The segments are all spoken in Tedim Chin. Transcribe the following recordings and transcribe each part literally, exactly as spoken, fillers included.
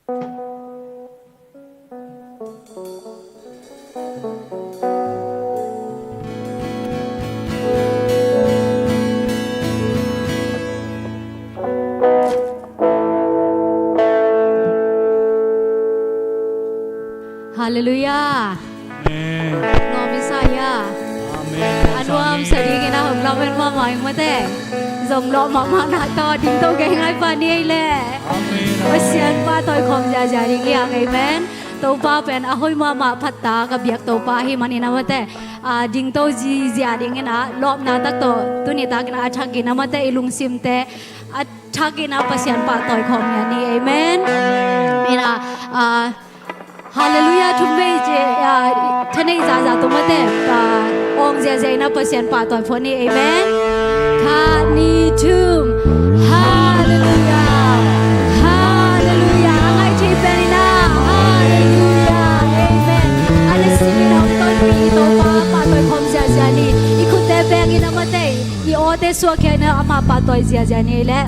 Halleluiah. Amen. Nuam i sa hia? Amen. A nuamsa dingin a hong lamen mahmah ing mate. Zong lawh mahmah na tawh dingto gei ngai pah ni ei leh. Amen. Pasian pahtawi khawm ziazia ding hi hang. Amen. Topa pen a hoih mahmah phatta ka biak Topa hi manin a mate, a, dingto zizia dingin a lawpna tak tawh tuni takin a thakin a mate i lungsimte a thakin a Pasian pahtawi khawm hi a ni. Amen. Amen. Ina, a, Halleluiah thum vei ci, a, thaneih zahzah tung mate, a, awng ziahziah ina Pasian pahtawi phot ni. Amen. Khat ni thum. Halleluiah. Halleluiah. A ngaih thei pen ina. Halleluiah. Amen. A leh simin a hong tonpih i Topa pahtawi khawm ziahziah ni. I khutte beng ina mate, i awte suahkhia ina amah pahtawi ziahziah ni leh.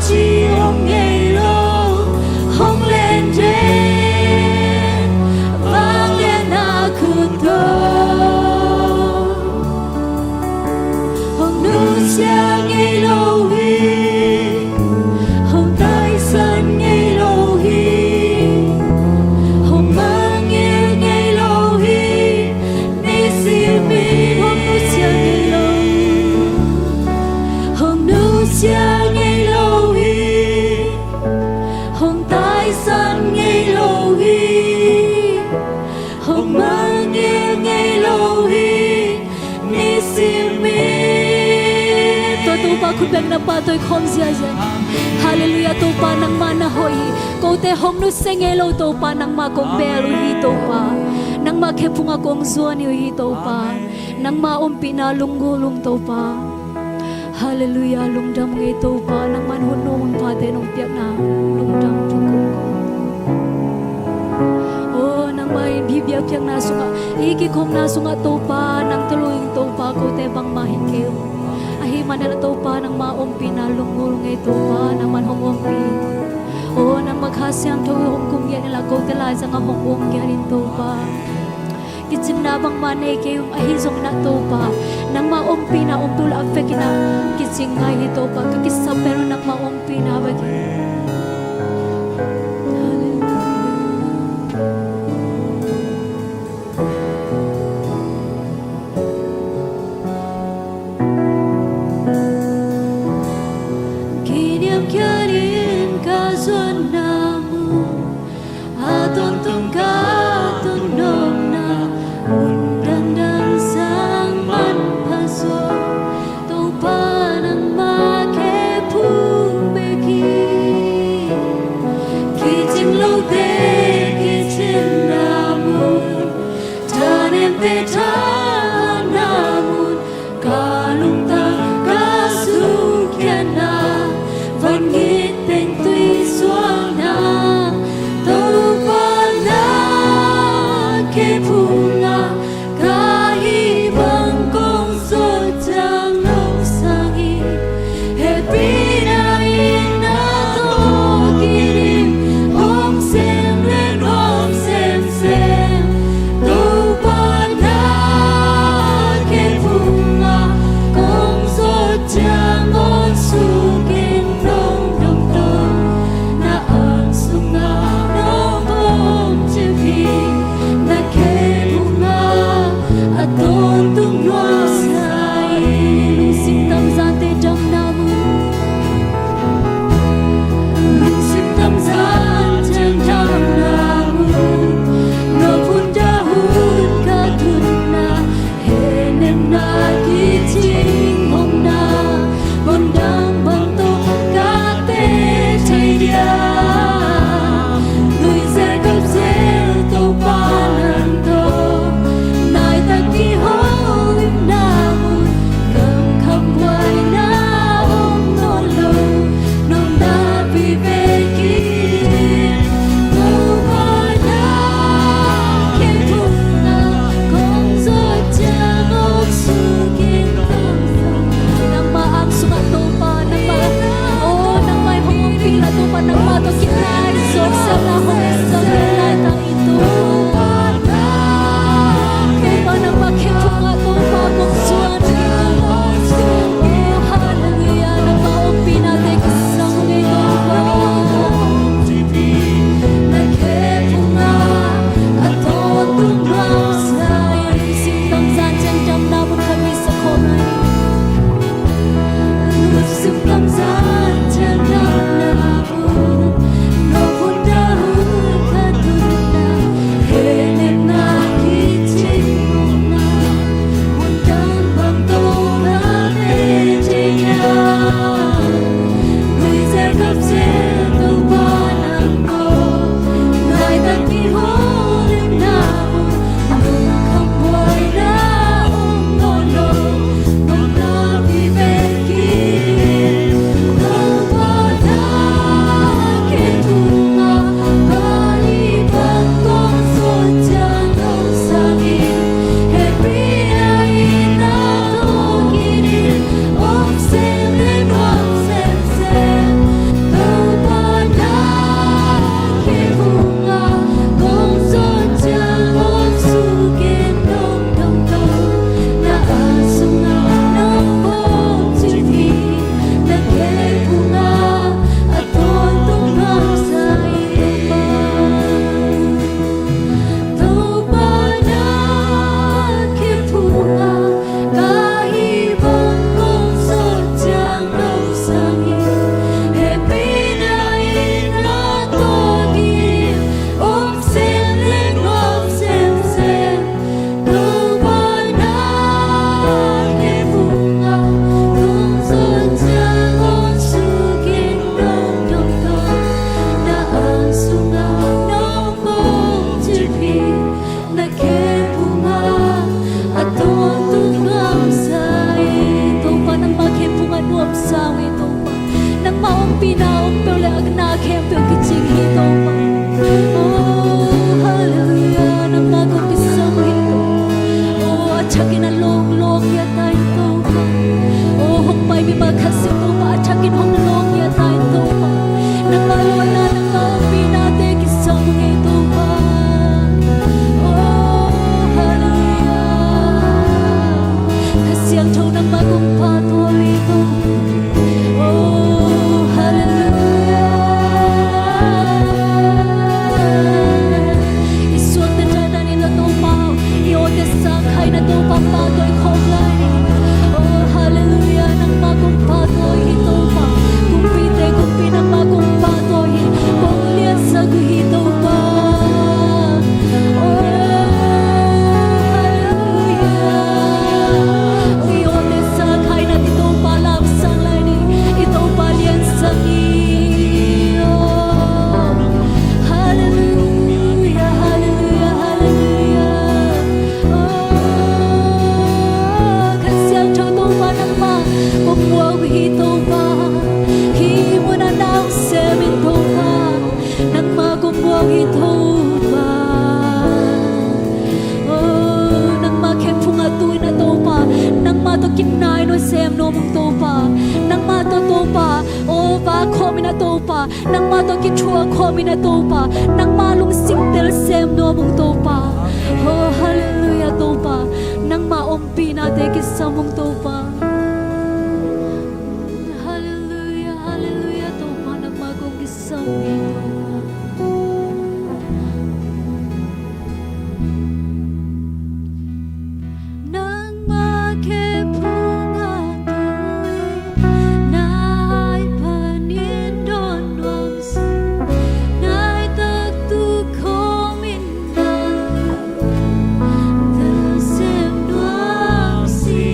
Hong ngei lo, hong len den, vangliatna khut tawh hong nusia ngei lo hi, hong taisan ngei lo hi, hong mangngilh ngei lo hi. Nisimin hong nusia ngei lo, hong nusia ngei lo hi, hong taisan ngei lo hi, hong mangngilh ngei lo hi. Nisimin. Tua Topa khut bengna pa tawh i khawm ziazia. Halleluiah, Topa nangmah na hoih hi. Kote hong nusia ngei lo Topa nangmah kong bel uh hi Topa. Nangmah khephungah kong zuan uh hi Topa. Nangmah ompihna lunggulh ung Topa. Halleluiah, lungdam ung ei Topa, nangman hun nuam hun phate nong piakna lungdam tung kong ko. O nangmah in hih biakpiakna sungah, hih kikhopna sungah Topa nang tawh lo ing Topa, kote bangmah hi kei ung. Ahih manin ah Topa nangmah ompihna lunggulh ung ei Topa, nangman hong ompih. O nangmah Kha Siangtho hong kum ngiat inla kote laizangah hong om ngiat in Topa. Kicinna bangmah nei kei ung, ahi zongin ah Topa nangmah ompihna om peuh lah a vekin ah kicing ngai hi Topa, ka kisap pen uh nangmah ompihna vekin. Kiniamkhiat in ka zuanna mun, a tawntung ka tun nopna mun dandan sang manpha zaw, Topa nangmah khephung bek hi. Pina om peuh le a na khempeuh kicing hi Topa. Oh, hallelujah, nangmah kong kisam hi Topa. Oh, a thakin a lawng lawng hi a tai Topa. Oh, hong pai mimal khat sin Topa, a thakin hong lawng hi a tai Topa. Nangmah lawhna, nangmah ompinate kisam hi Topa. Oh, hallelujah. Kha Siangtho nangmah kong pahtawi hi Topa. Oh, hallelujah. I suakta dan in a Topa, i awte sa khaina Topa pahtawi khawm lai ni. Oh, hallelujah, nangmah kong pahtawi hi Topa. Kumpite kumpi nangmah kong pahtawi hi, kong liansak uh hi Topa. Oh, hallelujah. I awte sa khaina i Topa lamsang lai ni, i Topa liansak ni. Oh, hallelujah, hallelujah, hallelujah. Oh, Kha Siangtho Topa nangmah kong muak uh hi Topa. Hih munah na om sem in Topa. Nangmah kong muak hi Topa. Oh, nangmah khe phung a tu in a Topa. Nangmah tawh kinai nuam sem nuam ung Topa. Nangmah tawh Topa. Oh, va khawm in a Topa. Nangmah tawh kithuah khawm in a Topa. Nangmah lungsim tel sem nuam ung Topa. Oh, hallelujah Topa. Nangmah ompinate kisam ung Topa. Hallelujah, hallelujah, Topa nangmah kong kisam hi Topa. Nangmah khe phung a tu in nai panin dawn nuam si, nai tak tu khawm in na lu tel sem nuam si.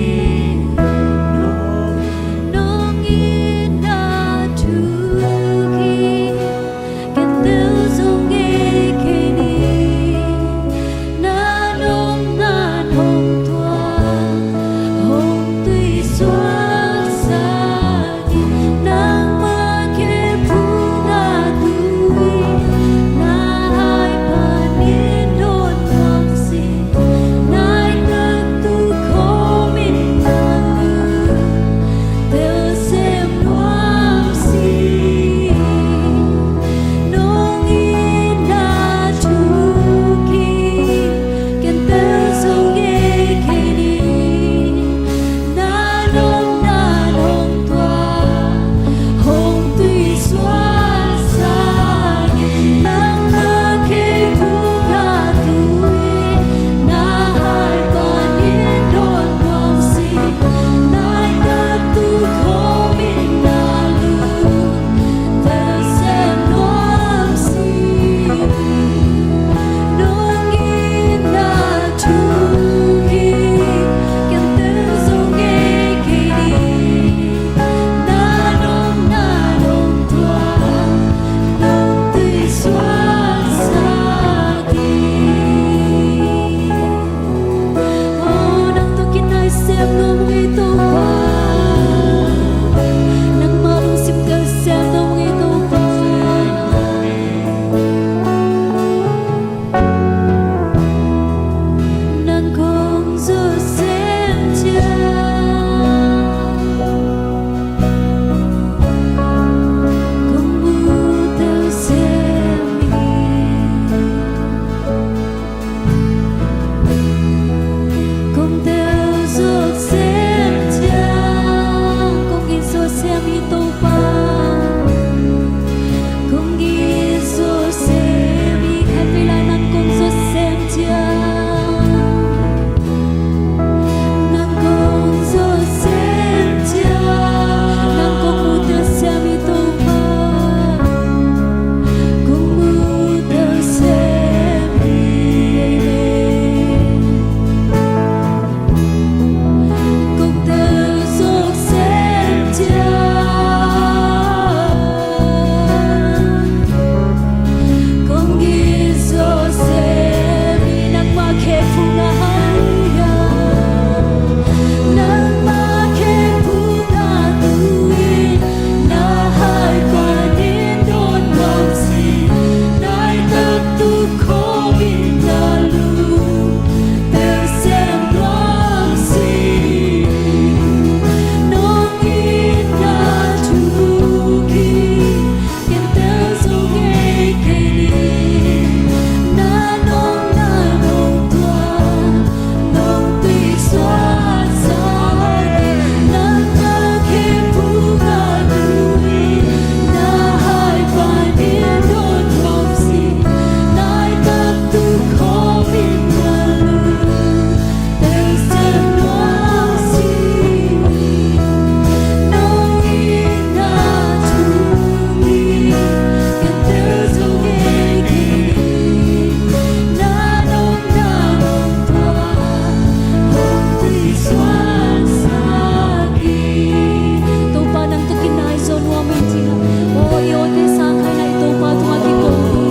O, i awte sang khaina i Topa tungah kiko hi.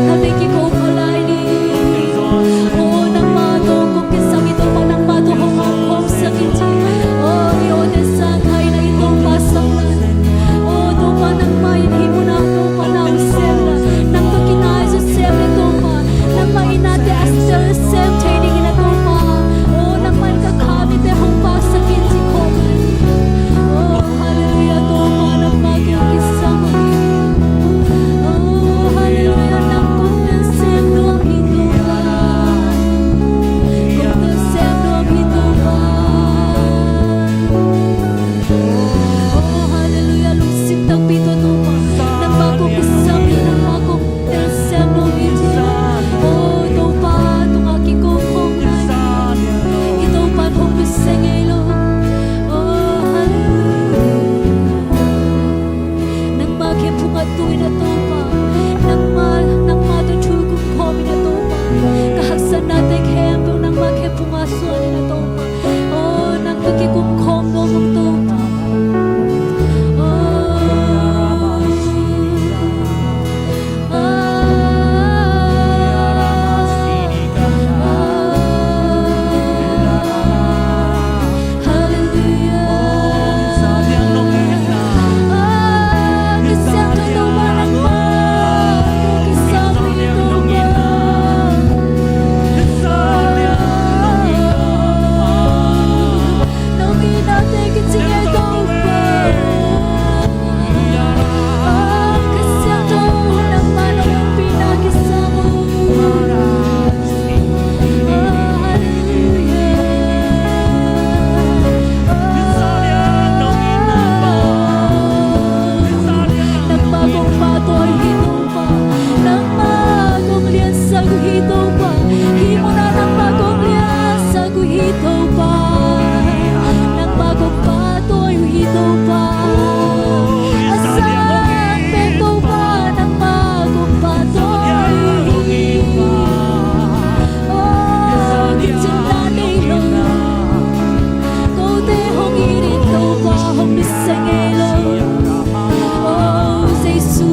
Khatvei kiko kha lai ni. O, nangmah tawh kong kisam i Topa, nangmah tawh hong omkhawmsak in ci. O, i awte sang khaina i Topa sam lai. O, Topa nangmah in hih munah Topa na hong sem lai. Nang tawh kinai zaw sem lai Topa. Nangmah in nate a sel sem thei dingin a Topa. O, nangmah in ka kha mite hong pahsak in ci khawm lai. O, Halleluiah, Topa, nangmah kong kisam hi. O, Halleluiah, nang kong tel sem nuam hi, Topa. Kong tel sem nuam hi, Topa. O, Halleluiah, lungsim takpi tawh, Topa. Nangmah kong kisam hi, nangmah kong tel sem nuam hi, Topa. O, Topa tungah kiko khawm lai. I Topa in hong nusia ngei lo. O, Halleluiah. Nangmah khe phungah tu in a Topa. Nangmah, nangmah tawh thu kumkhawm in a Topa. Ka haksatnate khempeuh nangmah khe phungah suan in a Topa. O, nang tawh kikumkhawm nuam ung Topa. O, Nangmah kong pahtawi hi Topa. Nangmah kong liansak uh hi Topa. Hih munah nangmah kong liansak uh hi Topa. Nangmah kong pahtawi uh hi Topa. A sang pen Topa nangmah kong pahtawi uh hi. Oh, kicingna nei lo. Kote hong it in Topa hong nusia ngei lo. Oh, Jesu.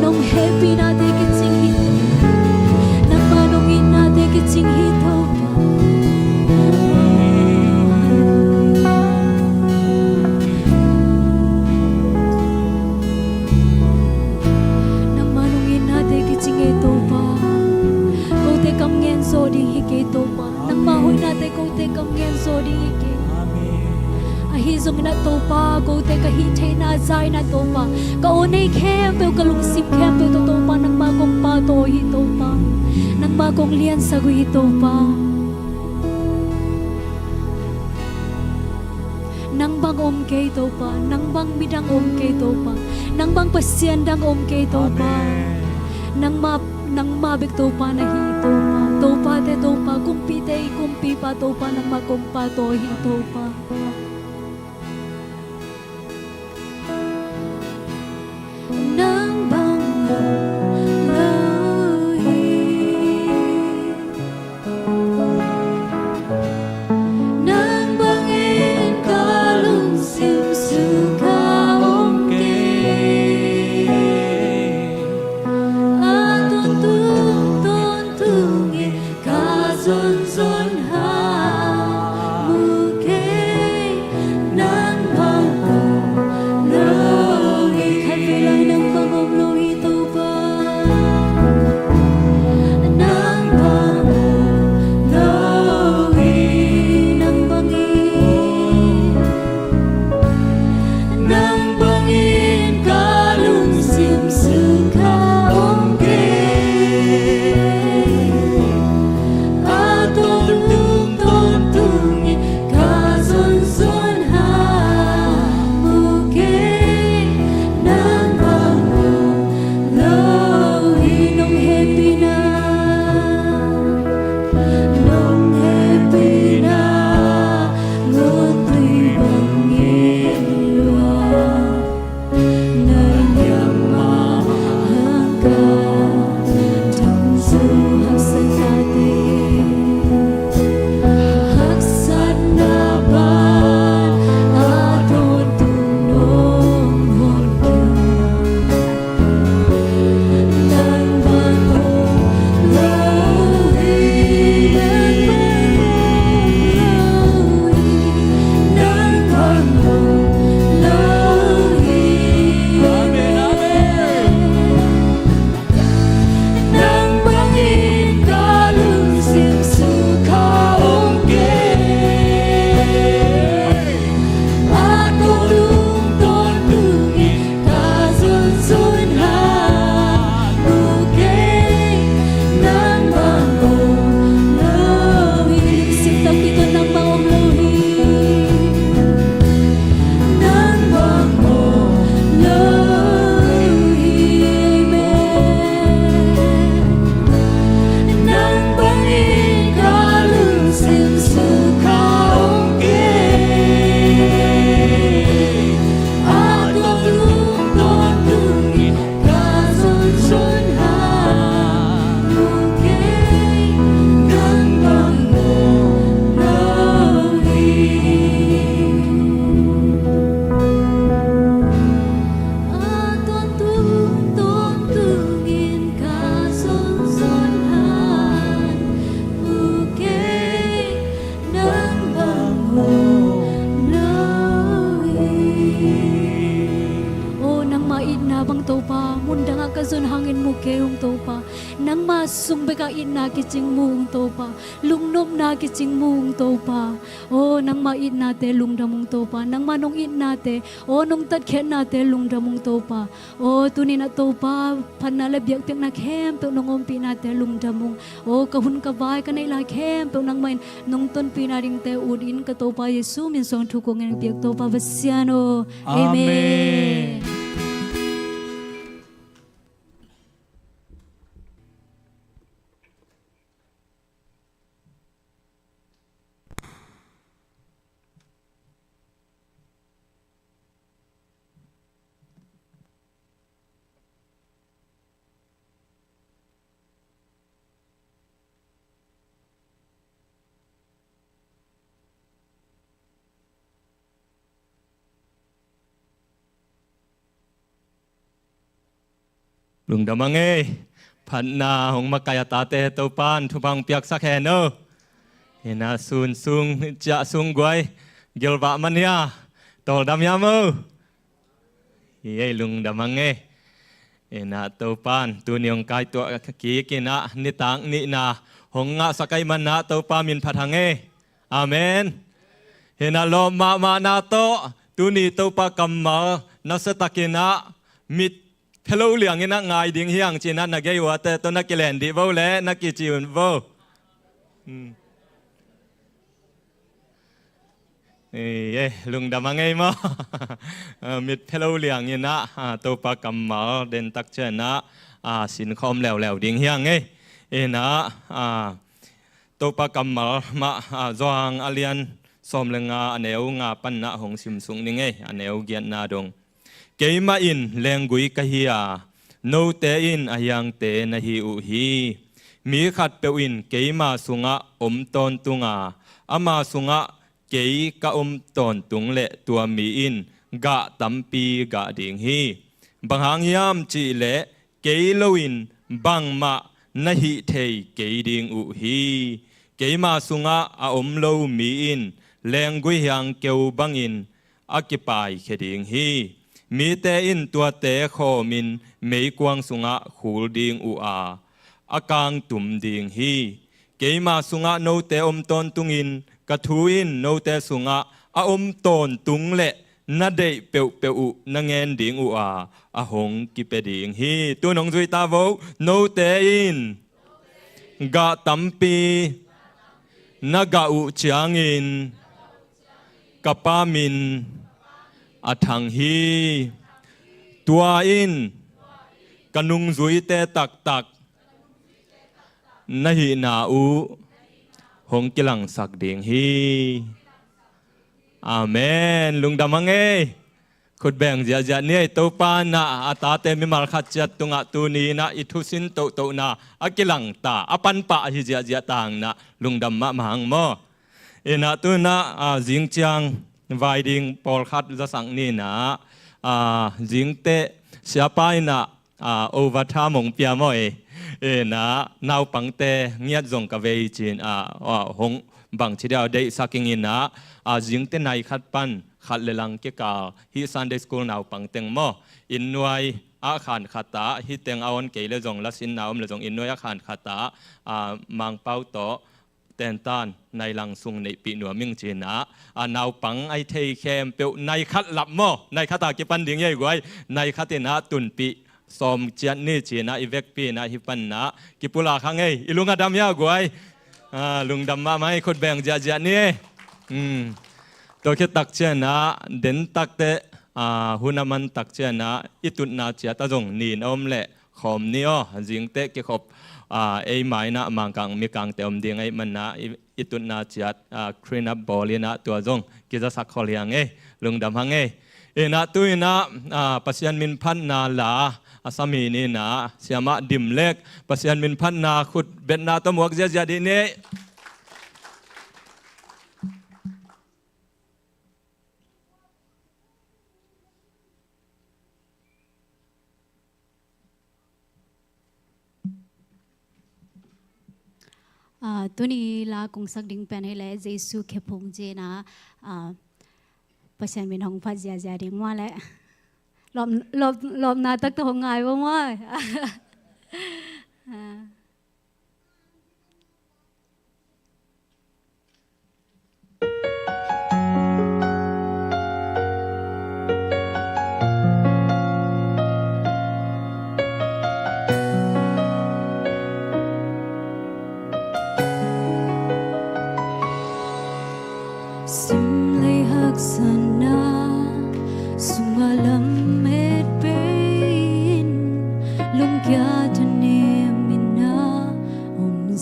Nong hehpihnate kicing hi. Nangmah nong itnate kicing hi Topa. Nangmah nong itnate kicing e Topa. Kote kam ngen zaw ding hi kei Topa. Nangmah hoihnate kote kam ngen zaw ding hi kei. Ahi zongin a Topa, kote ka hih theihna za in a Topa, ka aw nei khempeuh, ka lungsim khempeuh tawh Topa nangmah kong pahtawi hi Topa. Nangmah kong liansak uh hi Topa. Nang bang om kei Topa, nang bang midang om kei Topa, nang bang Pasian dang om kei Topa. Amen. Nangmah, nangmah bek Topa na hi Topa. Topate Topa, kumpite i kumpipa Topa, nangmah kong pahtawi hi Topa. Nang bang om lo hi. Nang bangin ka lungsim sungah om kei. A tawntung tawntungin ka zonzon hang mu kei. Nangma sung bekah itna kicing mung Topa, lungnopna kicing mung Topa. Aw, nangma itnate lungdam ung Topa, nangma nong itnate, aw, nong tatkhiatnate lungdam ung Topa. Aw, tuninah Topa, phatna le biakpiakna khempeuh nong ompihnate lungdam ung. Aw, ka hun ka vai ka neih lai khempeuh nangmah in nong tonpihna dingte utin ka Topa Jesu min suang thu kong ngen piak Topa Pasian aw. Amen. Amen. Lungdam a ngei, phatna hong makaih a tate Topan thupha hong piaksak hen o. Ina sun sung ciah sung guai gilvah mania tawldam hiam o. Hi ei lungdam a ngei. Ina Topan tuni hong kaituah kik ina nitak nihna hong ngahsak aih manna Topa min phat a ngei. Amen. Hinah lawm mahmahna tawh tuni Topa kammal na siatakinah mit phelo lianginah ngai ding hiang cinah na gei uate tawh na kilen dih vo le na kici un vo. Hmm. Ei, eh, lungdam a ngei maw? Ah, mit phelo lianginah ah, Topa kammal dentak cianah ah, sinkhawm leuleu ding hiang ei. Inah ah, Topa kammal mah ah, Johan a lian sawm le nga a neu nga panna hong simsuk ning ei, a neu giatna dong. Keimah in lenggui ka hi a, note in a hiangte na hi uh hi. Mi khatpeuh in keima sungah om tawntung a, ama sungah kei ka om tawntung leh tua mi in gah tampi gah ding hi. Bang hang hiam cihleh kei loin bangmah na hih thei kei ding uh hi. Keima sungah a om lo mi in lenggui hiang keu bangin a kipaikhia ding hi. Mite in tuate khawmin meikuang sungah khul ding uh a, a kangtum ding hi. Keima sungah note om tawntungin ka thu in note sungah a om tawntung leh na deih peuhpeuh uh na ngen ding uh a, a hong kipia ding hi. Tu nong zuita vo, note in gah tampi na gah uh ciangin ka Pa min a thang hi. Tua in ka nungzuite taktak na hihna uh hong kilangsak ding hi. Amen. Lungdam a ngei. Khutbeng ziahziah ni ei. Topa inah a tate mimal khat ciat tungah tuni inah i thusin tohtohna a kilangta a panpah ahi ziahziah tanah lungdam mahmah hang maw? Inah tunah ah, zing ciang vai ding pawlkhat zasak ni inah ah, zingteh siapa inah ah, overtime hong pia maw ei. Inah naupangte ngiat zong ka vei cin ah, ah, hong bangci dia deihsak ing inah ah, zingteh nai khat pan khat le lang kikal hih Sunday school naupang teng maw, inn nuai ah khan khatah hih teng a on kei le zong lasinna om le zong inn nuai ah khan khatah ah, Mangpau tawh tentan nai lang sung neihpih nuam ing cinah ah, naupang ai thei khempeuh nai khat lap maw, nai khatah kipan ding ei guai, nai khat inah tunpih sawm ciat ni cinah i vekpi inah hih panah kipulak hang ei. I lung a dam hia guai? Ah, lungdam mahmah ei. Khutbeng ziahziah ni ei. Hmm. Tua khit tak cianah dentak teh ah, hun a man tak cianah i tutna ciat a zong nin a om leh khawm ni aw. Zingteh kikhop ah, ei mainah Mangkang mikangte om ding ei manah i, i tutna ciat ah, clean up bawl inah tua zong kizasak khol hiang ei. Lungdam hang ei. Inah tu inah ah, Pasian min phatna la a sami ni inah siamah dim lek Pasian min phatna khut betna tawh muak ziahziah dih ni ei. Ah, tuni la kong sak ding pen hileh Jesu khephung cinah ah, Pasian min hong phat ziahziah ding mah leh lawp, lawp, lawpna taktak hong ngai vo mah. Ah.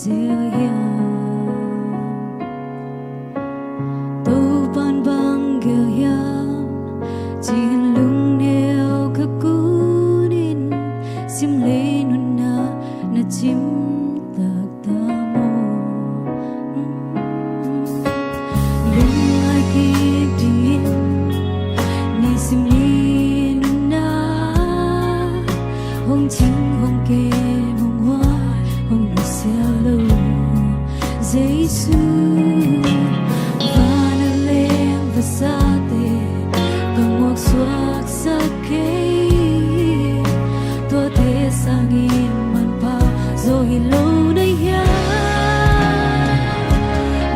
Tel hiam, Topan bang gel hiam, ci-in lungneu ka kunin, simlei nunna na cim taktak maw? Lungngai kik dingin, nei simlei nunna hong cing, hong kem, hong huai, hong nusia lo Jesu. Van a leng vasate ka nguak suaksak kei, tuate sangin manpha zaw hi lo na hiam?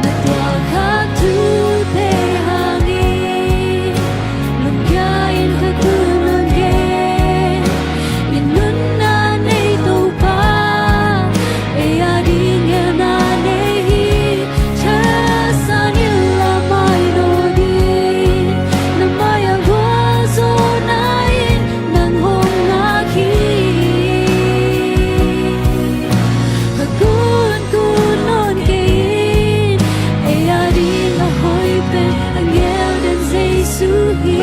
Na tuak khak thute hangin lungkia in ka tun nuam kei. I nunna nei Topa, ei ading geelna nei hi. Thasan in lamai naw ding, na mai-ah gualzawhna in nang hong ngak hi. Ka kunkun nawn kei in, ei ading a hoih pen a geel den Jesu hi.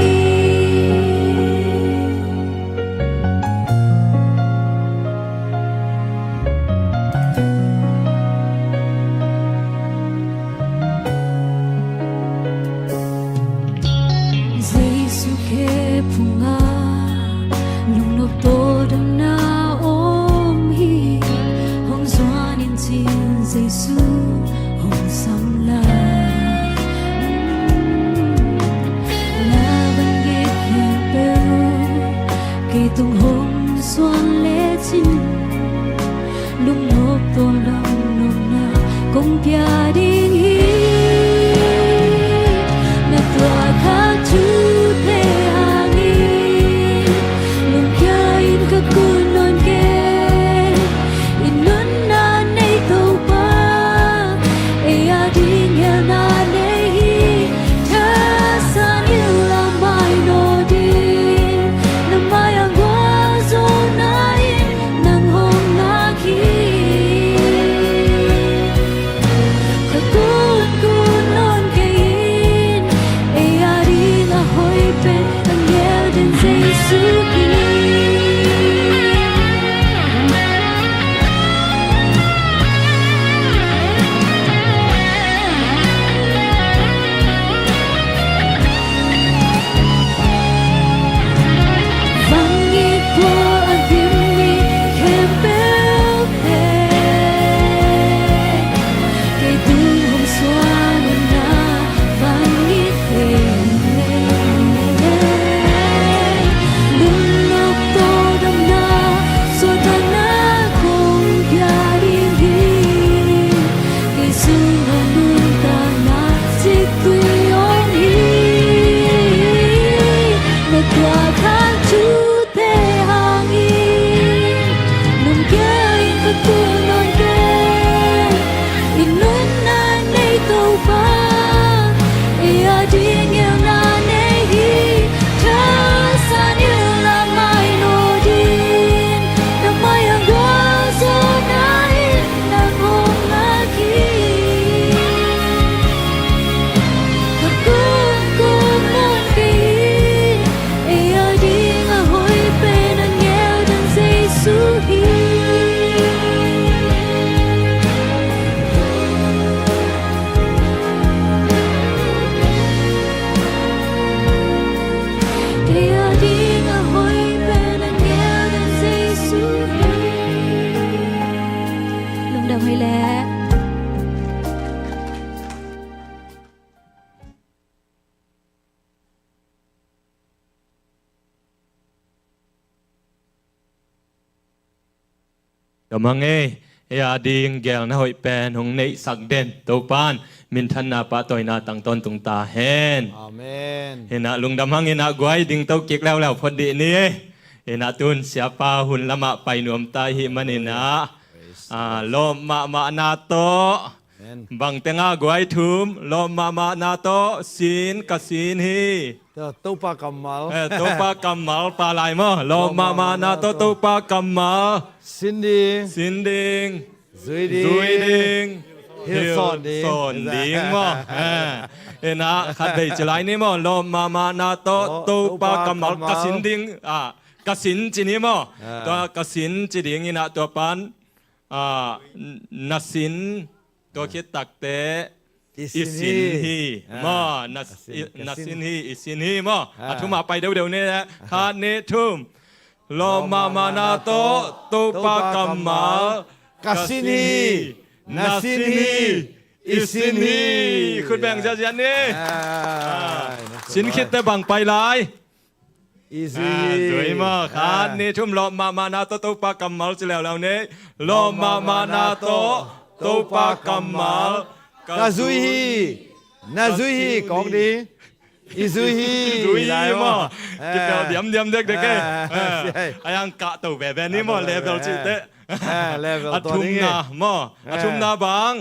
Jesu khe phungah lungnop tawldamna om hi. Hong zuan in, ci-in Jesu hong sam lai. Na van gik khempeuh kei tung hong zuan lecin, lungnop tawldam nopna kong pia ding hi. Na tuak khak thute hangin lungkia in ka kun nawn kei. I nunna nei Topa, ei ading geelna nei hi. Thasan in lamai naw ding, na mai-ah gualzawhna in nang hong ngak hi. Ka kunkun nawn kei in, ei ading a hoih pen a geel den Jesu hi. Van gik pua a gim mi khempeuh pen kei tung hong suan un na, van gik pen lungnop tawldamna, suahtakna kong pia ding hi. Kei sungah nuntakna ciktui om hi. Na tuak khak thute hangin lungkia in ka kun nawn kei. I nunna nei Topa, ei ading geelna nei hi. Thasan in lamai naw ding, na mai-ah gualzawhna in nang hong ngak hi. Ka kunkun nawn kei in, ei ading a hoih pen a geel den Jesu hi. Ei ading a hoih pen a geel den Jesu hi. Lungdam hi leh. Dam hang ei, ei ading geelna hoih pen hong neihsak den Topan minthanna pahtawina tang tawntung ta hen. Amen. Hinah lungdam hang, hinah guai ding to kik leuleu phot dih ni. Hinah tun siapa hun lamah pai nuam ta i hih maninah, ah, lawm mahmahna tawh. Amen. Bang teng a guai thum, lawm mahmahna tawh, sin ka sin hi. To-, Topa kammal. Eh, Topa kammal pha lai maw. Lawm mahmahna tawh, Topa kammal. Sin ding. Sin ding. Zui ding. Zui ding. Hilh sawn ding. Hilh sawn ding maw. Eh, ina khat vei ci lai ni maw. Lawp mahmahna tawh Topa kammal ka sin ding. Ah, ka sin ci ni maw. Tua ka sin ci ding ina tua pan. Ah, na sin. Tua khit takte i sin hi maw. Na sin hi, i sin hi maw. A thum a pai deuhdeuh ni. Khat, nih, thum. Lawp mahmahna tawh Topa kammal ka sin hi, na sin hi, i sin hi. Khut beng ziahziah ni. Sin khitte bang pai lai. I zui hi. Zui maw. Khat, nih, thum. Lawp mahmahna tawh Topa kammal ci leuleu ni. Lawp mahmahna tawh Topa kammal ka zui hi, na zui hi kong ding. I zui hi. Zui hi maw. Kipel diamdiam dekdek e. A yang kahto veve ni maw. Level cihte. A thumna maw. A thumna bang.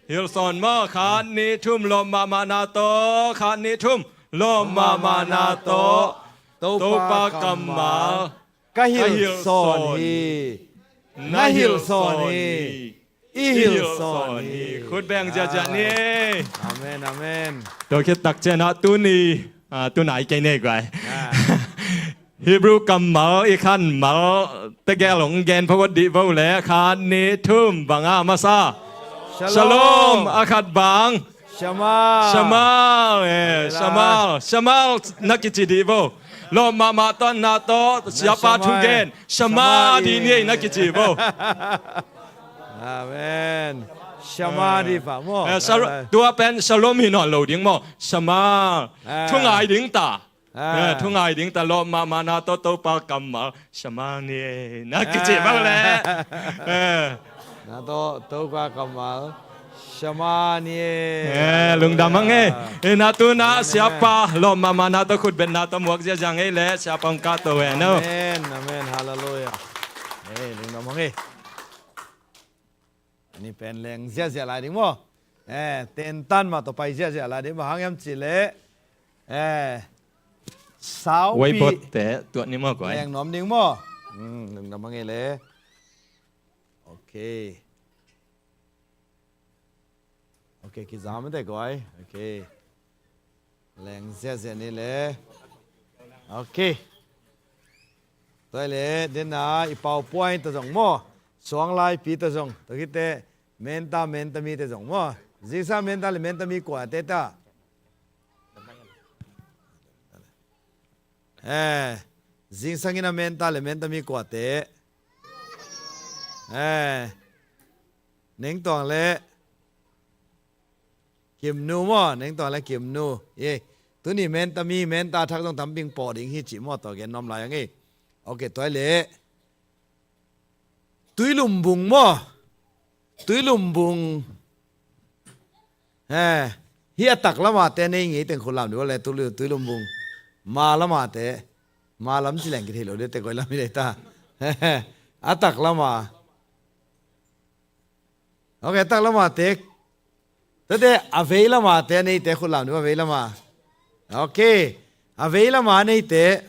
Hilh sawn maw. Khat, nih, thum. Lawp mahmahna tawh. Khat, nih, thum. Lawp mahmahna tawh Topa kammal ka hilh sawn hi. Na hilh sawn hi. I hilh sawn hi. Khut beng ziahziah ni. Amen, amen. Tua khit tak ciangin tuni, ah, tunai kei nei guai. Hebrew kammal i khanmal tegel hong gen phawt dih vo le. Khat, nih, thum. Bang a masa? Shalom. A khat bang? Shamal. Shamal. Shamal na kici dih vo. Lawp mahmahna tawh siapa thugen shama dih ni ei na kici vo. Amen. Shama dih pah maw. Tua pen shalom hi nawn lo ding maw. Shamal. Thungai ding ta. Thungai ding ta. Lawp mahmahna tawh Topa kammal shama ni ei na kici bang le. Na tawh Topa kammal shama ni ei. Lungdam hang ei. Ina tuna siapa lawp mahmahna tawh khutbetna tawh muak ziahziah ngei le siapa hong kahto hen o. Amen, amen, halleluiah. Lungdam hang ei. Ni pen leng ziahziah lai ding maw. Tentan mah tawh pai ziahziah lai ding. Bang hang hiam cih leh saupi, whiteboard te tuat ni maw guai. Leng nuam ding maw. Lungdam hang ei le. Ok. Ok, kizam te guai. Ok. Leng ziahziah ni le. Ok. Tua le dena i PowerPoint ta zong maw. Suang laipi ta zong. Tua khit teh menta, menta mi ta zong maw. Zingsang menta le menta mi kua te ta. Eh, zingsang ina menta le menta mi kua te. Eh, Nengtuang le Kimnu maw, Nengtuang le Kimnu. Ye, tuni menta mi, menta thak zong tampi pawh ding hi cih maw, tua gen nuam lai ang ei. Ok, tua le Tuilumbung maw. Tuilumbung. Eh, hi a tak lama te nei ngei teng khut lam dih le Tuilumbung. Ma lama te. Ma lam ci leng kithei lo dih te koi lam hi dih ta. A tak lama. Ok, a tak lama te. Tate a vei lama te nei te khut lam dih a vei lama. Ok. A vei lama nei te.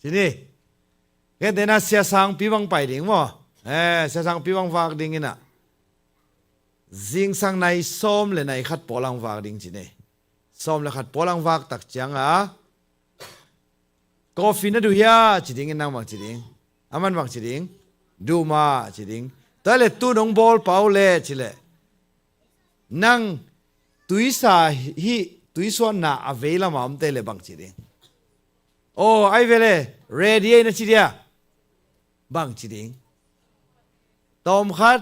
Ci ni. Kei tena Sia Sangpi bang pai ding maw. Eh, Sia Sangpi bang vak ding ina. Zingsang nai sawm le nai khat pawl ang vak ding ci ni. Sawm le khat pawl ang vak tak cianga. Coffee na duh hia ci ding in nang bang ci ding. Aman bang ci ding. Duh mah ci ding. Tua le tu nong bawl pau le ci le. Nang tuisa hi, tuisuanna a vei lama om te le bang ci ding. Aw, ai vele, ready ei na ci dia. Bang ci ding. Tawm khat,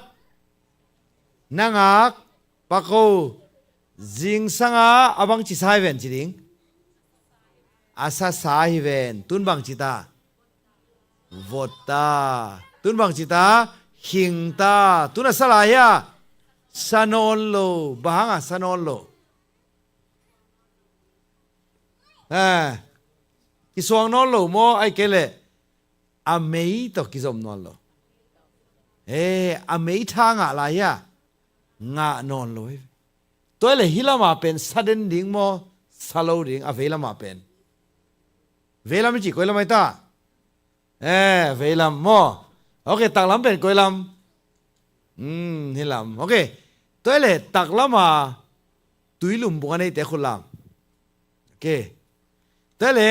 na ngak, pako, zingsanga a bang ci sa hi ven ci ding. A sasa hi ven, tun bang ci ta. Vot ta. Tun bang ci ta, khing ta. Tun a sa lai hia. Sa nawn lo, bang hang a sa nawn lo. Eh, kisuang nawn lo maw, ai kei le. A mei tawh kizom nawn lo. Eh, a mei tha ngah lai hia. Ngah nawn lo hi. Tua le hi lama pen sa den ding maw, sa lo ding, a vei lama pen. Vei lam i ci koi lam ai ta. Eh, vei lam maw. Ok, tak lam pen koi lam. Hmm, hi lam. Ok. Tua le taklama tuilum bung a neite khut lam. Ok. Tua le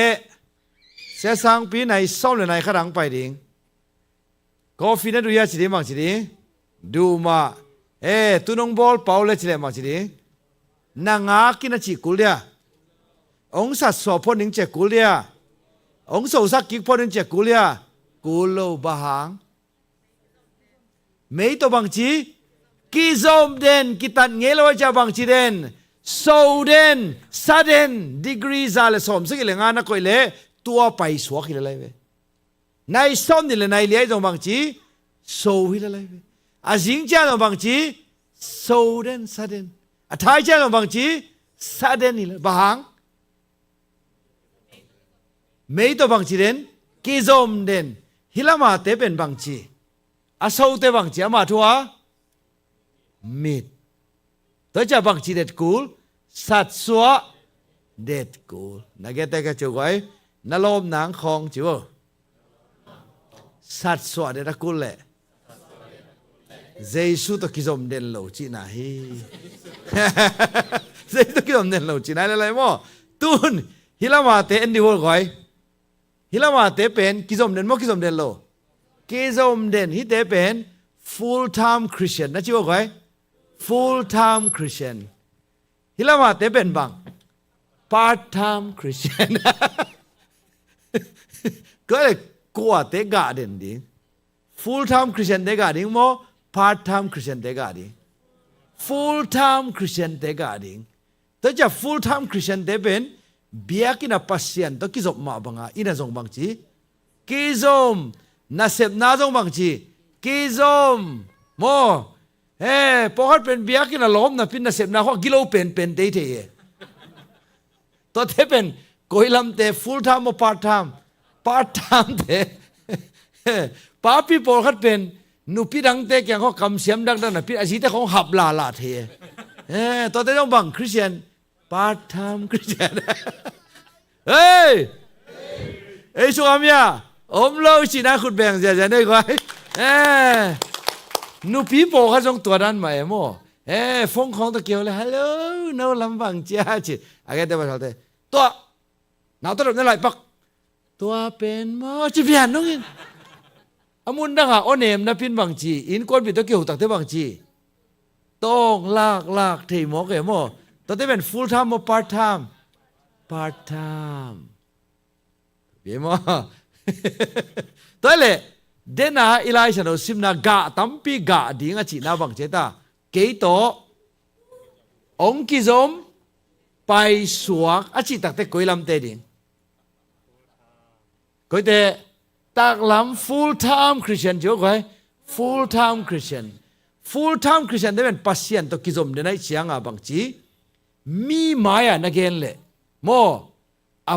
siasangpi nai sawm le nai khat ang pai ding. Coffee na duh hia ci ding, bang ci ding? Duh mah. Eh, tu nong bawl pau le ci leh bang ci ding? Na ngak in a cih kul dia. Hong satsuah phot ning ci a kul dia. Hong sosak kik phot ning ci a kul dia. Kul lo, bang hang? Mei tawh bang ci? Kizom den, kitat ngei lo a ci a bang ci den? So den, sa den, degree za le sawm sagih le nga na koih le tua paisuak hi le lai ve. Nai sawm nih le nai li ahi zong bang ci? So hi le lai ve. A zing ciang zong bang ci? So den, sa den. A thai ciang zong bang ci? Sa den hi le. Bang hang? Mei tawh bang ci den? Kizom den. Hih lamate pen bang ci? A sote bang ci? Ama thu a mit. Tua ciah bang ci det kul? Satsuah det kul. Na gete ka ciu guai. Na lawm nang khawng ciu. Satsuah det a kul leh Jesu tawh kizom den lo cihna hi. Jesu tawh kizom den lo cihna hi le lai maw? Tun hih lamate en dih hual guai. Hih lamate pen kizom den maw, kizom den lo? Kizom den. Hihte pen full time Christian na ci uh a guai. Full time Christian. Hih lamate pen bang? Part time Christian. Kua le kuate gah den ding? Full time Christian te gah ding maw, part time Christian te gah ding? Full time Christian te gah ding. Tua ciah full time Christian te pen biakinn a Pasian tawh kizop mah banga inn ah zong bang ci? Kizom. Nasepna zong bang ci? Kizom. Maw? He, pawlkhat pen biakinn a lawm napi nasepna khawng a gilo penpen te hi thei e. Tuate pen koi lamte, full time maw, part time? Part time te. Papi pawlkhat pen nupi dangte kiang khawng kamsiam dakdak napi a zite khawng hap lala thei e. Eh, tuate zong bang Christian? Part time Christian. Hei! Ei sung am hia? Om lo cihna khut beng ziazia nei guai. Eh, nupi pawlkhat zong tua dan mah e maw? Eh, phone khawng tawh kio le, "Hello, no lam bang cia?" ci. A gete pasalte, "Tua, nau tawh dop na lai pak." Tua pen maw ci pian nungin. A mun danga aw nem napin bang ci, innkuanpih tawh kiho takte bang ci? Tawng lak lak thei mawk e maw? Tuate pen full time maw, part time? Part time. Bia maw? Tua le, dena i Lai Siangtho simna gah tampi gah ding a cihna bang ci ta? Kei tawh hong kizom paisuak a cih takte koi lamte ding? Koite? Taklam full time Christian ci uh guai. Full time Christian. Full time Christian te pen Pasian tawh kizom den ahih cianga bang ci? Mi mai-ah na gen leh maw, a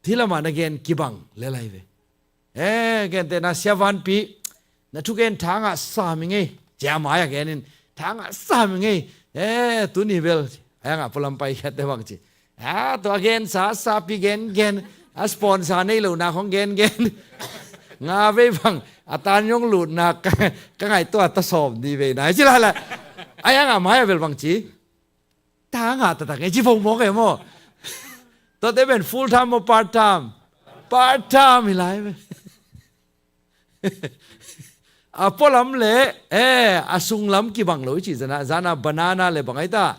thilama na gen kibang le lai ve. Eh, gente na siavanpi, na thugen thangah sam i ngei. Cia mai-ah genin thangah sam i ngei. Eh, tuni bel a yangah pualam paikhiatte bang ci? Ah, tua gensa, sapi gengen, a sponsor nei lo na khong gengen. Nga vei bang a tan yong lutna ka, ka ngaihtuah ta sawm ni vei na ci lala. A yangah mai-ah bel bang ci? Tangah taktak e ci fo mawk e maw? Tuate pen full time maw, part time? Part time hi lai ve. A pualam le, eh, a sunglam kibang lo i cih zana, zana banana le bang ai ta?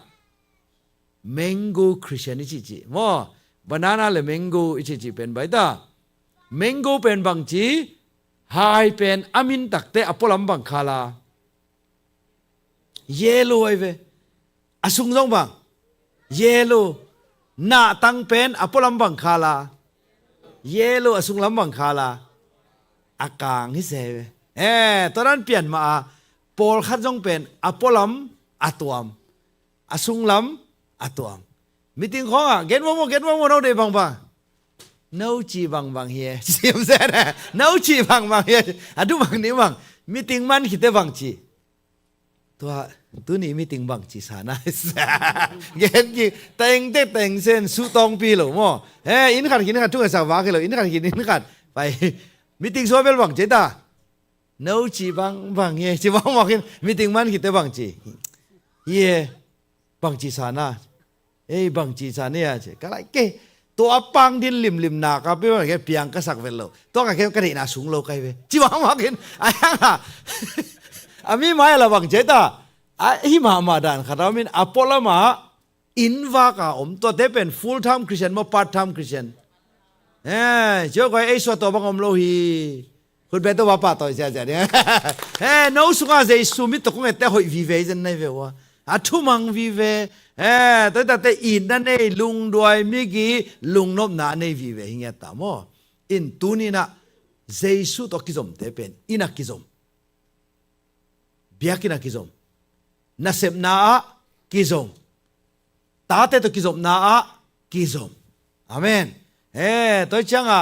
Mango Christian i cih cih maw? Banana le mango i cih cih pen bang ai ta? Mango pen bang ci? Hai pen a min takte a pualam bang khala? Yellow ai ve. A sung zong bang? Yellow. Nahtang pen a pualam bang khala? Yellow. A sunglam bang khala? A kang hi se ai ve. Eh, tua dan pian mah a, pawlkhat zong pen a pualam a tuam, a sunglam a tuam. Meeting khawngah, "Gen maw, maw, gen maw, maw, no deih bangbang?" "No cih bangbang hi e." Siam se na, "No cih bangbang hi e." A duh bang ni bang, meeting man khite bang ci? Tua, tuni meeting bang ci sa na. Gen ki, teng tek teng sen, suhtawngpi lo maw? Eh, inn khat khin inn khat thu ngai sa vak hi lo, inn khat khin inn khat pai. Meeting suah bel bang ci ta? No ci bangbang hi e, ci mawkmawk in, meeting man khit teh bang ci hi e, bang ci sa na, ei bang ci sa na e ci. Ka lai kei, tua pang din limlim nak a pi bang kei piang ka sak vet lo, tua ka kei ka deihna sung lo ka hi ve, ci mawkmawk in. A hiang a, a mi mai a la bang ci ta, a hi mahmah dan khat a om in, a pualam ah inn vak a om, tuate pen full time Christian maw, part time Christian? Eh, cio koi ei suah tua bang om lo hi. Khut beng to, va pahtawi ziahziah ding. Eh, no sungah Jesu mit tawh kong ette hoih vive zen nai ve ua. A thumang vive. Eh, tua hi ta teh itna nei, lungduai, migi, lungnopna nei vive hi ngiat ta maw. In tuni-in ah Jesu tawh kizomte pen inn ah kizom, biakinn ah kizom, nasepna ah kizom, tate tawh kizopna ah kizom. Amen. Eh, tua hi ciang a,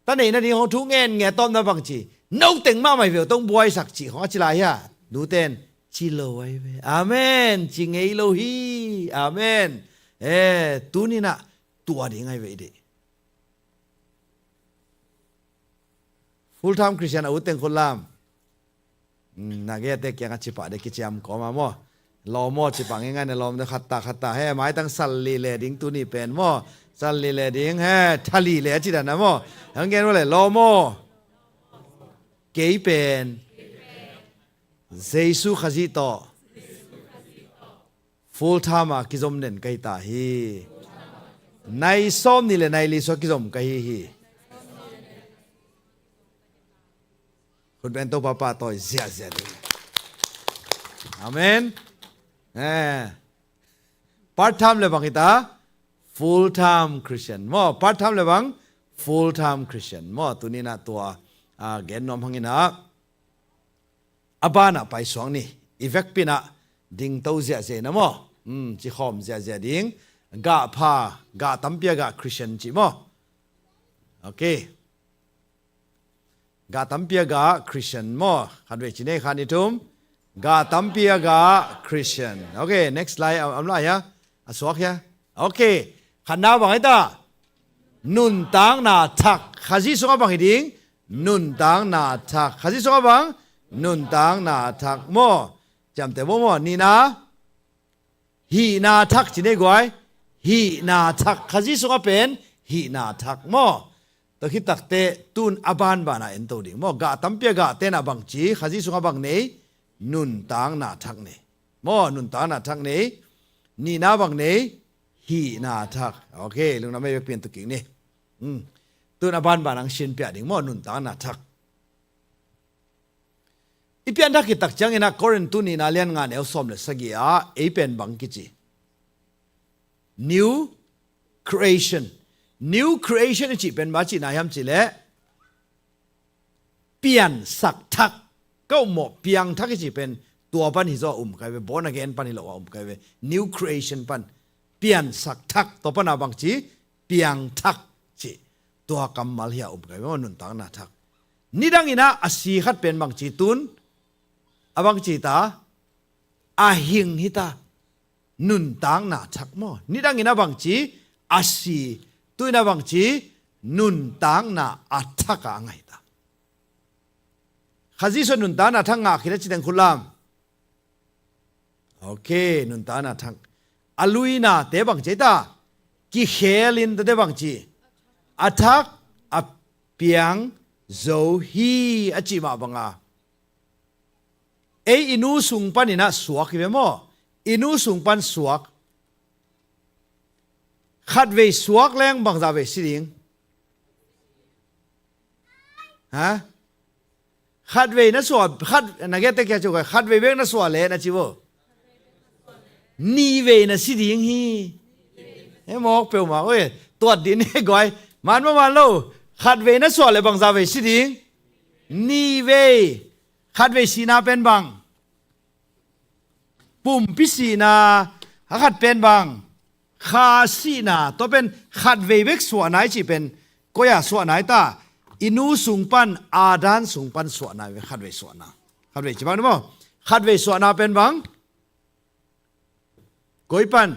ta neihna ding hong thu ngen nge tawpna bang ci, no teng mahmah hi ve, tong buaisak ci khong a ci lai hia? Nute in ci lo ahi ve. Amen. Ci ngei lo hi. Amen. Eh, tuni-in ah tua ding ahi ve i deih. Full time Christian a ut teng khut lam. Hmm, na gei a te kiang a cipah de kiciam kawm a maw. Lawm aw, cipah ngeingai na lawm de, khat ta, khat ta. He, maitang sal li le ding tuni pen maw. Sal li le ding, he, tha li le a ci dan a maw. Hang gen maw le, lawm aw. Kei pen Jesu Khazih tawh full time a kizom den ka hi ta hi. Nai sawm nih le nai li sua kizom ka hi hi. Khut beng to, papa tawi ziahziah ding. Amen. Eh. Part time le bang hi ta, full time Christian maw. Part time le bang, full time Christian maw. Tuni-in ah tua, ah, gen nuam hang in ah, a banah paisuak ni. I vekpi-in ah dingto ziahziah in ah maw. Hmm, cikhawm ziahziah ding. Gah pha, gah tampi a gah Christian cih maw. Okay. Gah tampi a gah Christian maw. Khatvei ci ni, khat, nih, thum. Gah tampi a gah Christian. Okay, next slide. Am, am lai hia? A suak hia? Okay. Khatna bang hi ta? Nuntakna thak. Khazih sungah bang hi ding? Nuntakna thak. Khazih sungah bang? Nuntakna thak maw. Ciamteh maw maw. Nihna, hihna thak ci ni guai. Hihna thak. Khazih sungah pen hihna thak maw. Tua khit takteh tun a banban a en to ding maw. Gah tampi a gahte in ah bang ci, Khazih sungah bang nei? Nuntakna thak nei. Maw, nuntakna thak nei. Nihna bang nei? Hihna thak. Okay, lungdam ei, vekpi-in tu kik ni. Hmm. Tun a banban hong sinpiak ding maw, nuntakna thak. I pianthak khit tak ciangin ah Korin tu nihna lian nga neu sawm le sagih ah ei pen bang kici? New creation. New creation i cih pen bang cihna hiam cih leh, piansak thak. Ka ummawh, piangthak i cih pen tua pan hi zaw a um ka hi ve, born again pan hi lo a um ka hi ve. New creation pan, piansak thak, tua pan a bang ci? Piangthak cih. Tua kammal hi a um ka hi ve, nuntakna thak. Nidangin ah a si khat pen bang ci? Tun a bang ci ta? A hing hi ta. Nuntakna thak maw. Nidangin a bang ci? A si. Tu-in a bang ci? Nuntakna a thak a ngai ta. Khazih sungah nuntakna thak ngah khit a ci teng khut lam. Okay, nuntakna thak. A luinate bang ci ta? Kikhelin tate bang ci? A thak, a piang zo hi a cih mah bang a, ei i nu sung panin ah suak hi ve maw. I nu sung pan suak. Khatvei suak leng bangzah vei si ding? Ha? Khatvei na suah, khat, na gei a te kia ci guai, khatvei bek na suah leh na ci vo. Nihvei na si ding hi. He, mawk peuhmah, oi, tuat ding hi guai. Man maw man lo. Khatvei na suah leh bangzah vei si ding? Nihvei. Khatvei sihna pen bang? Pumpi sihna. A khat pen bang? Kha sihna. Tua pen khatvei bek suahna i cih pen koi-ah suahna hi ta? I nu sung pan, Adam sung pan suahna hi ve, khatvei suahna. Khatvei ci bang ni maw. Khatvei suahna pen bang? Koi pan?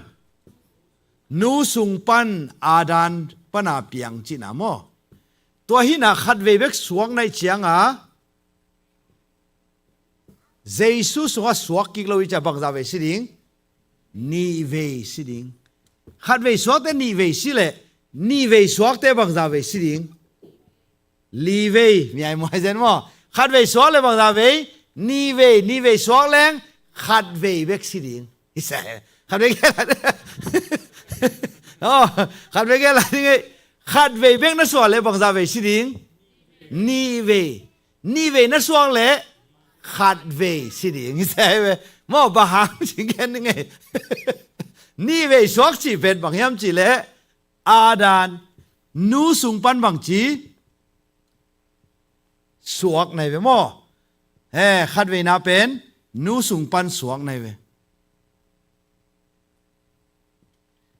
Nu sung pan, Adam pan a piang cihna maw. Tua hi-in ah khatvei bek suakna i cih ciang a, Jesu sungah suak kik lo i cih a bangza vei si ding? Nih vei si ding. Khat vei suakte nih vei si leh, nih vei suakte bangza vei si ding? Li vei, mi ai muai zen maw. Khat vei suak leh bangza vei? Nih vei, nih vei suak leng khat vei bek si ding. Hi se, khat vei kei la. Oh, khat vei kei la ding ei. Khat vei bek na suak leh bangza vei si ding? Nih vei. Nih vei na suak leh khat vei si ding. Hi se ve. Maw, bang hang ci gen ding ei. Nih vei suak cih pen bang hiam cih leh, Adam nu sung pan bangci suak na hi ve maw. He, khat veina pen nu sung pan suak na hi ve.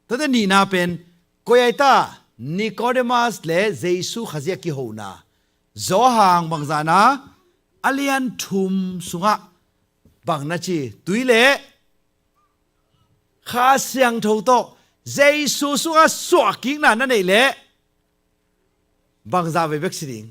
Tua teh nihna pen koi ai ta? Nicodemus leh Jesu Khazih a kihona. Johan bangzahna, a lian thum sungah bang na ci? Tui leh Kha Siangtho tawh Jesu sungah suahkikna na neih leh bangza vei bek si ding?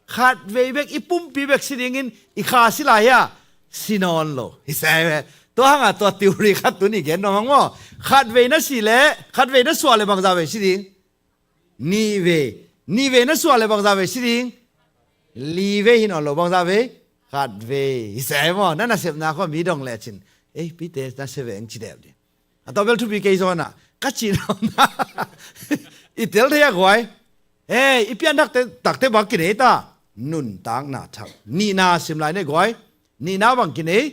Khat vei bek, i pumpi bek si dingin i kha si lai hia? Si nawn lo. Hi se ve. Tua hangah tua theory khat tuni gen nuam hang maw. Khat vei na si leh, khat vei na suah leh bangza vei si ding? Nih vei. Nih vei na suah leh bangza vei si ding? Li vei hi nawn lo, bangza vei? Khat vei. Hi se maw, na nasepna khua mi dong lecin, ei, Peter nasep veng ci deuh ding. A tua bel thupi kei zaw na ka cih nuam na. I tel thei a guai. Ei, i pian thak te, takte bang kinei ta? Nuntakna thak. Nihna sim lai ni guai. Nihna bang kinei?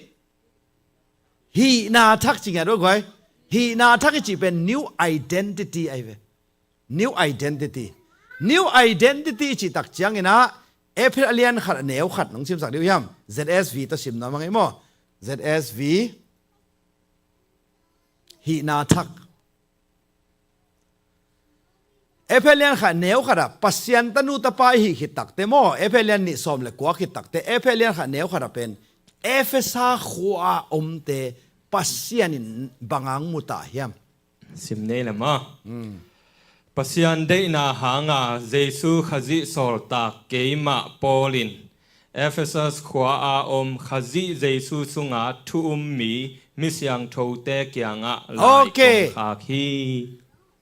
Hihna thak ci ngiat uh guai. Hihna thak i cih pen new identity ahi ve. New identity. New identity i cih tak ciangin ah, Efesa a lian khat a neu khat nong simsak dih uh hiam? Z S V tawh sim nuam hang ei maw. Z S V. Hihna thak. Efesa lian khat neu khat ah Pasian tanu tapa i hih khit takte maw, Efesa lian nih sawm le kua khit takte, Efesa lian khat neu khat ah pen Efesa khua a omte Pasian in bang hang mu ta hiam? Sim nei le maw. Pasian deihna hanga Jesu Khazih sawltak keimah Paul in Efesa khua a om Khazih Jesu sunga thu um mi, mi siangthote kiangah lai, okay, kong khak hi.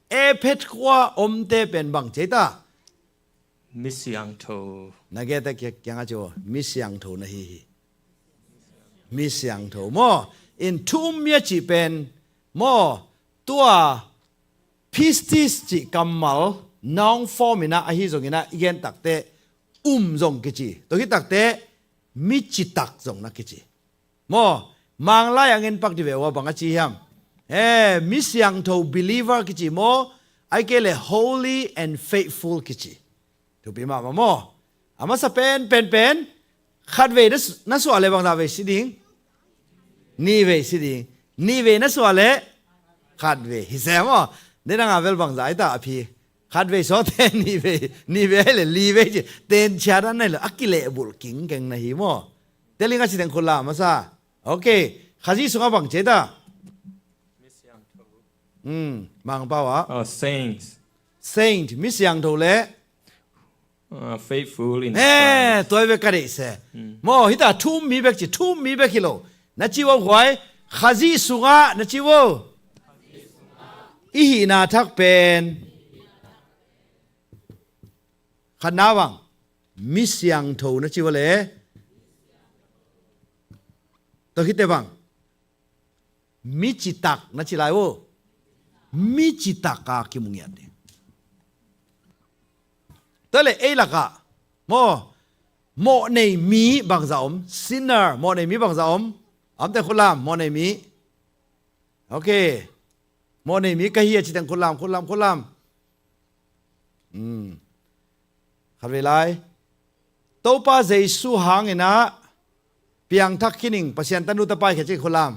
Efesa khua a omte pen bang ci ei ta? Mi siangtho. Na gete kia-, kiangah ci uh, mi siangtho na hi hi. Mi siangtho maw. In thu um mi a cih pen maw, tua pistis cih kammal noun form in ah, ahi zongin ah, i gen takte um zong kici. Tua khit takte mi citak zong na kici. Maw, Manglai a ngen pak dih ve ua, bang a ci hiam? Eh, mi siangtho, believer kici maw, ahih kei leh holy and faithful kici. Thupi mahmah maw. A masa pen, pen, pen, khat vei na s-, na suah leh bangza vei si ding? Nih vei si ding. Nih vei na suah leh khat vei. Hi se maw. Nidang a bel bangza ei ta a phi? Khat vei sawte nih vei, nih vei ahih leh li vei ci. Ten ciat a nei lo, a kilehbulh kingkeng na hi maw. Tel ing a, ci teng khut lam a sa. Okay. Khazih sungah bang ci ei ta? Hmm, Mangpau ah. Oh, saints. Saint, mi siangtho leh? Uh, faithful in Christ. Eh, tua hi ve ka deih se. Hmm. Maw, hi ta, thu um mi bek ci, thu um mi bek hi lo. Na ci uh a guai, Khazih sungah na ci uh. I hihna thak pen. Khatna bang, mi siangtho na ci uh a leh. Tua khit teh bang, mi citak na ci lai uh. Mi citak a kimu ngiat ding. Tua leh ei lakah maw, mawhnei mi bangza om? Sinner, mawhnei mi bangza om? Amte khut lam, mawhnei mi. Okay. Mawhnei mi ka hi a, ci teng khut lam, khut lam, khut lam. Hmm. Khat vei lai. Topa Jesu hangin ah piangthak khin ing, Pasian tanu tapa hi khia, ci khut lam.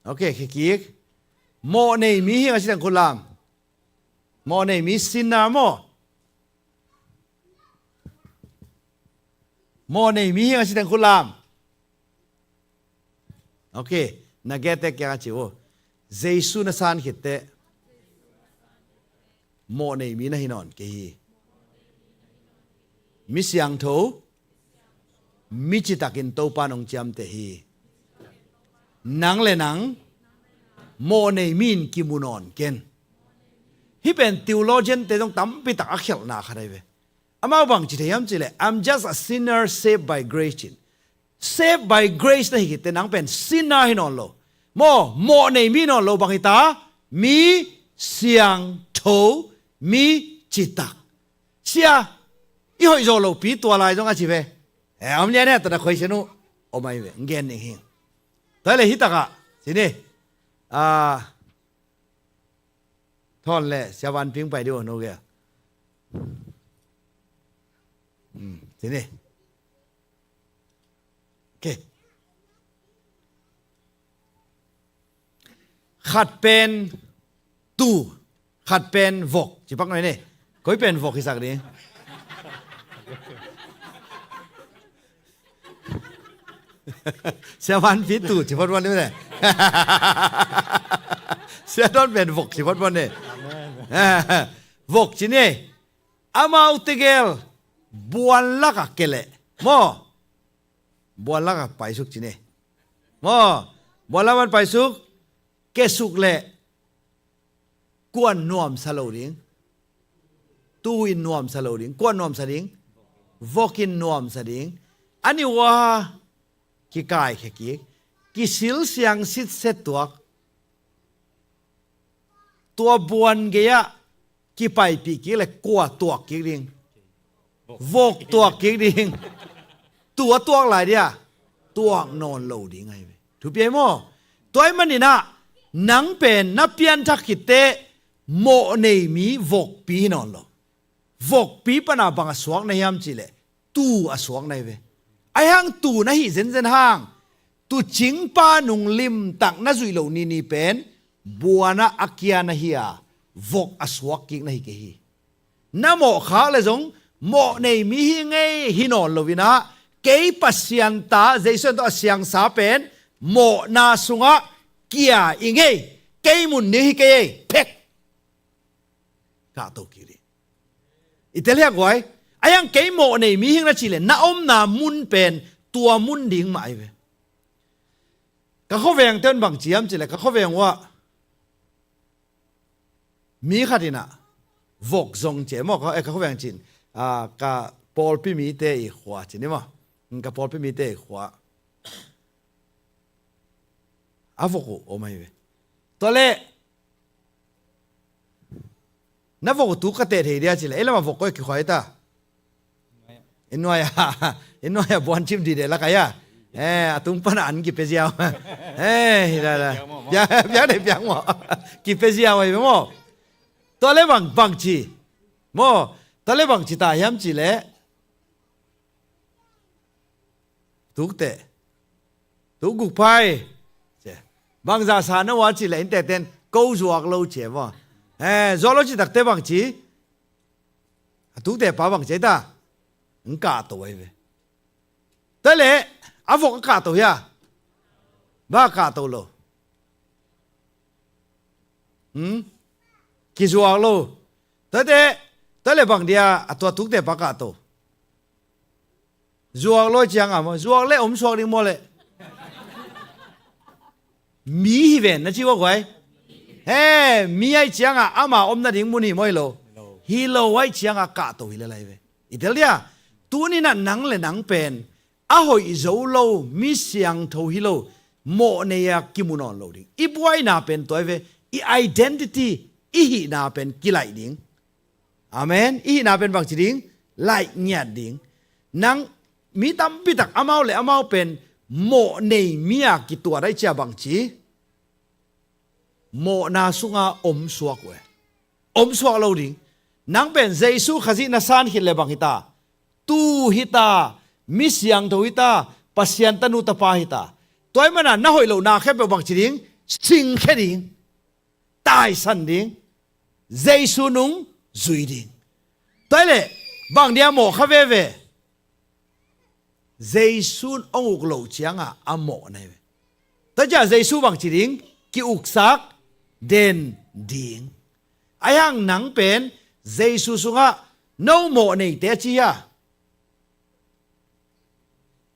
Okay, khia kik. Mawhnei mi hi ing a, ci teng khut lam. Mawhnei mi, sinner maw. Mawhnei mi hi ing a, ci teng khut lam. Okay, na gete kiangah ci uh. Jesu na san khit teh mawhnei mi na hi nawn kei hi. Mi siangtho, mi citakin Topa in hong ciamteh hi. Nang le nang mawhnei mi in kimu nawn ken. Hih pen theologian te zong tampi tak a khialhna khat ahi ve. Amau bang ci thei hiam cih leh, "I'm just a sinner saved by grace," ci. Saved by grace na hi khit teh nang pen sinner hi nawn lo. Maw, mawhnei mi nawn lo, bang hi ta? Mi siangtho, mi citak. Sia, i hoih zawh lopi tua lai zong a ci ve. Eh, om lian he, tua na khuaisian uh om ahi ve, gen ning hi. Tua leh hih takah ci ni. Ah, thawn leh Sia Van Ping pai dih uh, no ge. Hmm, ci ni. Okay. Khat pen tuu, khat pen vok. Ci pak nuai ni. Koi pen vok hisak ding? Sia Van Pi tuu ci phot phot ni. Sia Don pen vok ci phot phot ni. Vok ci ni. Amau tegel buan lakah ke leh, maw, buan lakah paisuk ci ni. Maw, buan lakah paisuk, kesuk leh kuan nuamsa lo ding. Tuu in nuamsa lo ding. Kuan nuamsa ding? Vok in nuamsa ding. A ni ua kikaikhia kik, kisilsiang sitset tuak. Tua buan gei-ah kipaipih kik leh kua tuak kik ding? Vok tuak kik ding. Tua tuak lai dia? Tuak nawn lo ding ahi ve. Thupi ahi maw? Tua ahih maninah nang pen na pianthak khit teh mawhnei mi vokpi hi nawn lo. Vokpi pana bang a suak na hiam cih leh tuu a suak na hi ve. Ahi hang tuu na hih zenzen hang, tuucingpa nung limtak na zuih loh nini pen buanah a kia na hi a, vok a suak kik na hi kei hi. Na mawhkhak leh zong mawhnei mi hi ngei hi nawn loinah, kei Pasian ta Jesu tawh a siangsa pen mawhna sungah kia i ngei, kei mun ding hi kei ei, phek. Kahto kik ding. I tel hiak guai. Ahi hang kei mawhnei mi hi ing na cih leh na omna mun pen tua mun ding mah ahi ve. Ka khuavengte un bang ci hiam cih leh, ka khuaveng uah mi khat inah vok zong ci e maw, ka, eh, ka khuaveng cin, ah, ka pawlpi mite i khua ci ni maw. Ka pawlpi mite i khua a vok uh om ahi ve. Tua leh na vok uh tuk ka teh thei dia cih leh, ei lamah vok koi kikhuai ta? Inn nuai-ah, inn nuai-ah buancim dide lak ai a. Eh, a tung pana an kipia ziau. Eh, hi la la. Piang, piang dei piang maw. Kipia ziau ahi ve maw. Tua leh bang, bang ci. Maw, tua leh bang ci ta hiam cih leh, tuk teh. Tuk guk phai. Ci. Bangzah sa na uh a cih leh inntekten, ko zuak lo ci e maw. Eh, zuak lo cih takteh bang ci? A tukteh pa bang ci ta? Hong kahto ahi ve. Tua leh a vok a kahto hia? Bang a kahto lo? Hmm? Kizuak lo. Tua teh, tua leh bang dia a tua tukteh pa kahto? Zuak lo ciangah maw, zuak leh om suak ding maw leh? Mi hi ven na ci ua guai. He, mi ahih ciangah ama om nading mun hi maw hi lo? Hi lo ahih ciangah kahto hi lel ahi ve. I tel dia? Tuninah nang le nang pen a hoih zo lo, mi siangtho hi lo, mawhnei-a kimu nawn lo ding. I buaina pen tua ahi ve. I identity, i hihna pen kilaih ding. Amen. I hihna pen bangci ding? Laih ngiat ding. Nang, mi tampi tak amau le amau pen mawhnei mi-a kituat ahih ciang bangci, mawhna sunga om suak uh e. Om suak lo ding. Nang pen Jesu Khazih na san khit le bang hita? Tuu hita, mi siangtho hita, Pasian tanu tapa hita. Tua ahih manin na hoih lohna khempeuh bangci ding? Singkhia ding. Taisan ding. Jesu nung zui ding. Tua ahih leh bang dia mawh kha veve? Jesu in hong uk loh ciangah a mawh na hi ve. Tua ciang Jesu bangci ding? Ki-uksak den ding. Ahih hang nang pen Jesu sungah no mawhneite a ci hia?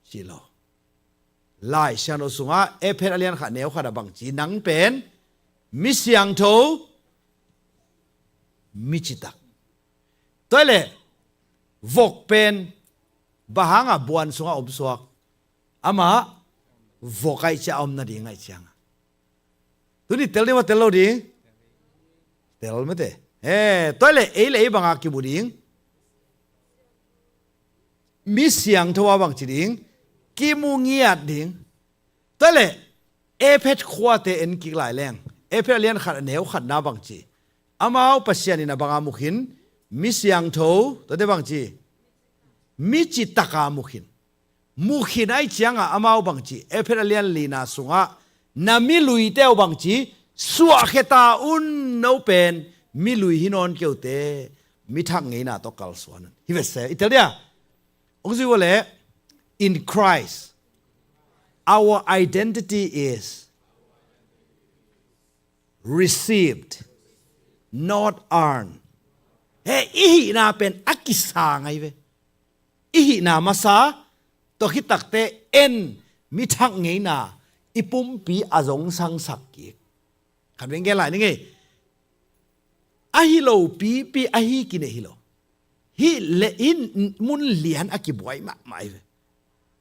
ci lo. Lai Siangtho sungah Efesa a lian khat neu khat ah bang ci, nang pen mi siangtho, mi citak. Tua leh vok pen bang hangah buan sungah om suak? Amah vok ahih ciang a om nading ahih ciangah. Tuni tel ding maw, tel lo ding? Tel mete. He, tua leh ei le ei bangah kimu ding? Mi siangtho a bang ci ding? Kimu ngiat ding. Tua leh Efesa khuate en kik lai leng, Efesa a lian khat a neu khatna bang ci? Amau Pasian in a bangah mu khin? Mi siangtho, tuate bang ci? Mi citak a mu khin. Mu khin ahih ciangah amau bang ci? Efesa a lian lina sungah na miluite uh bang ci? Suahkhia ta un, no pen milui hi nawn kei uh teh, mi thak ngeina tawh kalsuan un. Hi ve se, i tel dia. Hong zui uh leh, in Christ, our identity is received, not earned. He, i hihna pen a kisang ahi ve. I hihna masa tawh khit takteh en, mi thak ngeina, i pumpi a zongsangsak kik. Khat veng gen lai ning ei. Ahi lopipi ahi kinei hi lo. Hih leh hih mun lian a kibuai mahmah hi ve.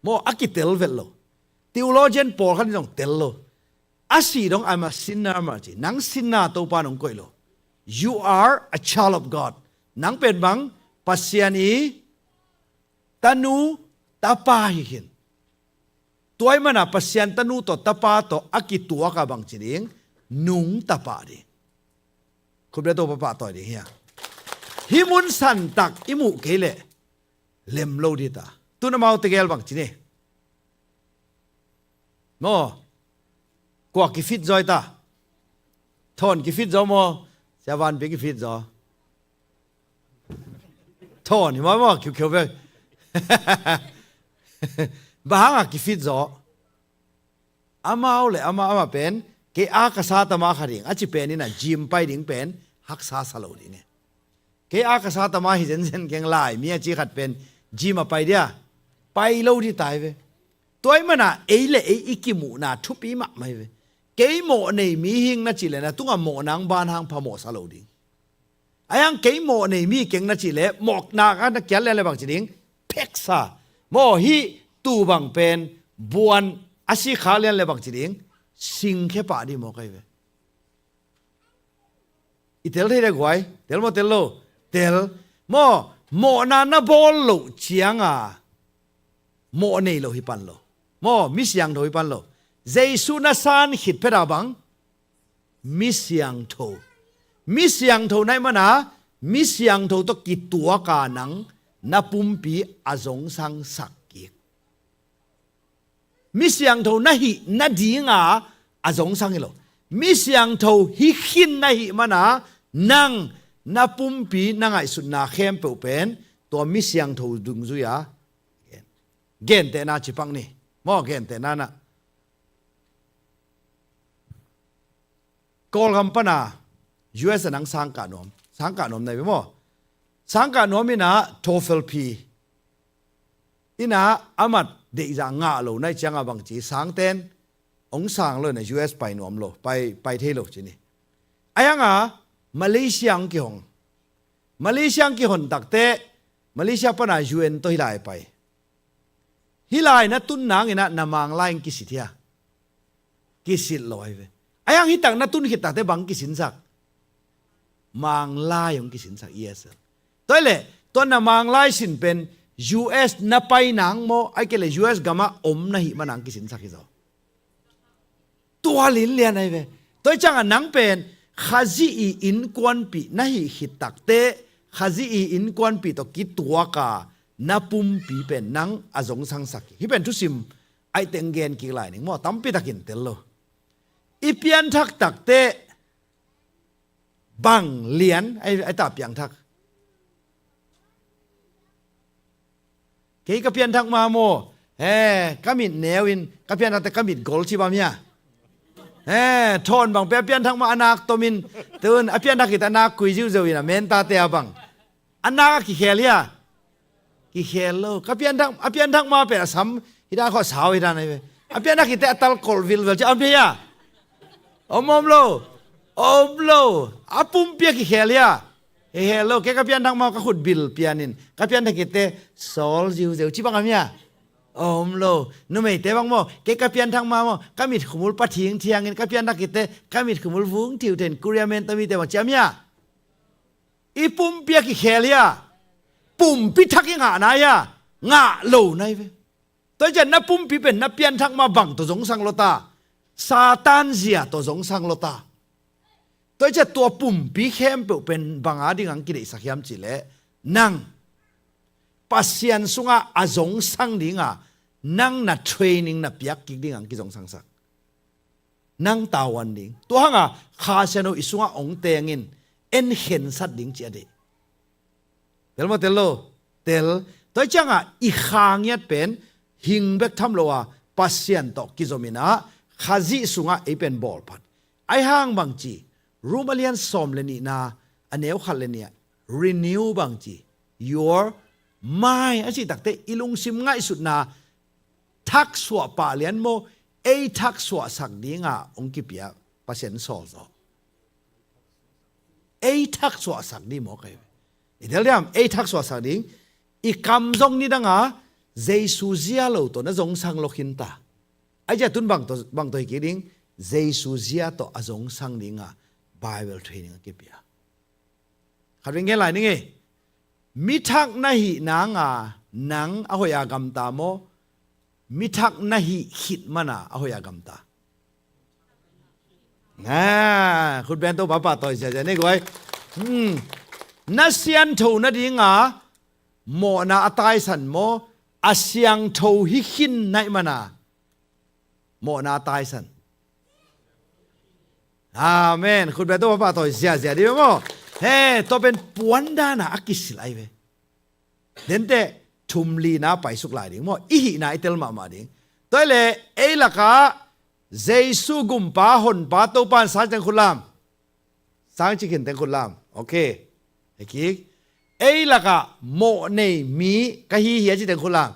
Maw, a kitel vet lo. Theologian pawlkhat in zong tel lo. A sih dong, "I'm a sinner," mah ci. Nang sinner, Topa in hong koih lo. "You are a child of God." Nang pen bang, Pasian i tanu, tapa hi khin. Tua ahih mana Pasian tanu tawh tapa tawh a kituak a bang ci ding? Nungta pah ding. Khut beng, Topa pahtawi ding hi a. Hih mun santak i muh kei leh lem lo ding ta. Tun amau tegel bang ci ni? Maw, kua kifit zaw i ta? Thawn kifit zaw maw? Sia Van Pi kifit zaw. Thawn hi maw, maw, khiukheu ve. Bang hangah kifit zaw? Amau le amau, amah pen, "Kei a ka sa tama kha ding," a ci pen in a gym pai ding pen haksa sa lo ding e. "Kei a ka sa tama hi zenzen keng lai mi," a ci khat pen gym a pai dia? Pai lo ding ta hi ve. Tua ahih mana ei le ei i kimuhna thupi mahmah hi ve. Kei mawh nei mi hing na cih leh na tungah mawhna hong ban hang phamawh sa lo ding. Ahi hang kei mawh nei mi keng na cih leh, mawhna a na kiat lian leh bang ci ding? Pheksa. Maw, hih tuu bang pen buan a sikhak lian leh bang ci ding? Singkhia pah ding maw kai ve. I tel thei dia guai? Tel maw, tel lo? Tel. Maw, mawhna na bawl loh cianga mawh nei lo hi pan lo. Maw, mi siangtho hi pan lo. Jesu na san khit phet a bang? Mi siangtho. Mi siangtho na hih mana, mi siangtho tawh kituak a nang na pumpi a zongsangsak kik. Mi siangtho na hih nadinga a zongsang hi lo. Mi siangtho hi khin na hih mana, nang na pumpi na ngaihsutna khempeuh pen tua mi siangtho dungzui a gen. Gentehna ci pak ni. Maw, gentehna na. Kawlgam pana U S a nang sangkah nuam, sangkah nuam na hi ve maw? Sangkah nuam in a TOEFL phi in a, a mat deihzah ngah lo na hih cianga bang ci, sangten hong sang lo in a U S pai nuam lo, pai, pai thei lo ci ni. Ahi hanga Malaysia hong kihong. Malaysia hong kihon takteh Malaysia pana U N tawh hih lai pai. Hih lai na tun nangin a na Manglai hong kisit hia? Kisit lo ahi ve. Ahi hang hih tak na tun khit takteh bang kisinsak? Manglai hong kisinsak, E S L. Tua hi leh tua na Manglai sin pen U S na pai nang maw, ahih kei leh U S gamah om na hih mana hong kisinsak hi zaw? Tua linlian ahi ve. Tua hi cianga nang pen Khazih i innkuanpih na hih khit takteh, Khazih i innkuanpih tawh kituak a na pumpi pen nang a zongsangsak hi. Hih pen thusim ahih teng gen kik lai ning maw, tampi takin tel lo. I pianthak takteh bang lian ahi, ahi ta piangthak? Kei ka pianthak ma maw? He, ka mit neu in, ka pianthak teh ka mit gol ci bam hia? He, Thawn bang pen a pianthak ma a nak tom in, tun a pianthak khit a nak kui ziuziau in a, Menta te a bang. A nak a kikhel hia? Kikhel lo. Ka pianthak, a pianthak ma pen a sam Hih dan khawh sau hih dan ahi ve. A pianthak khit teh a tal kolh vilvel ci a om thei a. Om om lo. Om lo. A pumpi a kikhel hia? He he lo. Kei ka pianthak ma ka khut bil pianin ka pianthak khit teh sawl ziuzeu ci bang a om hia? Om lo. Numeite bang maw, kei ka pianthak ma maw, ka mitkhumul pa thingthiangin ka pianthak khit teh ka mitkhumul vung thiuthein Korea men tawh mite bang ci a om hia? I pumpi a kikhel hia? Pumpi thak i ngahna hia? Ngah lo na hi ve. Tua hi ciah na pumpi pen na pianthak ma bang tawh zongsang lo ta? Satan zia tawh zongsang lo ta? Tua hi ciah tua pumpi khempeuh pen bang a ding ang kideihsak hiam cihleh, nang Pasian sungah a zongsang dinga nang na training na piak kik ding ang kizongsangsak. Nang tavuan ding. Tua hanga Kha Siangtho i sungah ong tengin en khensat ding ci a deih. Tel maw, tel lo? Tel. Tua hi cianga i kha ngiat pen hing bek tham lo a Pasian tawh kizomin ah Khazih sungah ei pen bawlphat. Ahi hang bang ci, Rom a lian sawm le nihna a neu khat le nih ah renew bang ci, your mind a cih takteh i lungsim ngaihsutna thaksuah pah lian maw, ei thaksuahsak dinga ong kipia Pasian sawl zaw. Ei thaksuahsak ding maw kai? I tel diam, ei thaksuahsak ding. I kam zong nidanga Jesu zia lo tawh na zongsang lo khin ta. Ahi ciah tun bang tawh, bang tawh hi kik ding? Jesu zia tawh a zongsang dinga Bible training a kipia. Khat vei gen lai ning ei. Mi thak na hih nanga nang a hoih a gamta maw? Mi thak na hih khit mana a hoih a gamta? Ah, khut beng Topa pahtawi ziazia ni guai. Hmm. Na siangtho nadinga mawhna a taisan maw? A siangtho hi khin naih mana mawhna a taisan? Amen. Khut beng Topa pahtawi ziazia dih ve maw? He, tua pen puan dana a kisil ahi ve. Denteh thum lina paisuk lai ding maw? I hihna i tel mahmah ding. Tua hi leh ei lakah Jesu gumpa honpa Topa in sang ci teng khut lam. Sang ci khin teng khut lam. Ok. Hei kik. Ei lakah mawh nei mi ka hi hi a ci teng khut lam.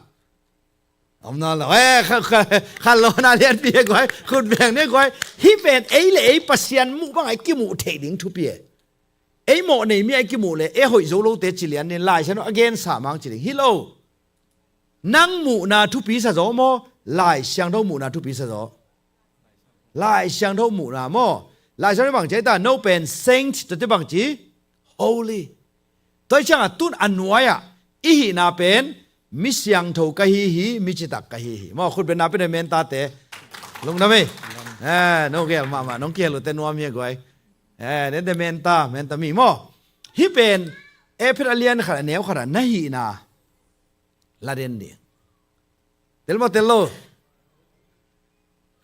Om nawn lo. Eh, kha, kha, kha lo na lianpi e guai. Khut beng ni guai. Hih pen ei le ei Pasian muh bangah i kimuh theih ding thupi e. Ei mawh nei mi a i kimuh leh ei hoih zo lote ci lian nin Lai Siangtho a gensa mang ci ding hi lo. Nang muhna thupi sa zaw maw? Lai Siangtho muhna thupi sa zaw? Lai Siangtho muhna maw? Lai Siangtho bang ci a hi ta, no pen saint, tua te bang ci? Holy. Tua hi ciangah tun a nuai-ah i hihna pen mi siangtho ka hi hi, mi citak ka hi hi. Maw, khut bengna pen a mentate. Lungdam ei. Eh, no gel mahmah, nong kihel uh te nuam hi a guai. Eh, nente menta, menta mi maw. Hih pen Efesa a lian khat a neu khat ah na hihna la den ding. Tel maw, tel lo?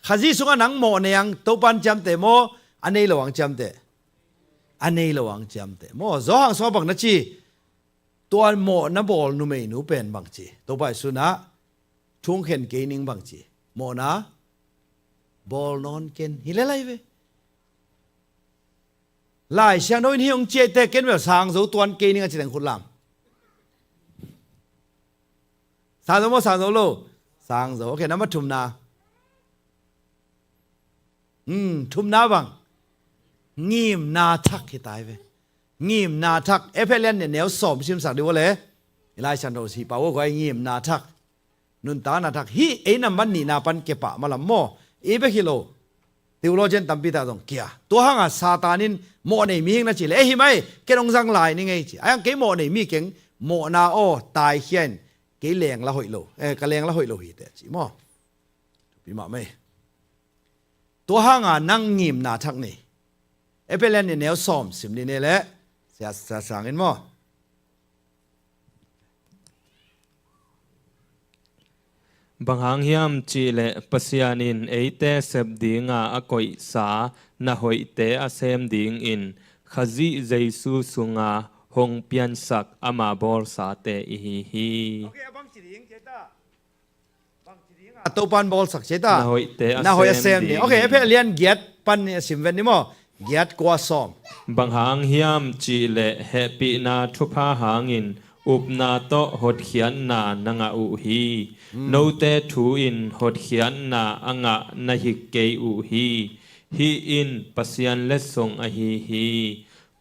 Khazih sungah nang mawh nei ang Topan ciamteh maw, a nei lo ang ciamteh? A nei lo ang ciamteh maw. Zawhang sungah bang na ci? Tua mawhna bawl numeinu pen bang ci? Topa i sunah thungkhen kei ning bang ci? Mawhna bawl nawn ken hi lelai ve. Lai Siangtho in hih hong ciahte ken bel sang zo tuan kei ning a ci teng khut lam. Sang zo maw, sang zo lo? Sang zo. Ok, nambat thumna. Hmm, thumna bang? Ngimna thak hi tai ve. Ngimna thak. Efesa lian nih neu sawm simsak dih ua le. I Lai Siangtho si pau ua guai ngimna thak. Nuntakna thak hi ei nambat nihna pan kepah malam maw? Ei bek hi lo. Theologian tampi ta zong kia. Tua hanga Satan in mawh nei mihing na ci le, eh, hi mai, ken hong zang lai ni ngei ci. Ai ang kei mawh nei mi keng, mawhna aw, taikhia in, kei leng la hoih lo. Eh, ka leng la hoih lo hi te ci maw? Thupi mah mai. Tua hanga nang ngimna thak ni. Efesa lian nih neu sawm sim ni ne le. Sia, sia sangin maw? Bang hang hiam cihleh Pasian in eite sep dinga a koihsa na hoihte a sem dingin Khazih Jesu sunga hong piansak ama bawlsate i hi hi. Okay, a bang ci ding, Topan bawlsak ci ta. Na hoihte a sem ding. Okay, Efesa lian giat pan a sim ven ni maw? Giat kua sawm. Bang hang hiam cihleh hehpihna thupha hangin upna tawh hotkhiatna na ngah uh hi. Note thu in hotkhiatna a ngah na hik kei uh hi. Hih in Pasian letsong ahi hi.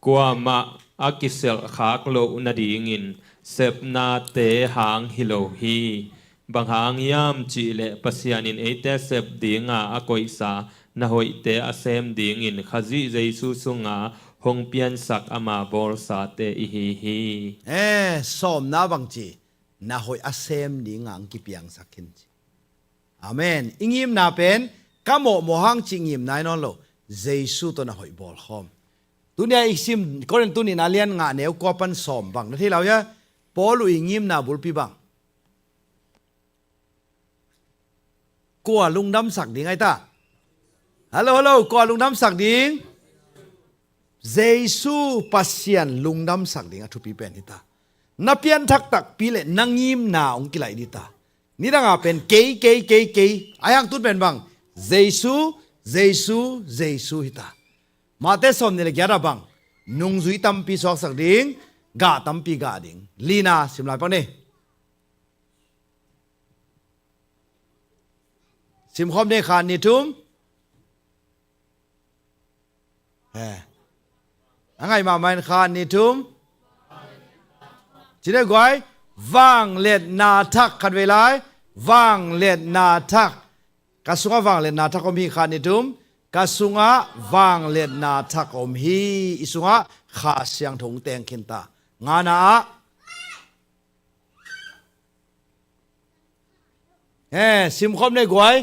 Kuamah a kiselhkhak loh nadingin sepnate hang hi lo hi. Bang hang hiam cihleh Pasian in eite sep dinga a koihsa na hoihte a sem dingin Khazih Jesu sunga hong piansak ama bawlsate ihi hi. Eh, sawmna bangci na hoih a sem dinga ang kipiangsak khin ci. Amen. I ngimna pen ka mawhmawh hang ci ngimna hi nawn lo. Jesu tawh na hoih bawlkhawm. Tunia i sim Korin tunina lian nga neu kua pan sawm bang na thei lau hia? Paul uh i ngimna bulpi bang kua lungdamsak ding ai ta? Hello, hello, kua lungdamsak ding? Jesu Pasian lungdamsak ding a thupi pen hita. Na pianthak takpi le na ngimna hong kilaih dita. Nidanga pen kei, kei, kei, kei. Ai hang tun pen bang Jesu, Jesu, Jesu hita. Mate sawm ni le giat a bang nungzui tampi suaksak ding, gah tampi gah ding. Lina simlai pak ni. Simkhawm ni khat ni thum. He. A ngai mahmah in khat ni thum. Cine guai. Vangliatna thak khat vei lai. Vangliatna thak. Ka sungah vangliatna thak om hi khat ni thum. Ka sungah vangliatna thak om hi. I sungah Kha Siangtho hong teng khin ta. Ngana ah. Eh, simkhawm nei guai.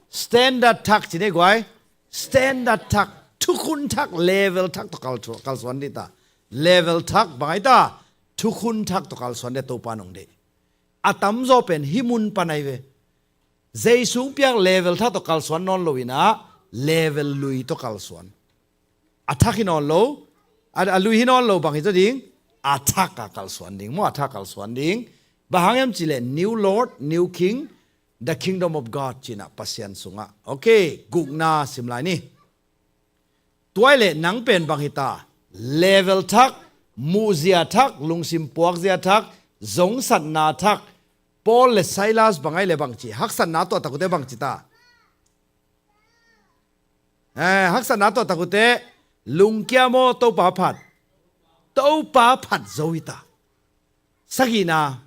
Standard thak ci nei guai. Standard thak, thukhun thak, level thak tawh kal, kalsuan dita. Level thak bang ai ta? Thukhun thak tawh kalsuan dita Topa nong deih. A tamzaw pen hih mun pan ai ve. Jesu piak level thak tawh kalsuan nawn lo inah level lui tawh kalsuan. A thak hi nawn lo, a, a lui hi nawn lo bang hi zaw ding? A thak a kalsuan ding maw, a thak a kalsuan ding. Bang hang hiam cihleh New Lord, New King, The Kingdom of God cinah Pasian sungah. Ok, gukna sim lai ni. Tuai le nang pen bang hita? Level thak, muhzia thak, lungsim puakzia thak, zongsatna thak. Paul le Silas bang ai le bang ci, haksatna tuah takute bang ci ta? Eh, haksatna tuah takute, lungkia maw Topa phat? Topa phat zo hita. Sagihna,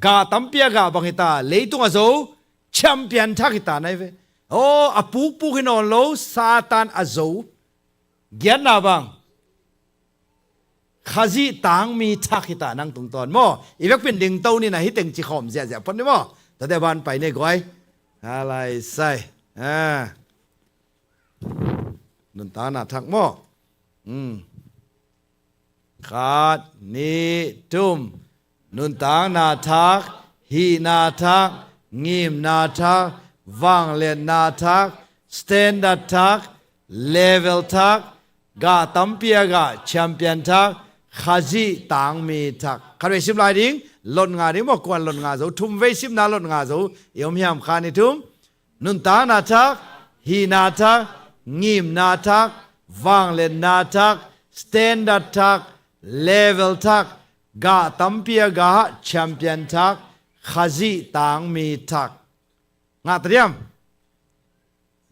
gah tampi a gah bang hita? Leitung a zo, champion thak hita nai ve. Aw, a pukpuk hi nawn lo, Satan a zo. Giatna bang, Khazih tangmi thak hita nang tungtawn maw? I vekpin dingto nina hih teng ci khawm ziahziah phot ni maw? Tate ban pai nei guai. Halai sai. Ah. Nuntakna thak maw? Hmm. Khat, nih, thum. Nuntakna thak, hihna thak, ngimna thak, vangliatna thak, standard thak, level thak, gah tampi a gah champion thak, Khazih tangmi thak. Khat vei sim lai ding, lot nga ding maw, kuan lot nga zo, thum vei simna lot nga zo, i om hiam khat nih thum. Nuntakna thak, hihna thak, ngimna thak, vangliatna thak, standard thak, level thak, gah tampi a gah champion thak, Khazih tangmi thak. Ngah ta diam?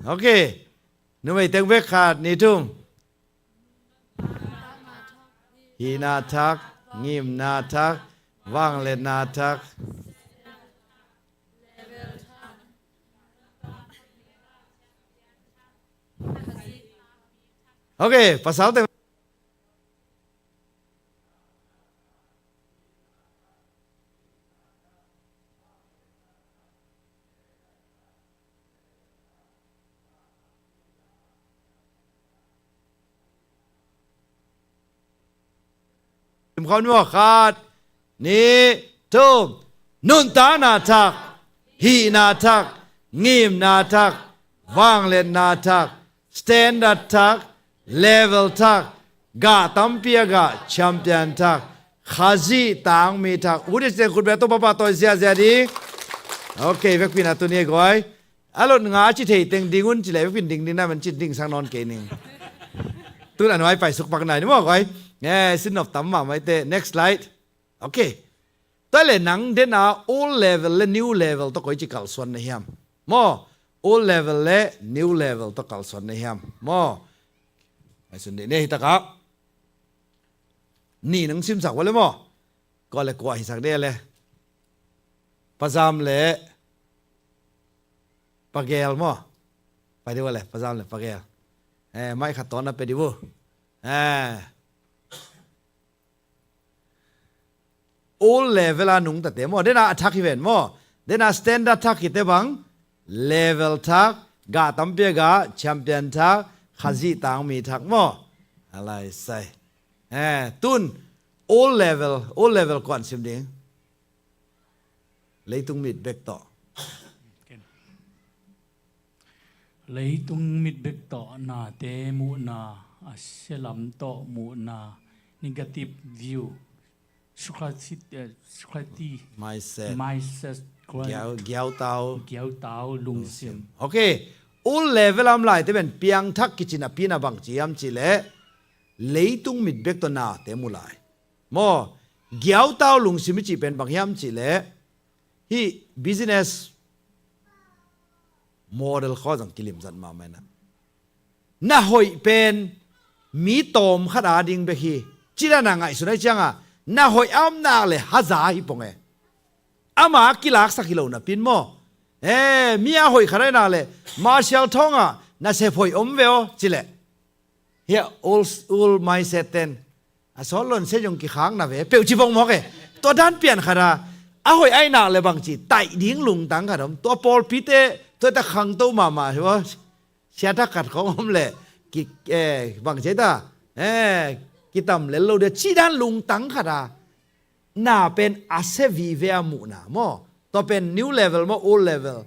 Ok. Numei teng bek khat nih thum. Hihna thak, ngimna thak, vangliatna thak. Ok, pasal teng. Simkhawm ni maw, khat, nih, thum. Nuntakna thak, hihna thak, ngimna thak, vangliatna thak, standard thak, level thak, gah tampi a gah champion thak, Khazih tangmi thak. Ut i citeng khut bia Topa pahtawi ziahziah ding. Ok, vekpin a tuni a guai. A lot nga a ci thei teng ding un cileh vekpin ding ding na man ci ding sang nawn kei ning. Tun a nuai paisuk pak nai ni maw, koi. Eh, sin nop tam mahmah i te. Next slide. Okay. Tua le nang dena old level le new level tawh koi ci kalsuan na hiam? Maw, old level le new level tawh kalsuan na hiam? Maw. Ai sun dih ne hi taka. Ni nang simsak ua le maw. Kua le kua hisak dih le. Pazam le Pagel maw. Pai dih ua le, Pazam le Pagel. Eh, mai khat tawh na pe dih ua. Eh. Old level a nungtate maw. Dena a thak hi ven maw. Dena standard thak hi te bang. Level thak, gah tampi a gah, champion thak, Khazih tangmi thak maw. A lai sai. Eh, tun, old level, old level kuan sim ding. Leitung mit bek tawh. Leitung mit bek tawh nate muhna, a sia lam tawh muhna, negative view, sukha-, eh, sukhati, mindset. Mindset, giau, giautau. Giautau, lungsim. Lungsim. Okay. Old level a om lai te pen piangthak kici napi na bang ci hiam cih leh leitung mit bek tawh nate mu lai. Maw, giautau lungsim i cih pen bang hiam cih leh hih business model khawng zong kilim zat mahmah ina. Na hoih pen mi tawm khat a ding bek hi. Ci dan a ngaihsun ahih ciangin na hoih a om nak le haza hi pong e. Ama kilaksak hi lo napi in maw. Eh, mi a hoih khat a hih nak le Marshall Thawng ah nasep hoih om ve aw ci leh. Hih old, old mindset ten. A sawt lon se zong kikhak na ve. Peuh ci pong mawk e. Tua dan pian khat a. A hoih a hih nak le bang ci. Taih ding lungtang khat om. Tua pawlpi te. Tua ta khangto mahmah hi ua. Sia thak khat khawng om le. Ki, eh, bang ci ta. Eh, kitam lel lo dia. Ci dan lungtang khat a. Na pen a sia vive a muhna. Maw. Tua pen new level maw, old level.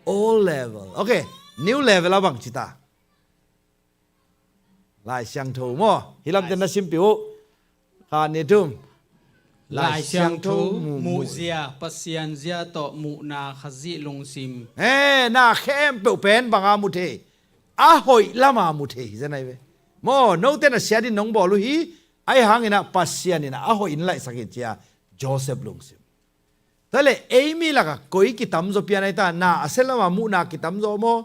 Old level. Okay. New level a bang ci ta. Lai Siangtho maw. Hih lam te na simpih uh. Kha ni tum. Lai Siangtho mu, mu, muhzia, Pasian zia tawh muhna, Khazih lungsim. Eh, na khempeuh pen bang a mu thei. A hoih lam a mu thei hi zen ai ve. Maw, note na sia din nong bawl uh hi. Ahih hangin a Pasian in a hoih in laihsak hi ci a Joseph lungsim. Tua le, ei mi lakah koi kitamzaw pian ai ta, na a sia lam a muhna kitamzaw maw,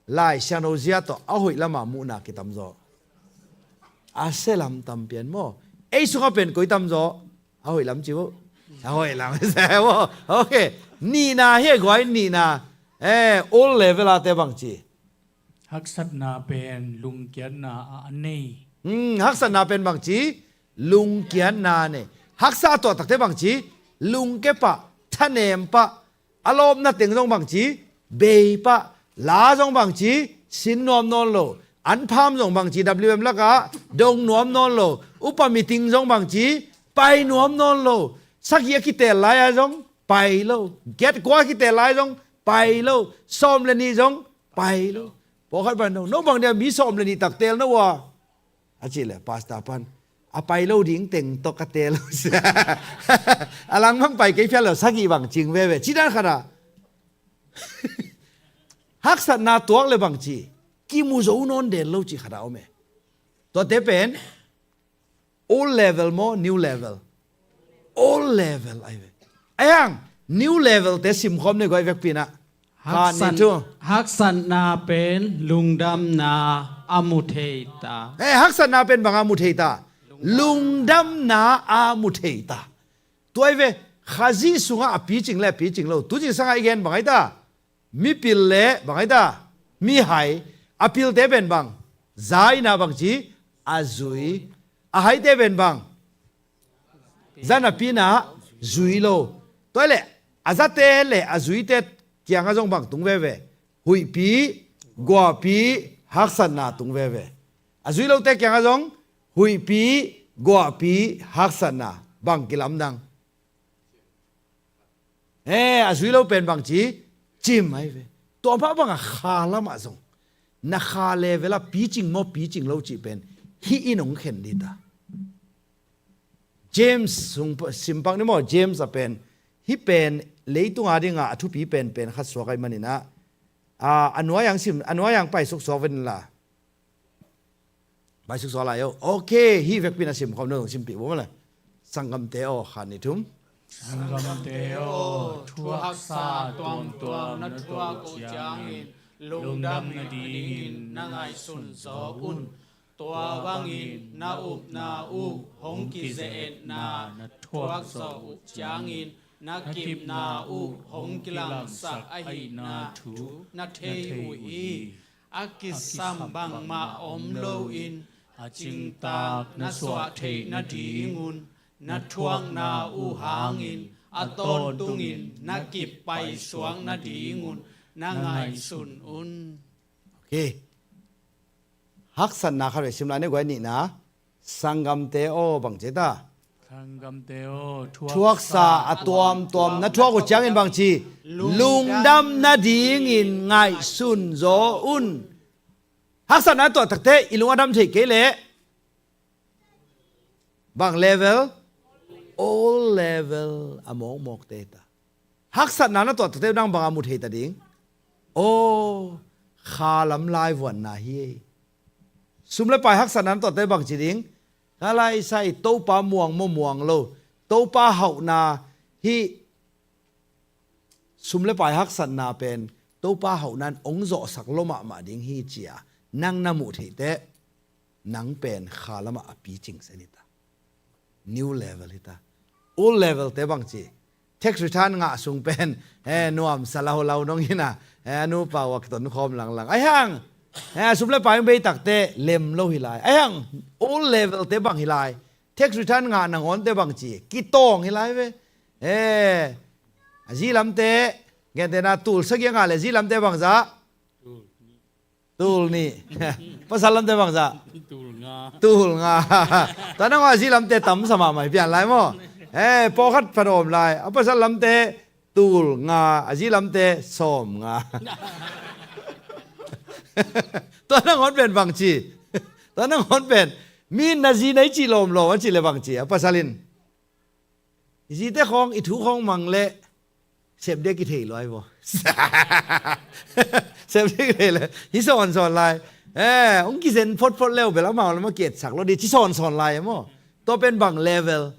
Lai Siangtho zia tawh a hoih lam a muhna kitamzaw. A sia lam tam pian maw. Ei sungah pen koi tamzaw, a hoih lam ci uh. A hoih lam maw. Okay. Nihna hi guai nihna. Eh, old level a te bang ci. Haksatna pen lungkiatna a nei. Hmm, haksatna pen bang ci, lungkiatna nei. Haksa a tuah takte bang ci, lungke pah, thanem pah, a lawpna teng zong bang ci, bei pah, la zong bang ci, sin nuam nawn lo, anpham zong bang ci, W M lakah dong nuam nawn lo, upa meeting zong bang ci, pai nuam nawn lo, sagih a kitel lai-a zong pai lo, giat kua a kitel lai zong pai lo, sawm le nih zong pai lo. Pawlkhat bang no, no bang dia mi sawm le nih tak tel no ua. A cih leh, pastor pan. A pai lo ding teng tawh ka tel lo sia. A lang bang pai kei phial lo, sagih bang cing veve. Ci dan khat a. Haksatna tuak le bang ci. Kimu zo nawn den lo ci khat a om e. Tuate pen. Old level maw, new level? Old level ai ve. Ai hang, new level te simkhawm ni guai vekpi na. Kha ni tu. Haksatna pen lungdamna a mu thei ta. Eh, haksatna pen bang a mu thei ta. Lungdamna a mu thei ta. Tua ai ve, Khazih sungah a picing le a picing lo. Tucing sangah i gen bang ai ta. Mipil le bang ai ta, mihai, a pilte pen bang, za in a bang ci, a zui, a haite pen bang, za napi in a zui lo. Tua le, a zate le a zuite kiangah zong bang tung veve, huihpi, guahpi, haksatna tung veve. A zui lote kiangah zong, huihpi, guahpi, haksatna, bang kilamdang. Eh, a zui lo pen bang ci, cim ai ve. Tua mah bangah kha lamah zong. Na kha level a picing maw picing lo cih pen. Hih in hong khen dih ta. James sung pa, simpak ni maw, James a pen. Hih pen, leitung a dingah, a thupi pen, pen khat suak ai manin ah. A, a nuai ang sim, a nuai ang pai suksuak ven la. Bai suk suak lai o. Ok, hih vekpi na sim khawm na dong simpih bo mah le. Sanggamte aw, khan ni thum. Sanggamte aw, thuaksa tuamtuam na thuak uh ciangin lungdam nadingin na ngaihsun zaw un. Tua bangin na upna uh hong kize-etna na thuak zawh uh ciangin na kipna uh hong kilangsak ahihna thu na thei uh hi. A kisam bangmah om loin a cingtak na suah theih nadingun, na thuakna uh hangin a tawntungin na kip paisuak nadingun na ngaihsun un. Ok. Haksatna khat vei sim lai ni guai nihna. Sanggamte aw, bang ci ta? Sanggamte aw, thuaksa a tuamtuam na thuak uh ciangin bang ci? Lungdam nadingin ngaihsun zaw un. Haksatna tuah takte i lung a dam thei kei leh bang level? Old level a mawkmawkte ta. Haksatna na tuah takte nang bang a mu thei ta ding? Aw, khalam laivuanna hi ei. Sum le pai haksatna na tuahte bang ci ding? Ka laisai, Topa muang maw muang lo, Topa hauhna hi. Sum le pai haksatna pen Topa hauhna in ong zawhsak lo mahmah ding hi ci-a nang na muh theih teh, nang pen khalamah a picing sen hi ta. New level hi ta. Old level te bang ci? Tax return ngah sung pen, eh, nuamsa laulau nong hi na, eh, a nupa uh a kiton khawm langlang. Ahi hang, eh, sum le pai bei takte lem lo hi lai. Ahi hang, old level te bang hi lai? Tax return ngah nangawn te bang ci? Kitawng hi lai ve. Eh, a zi lamte, gentehna tul sagih a ngah le zi lamte bangzah? Tul nih. Pasal lamte bangzah? Tul nga. Tua nangawn a zi lamte tamsa mahmah hi pian lai maw? Eh, pawlkhat phan om lai. A pasal lamte tul nga, a zi lamte sawm nga. Tua nangawn pen bang ci? Tua nangawn pen mi na zi na i cih lawmlawm a cih le bang ci? A pasal in i zite khawng, i thu khawng mang leh sepdek i thei luai vaw. Sepdek i thei leh hi sawnsawn lai. Eh, hong kizen photphot leu bel amau lam a kietsak lo ding ci sawnsawn lai e maw? Tua pen bang level?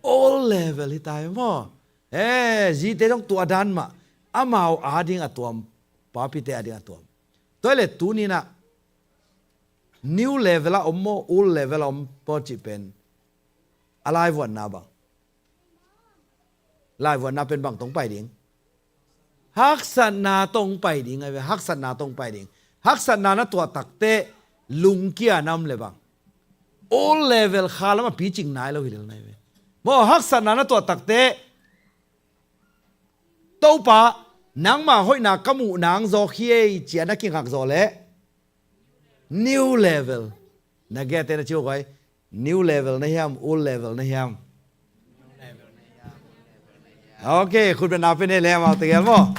Old level hi ta e maw? Eh, zite zong tua dan mah amau ading a tuam, papite ading a tuam. Tua hi leh tuni-in ah new level a om maw, old level a om maw cih pen a laivuanna bang? Laivuanna pen bang tawh pai ding? Haksatna tawh pai ding ahi ve, haksatna tawh pai ding. Haksatna na tuah takte lungkia na om le bang? Old level, khalam a picing nai lo hi lel na hi ve. Maw, haksatna na tuah takte Topa, nangma hoihna ka muh nang zawk hi ei ci-a na kingak zawh leh new level. Na gete na ci uh koi. New level na hiam, old level na hiam? Ok, khutbetna pen hi leh amau tegel maw?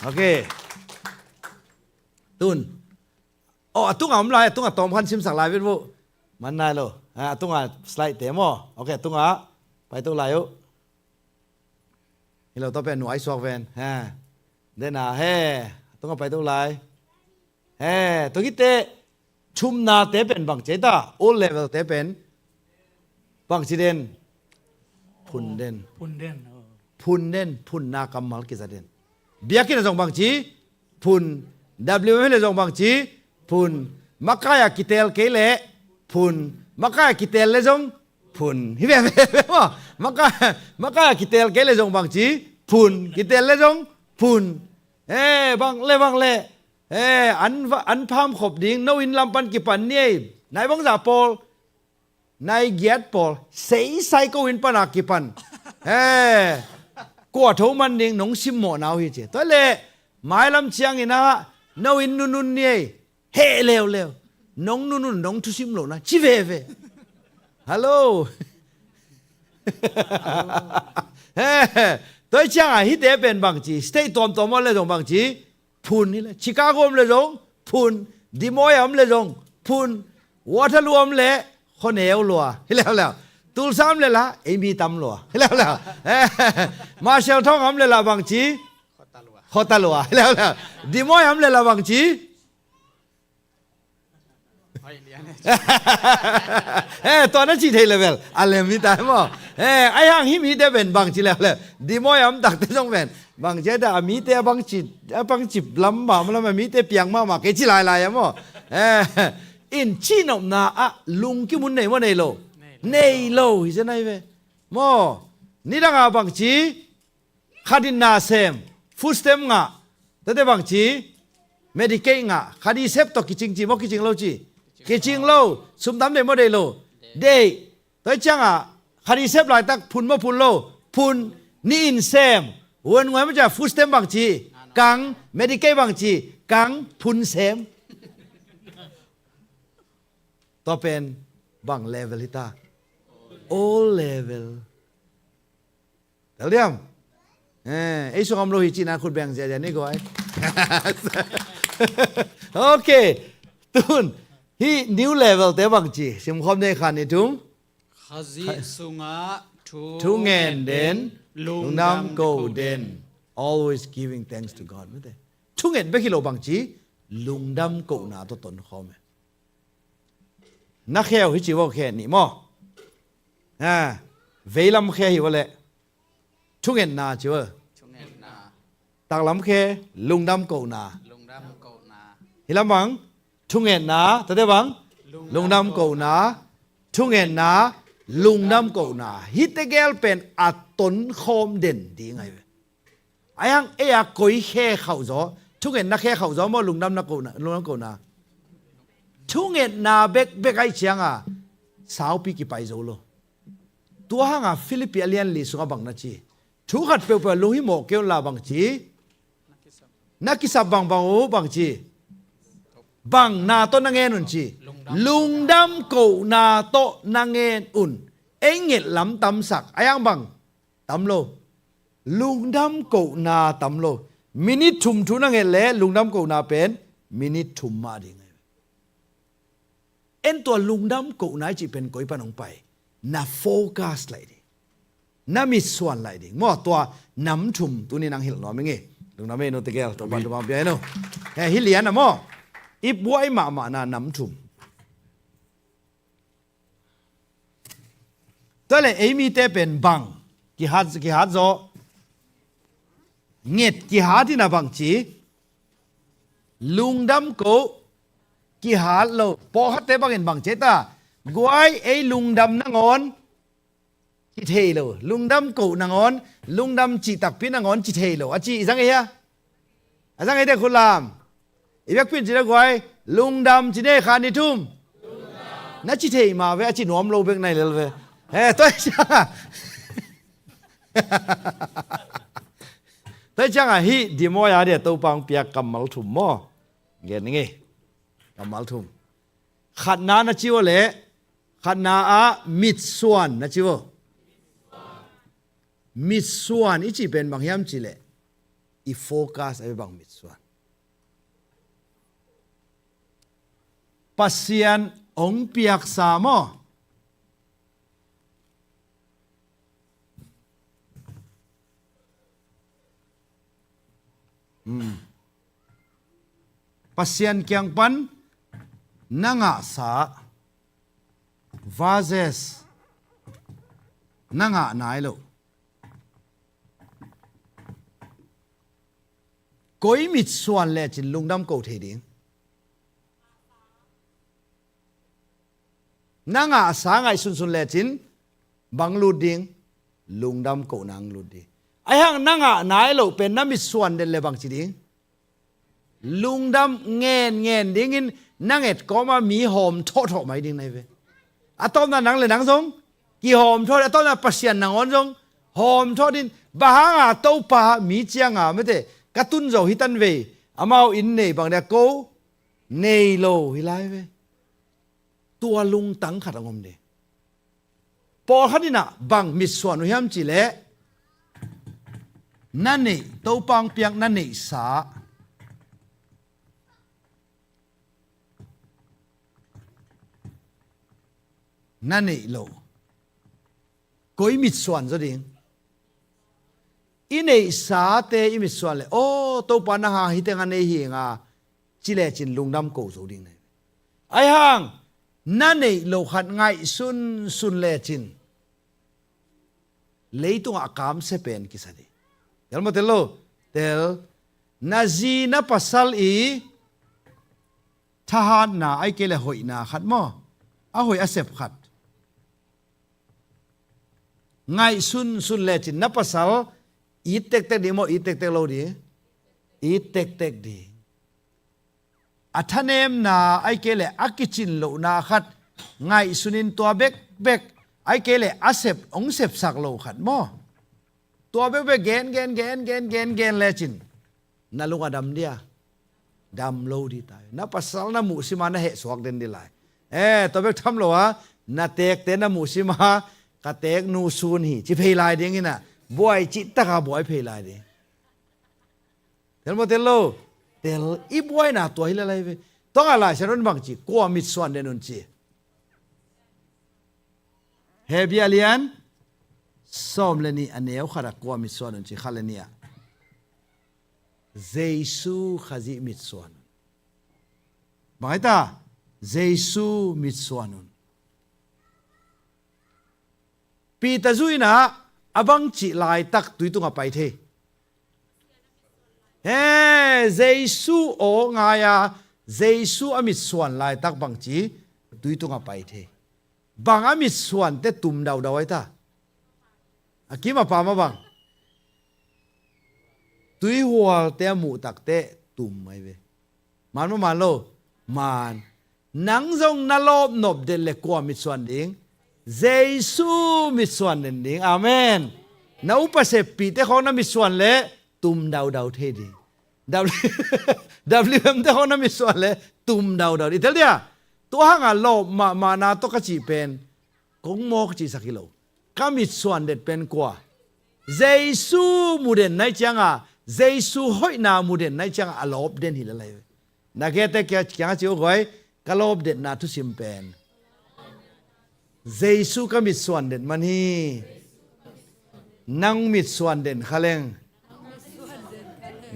Ok. Tun. Oh, a tunga om lai, a tunga tawm khan simsak lai vet vo. Man nai lo. Ah, a tunga slide te maw? Ok, a tunga pai to lai uh. Hi lo, tua pen nuai suak ven. Ha. Dena he. A tunga pai to lai. He, tua khit teh thumnate pen bang ci ta? Old level te pen bang ci den? Phun den. Phun den, oh. Phun den, phunna kammal kiza den. Biakinn ah zong bang ci? Phun. W M hileh zong bang ci? Phun. Makai ah kitel kei leh phun. Makai ah kitel leh zong phun. Hi ve ve ve maw. Makai, makai ah kitel kei leh zong bang ci? Phun. Kitel leh zong phun. Eh, bang le, bang le. Eh, an va-, an pham khop ding, no inn lam pan kipan ni ei. Nai bangzah pawl? Nai giat pawl. Seisai ko inn pan a kipan. Eh, kua tho man ding, nong simmawhna uh hi ci. Tua leh mailam ciangin ah no inn nunun ni ei. Heh leuleu. Nong nunun, nong thusim lohna ci veve. Hello. He, tua hi ciangah hihte pen bang ci? State tuamtuam om leh zong bang ci? Phun hi leh. Chicago om leh zong phun. Des Moines om leh zong phun. Waterloo om leh khuaneu lua. Hi leuleu. Tulsa om leh la ei mi tam lua. Hi leuleu. Marshalltown om leh la bang ci? Khuata lua. Hi leuleu. Des Moines om leh la bang ci? Eh, tua na cih thei le bel a lem hi ta maw? Eh, ahi hang hih mite pen bang ci le le, demon a om takte zong pen bang ci a, a mite a bangci, a bangci lam mahmah, lam a mite piang mahmah kei ci lailai a maw? Eh, in cihnopna ah lungkim hun nei maw, nei lo? Nei lo hi zen ahi ve maw? Nidang a bangci, khat in na sem, food stamp ngah, tua teh bangci, Medicaid ngah, khat i sep tawh kicing ci maw, kicing lo ci? Kicing lo. Sum tam deih maw, deih lo? Deih. Tua hi ciangah khat i sep laitak phun maw, phun lo? Phun. Nih in sem, huan nguai maw, cia food stamp bangci, kang. Medicaid bangci, kang. Phun sem. Tua pen bang level hi ta? O level. Tel diam? Eh, ei sung om lo hi cihna khut beng ziahziah ni guai. Ok. Tun hih new level te bangci simkhawm ni, khat, nih, thum. Khazih sungah thu ngen den, lungdam ko den. Always giving thanks to God. Thu ngen bek hi lo, bangci, lungdam kohna tawh tonkhawm e. Na khe uh hi ci uh, khe nih maw? Ha, veilam khe hi uh leh thungetna ci uh. Taklam khe lungdam kohna. Hih lam bang thungetna, tate bang lungdam kohna, thungetna, lungdam kohna. Hih tegel pen a tonkhawm den ding ahi ve. Ahi hang ei a koi khe khauh zaw, thungetna khe khauh zaw maw, lungdamna kohna, lungdam kohna? Thungetna bekbek ahi cianga saupi kipai zo lo. Tua hanga Philippi a lian li sungah bang na ci? Thu khat peuhpeuh lunghimawh kei un la, bangci, na kisap bangbang uh bangci, bang na tawh na ngen un ci? Lungdam kohna tawh na ngen un. Ei nget lam tamsak, ahi hang bang tam lo? Lungdam kohna tam lo. Minute thum thu na nget leh lungdam kohna pen minute thum mah ding. En, tua lungdam kohna i cih pen koi pan hong pai? Na focus laih ding, na mitsuan laih ding maw. Tua nam thum tuni nang hilh nuam ing e. Lungdam e, no tegel, tua pan tua pan pia e, no. He, hih lian a maw, i buai mahmahna nam thum. Tua leh ei mite pen bang kihat, kihat zaw, nget kihat in a bangci, lungdam koh, kihat lo. Pawlkhatte bangin bang ci ta? Guai, ei lungdam nangawn ci thei lo, lungdam koh nangawn, lungdam cih takpi nangawn ci thei lo a ci i zang ei hia? A zang ei te khut lam. I biakpi'n ci na guai, lungdam ci ni, khat, nih, thum. Na ci thei mah ve, a ci nuam lo bek nai lel ve. He, tua hi cianga, tua hi cianga hih demon a dia Topa hong piak kammal thum maw? Gen ning e. Kammal thum. Khatna na ci uh leh, khatna ah mitsuan na ci uh. Mitsuan i cih pen bang hiam cih leh, i focus a bang mitsuan? Pasian hong piaksa maw? Hmm. Pasian kiang pan na ngahsa versus na ngah nai loh. Koi mitsuan lecin lungdam ko thei ding? Na ngahsa ngaihsunsun lecin bang lut ding? Lungdam kohna hong lut ding. Ahi hang na ngah nai loh pen na mitsuan den leh bang ci ding? Lungdam ngenngen dingin na nget kawma mi hawm thawhthawh mai ding na hi ve. A tawpna nang le nang zong kihawm thawh, a tawpna Pasian nangawn zong hawm thawh ding. Bang hanga Topa mi cianga mete ka tun zo hi tan vei, amau inn nei bang dia ko nei lo hi lai ve. Tua lungtang khat hong om ding. Pawlkhat in ah bang mitsuan uh hiam cih leh, na neih, Topa hong piak na neihsa na neih loh. Koi mitsuan zaw ding? I neihsate i mitsuan leh, aw, Topa, nang hang hih teng a nei hi ing a, ci lecin lungdam ko zo ding na hi. Ahi hang na neih loh khat ngaihsunsun lecin leitungah a kamsia pen kisa ding. Tel maw, tel lo? Tel. Na zi na pasal i thahatna, ahih kei leh hoihna khat maw, a hoih a sep khat ngaihsunsun lecin na pasal it tektek ding maw, it tektek lo ding? It tektek ding. A thanemna, ahih kei leh a kicin lohna khat ngaihsunin tua bekbek, ahih kei leh a sep, hong sepsak lo khat maw, tua bekbek gen, gen, gen, gen, gen, gen lecin na lung a dam dia? Dam lo ding ta. Na pasal na muhsim a na hehsuak den ding lai. Eh, tua bek tham lo a, na teekte na muhsim a, ka teek nu sun hi ci phei lai ding in a, buai cih taka buai phei lai ding. Tel maw, tel lo? Tel. I buaina tua hi lai lai ve. Tua ngah Lai Siangtho in bang ci, kua mitsuan den un ci? Hebru a lian sawm le nih a neu khat ah kua mitsuan un ci, khat le nih ah. Jesu Khazih mitsuan un. Bang hi ta? Jesu mitsuan un. Peter zuihna a bang cih laitak tui tungah pai thei? He, Jesu aw ngai a, Jesu a mitsuan laitak bang ci tui tungah pai thei? Bang a mitsuante tum daudau ahi ta? A kim a pam a bang? Tuihualte a muh takteh tum ahi ve. Man maw, man lo? Man. Nang zong na lawpnop den le kua mitsuan ding? Jesu mitsuan den ding. Amen. Na upa seppihte khawng na mitsuan le tum daudau thei ding. W-, W M te khawng na mitsuan le tum daudau ding. I tel dia? Tua hanga lawp mahmahna tawh ka cih pen kong mawk cihsak hi lo. Ka mitsuan den pen kua? Jesu mu den na hih cianga, Jesu hoihna mu den na hih cianga a lawp den hi lai lai ve. Na gete kianga ci uh guai, ka lawp denna thusim pen Jesu ka mitsuan den man hi. Nang mitsuan den kha leng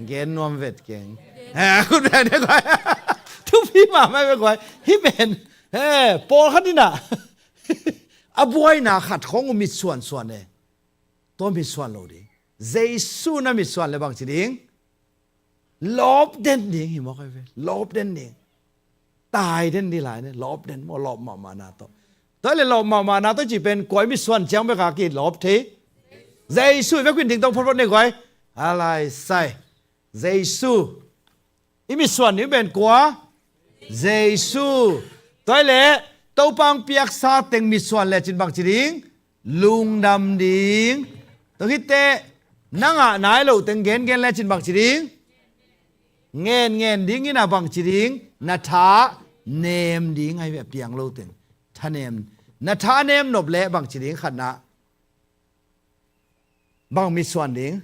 gen nuam vet keng. He, khut beng dek guai. Thupi mahmah ve guai. Hih pen, he, pawlkhat in a, a buaina khat khawng uh mitsuan suan e. Tua mitsuan lo ding. Jesu na mitsuan le bang ci ding? Lawp den ding hi mawk ahi ve. Lawp den ding. Tai den ding lai ne. Lawp den maw, lawp mahmahna tawh. Tua le lawp mahmahna tawh cih pen kua i mitsuan ciang bek a kilawp thei? Jesu. I vekpi in ding tawng photphot ne guai. A lai sai. Jesu. I mitsuan ding pen kua? Jesu. Tua hi leh Topa hong piaksa teng mitsuan lecin bang ci ding? Lungdam ding. Tua hi teh na ngah nai loh teng gengen lecin bang ci ding? Ngenngen ding in a bang ci ding? Na tha nem ding ahi ve, a piang lo teng. Tha nem. Na tha nem nop leh bang ci ding? Khatna bang mitsuan ding?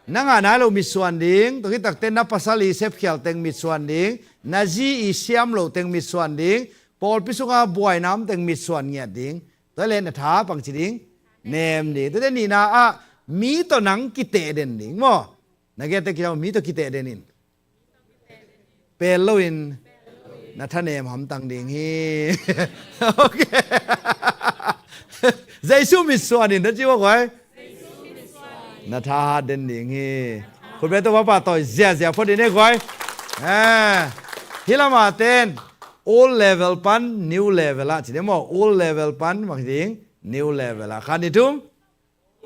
Na ngah nai loh mitsuan ding. Tua khit takteh na pasal i sepkhial teng mitsuan ding. Na zi i siam loh teng mitsuan ding. Pawlpi sunga buaina om teng mitsuan ngiat ding. Tua le na tha bang ci ding? Nem ding. Tua teh nihna ah mi tawh nang kiteh den ding maw? Na gete kiam, mi tawh kiteh den in. Pel loin na thanem hamtang ding hi. Ok. Jesu mitsuan in na ci uh guai. Na thahat den ding hi. Khut beng tawh papa tawi ziazia phot in e guai. Eh, hih lama ten old level pan new level ah ci ding maw? Old level pan bang ding? New level ah. Khat ni thum.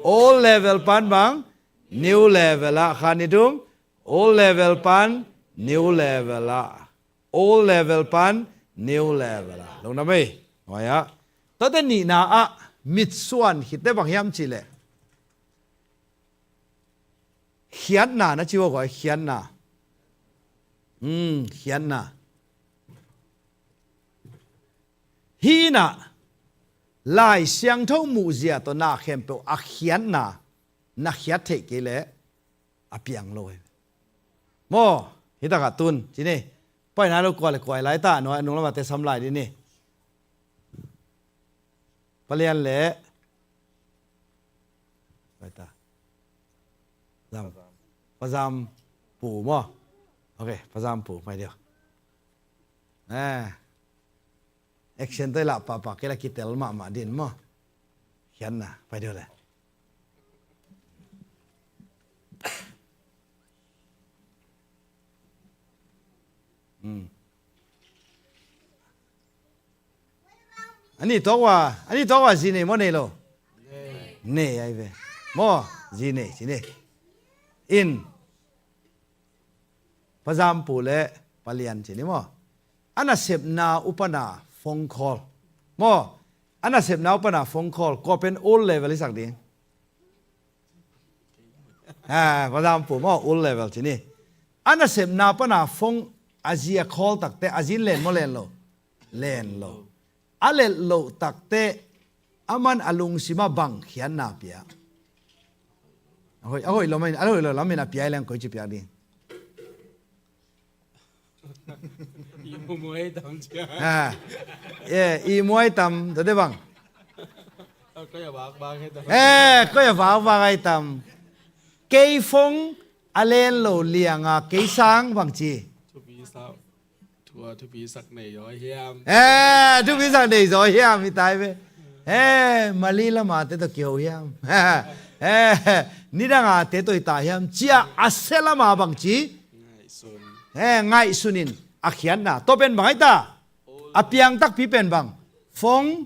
Old level pan bang? New level ah. Khat ni thum. Old level pan new level ah. Old level pan new level ah. Lungdam ei. Huai ah. Tua teh nihna ah mitsuan khit teh bang hiam cih leh, khiatna na ci uh guai, khiatna. Hmm, khiatna. Hih in a Lai Siangtho muhzia tawh na khempeuh a khiatna na khiat theih kei leh a piang lo hi. Maw, hih takah tun ci ni. Pai nai lo, kua le kua i lai ta, nung lamah te sam lai dih ni. Pa Lian le Pa Zam. Pa Zam Pu maw? Ok, Pa Zam Pu mai dih. Eh. Action tawh i lah pahpah kei la kitel mahmah din maw. Khiatna pai deuh le. Hmm. Ani tawk ua, ani tawk ua zi nei maw nei lo? Nei ai ve. Maw, zi nei ci ni. In. Pa Zampu le Pa Lian ci ni maw. A nasepna upana phone call. Maw, a nasepna upana phone call. Kua pen old level i sak ding. Ah, Pa Zampu maw, old level ci ni. A nasepna pana phone a zi a call takte, a zin len maw len lo? Len lo. A let loh takte, aman a lungsimah bang khiatna pia? A hoih, a hoih lo main, a hoih lo lamin a pia i leng koici piak ding. I muai tam cia. Ah. Eh, i muai tam, tua de bang. Koi a vak vak ai tam. Eh, koi a vak vak ai tam. Kei phone a len lo lianga kei sang bang ci. Thupi sak. Tua thupi sak nei zaw hiam. Eh, thupi sak nei zaw hiam, hi tai ve. Eh, Mali lama te tawh kiho hiam. Eh, nidanga te tawh hi ta hiam. Cia a sia lama bang ci. Ngaihsun. Eh, ngaihsun in a khiatna. Tua pen bang ai ta. A piang takpi pen bang. Phone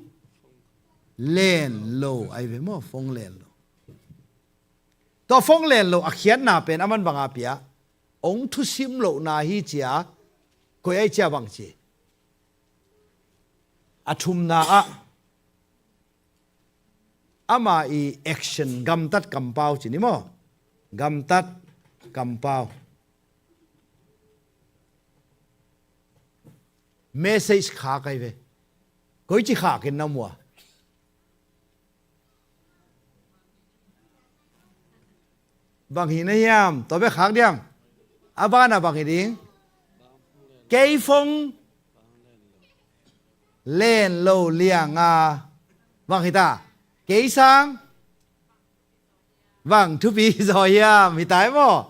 len lo ai ve maw, phone len lo. Tua phone len lo a khiatna pen aman banga pia. Ong thusim lohna hi cia, koi ai cia bang ci. A thumna ah, ama i action, gamtat kampau ci ni maw. Gamtat kampau. Message khak ai ve. Koici khak in na mua. Bang hi na hiam, tua bek khak diam. A bana bang hi ding. Kei phone len lo lianga. Bang hi ta. Kei sang. Bang thupi zaw hiam, hi tai maw.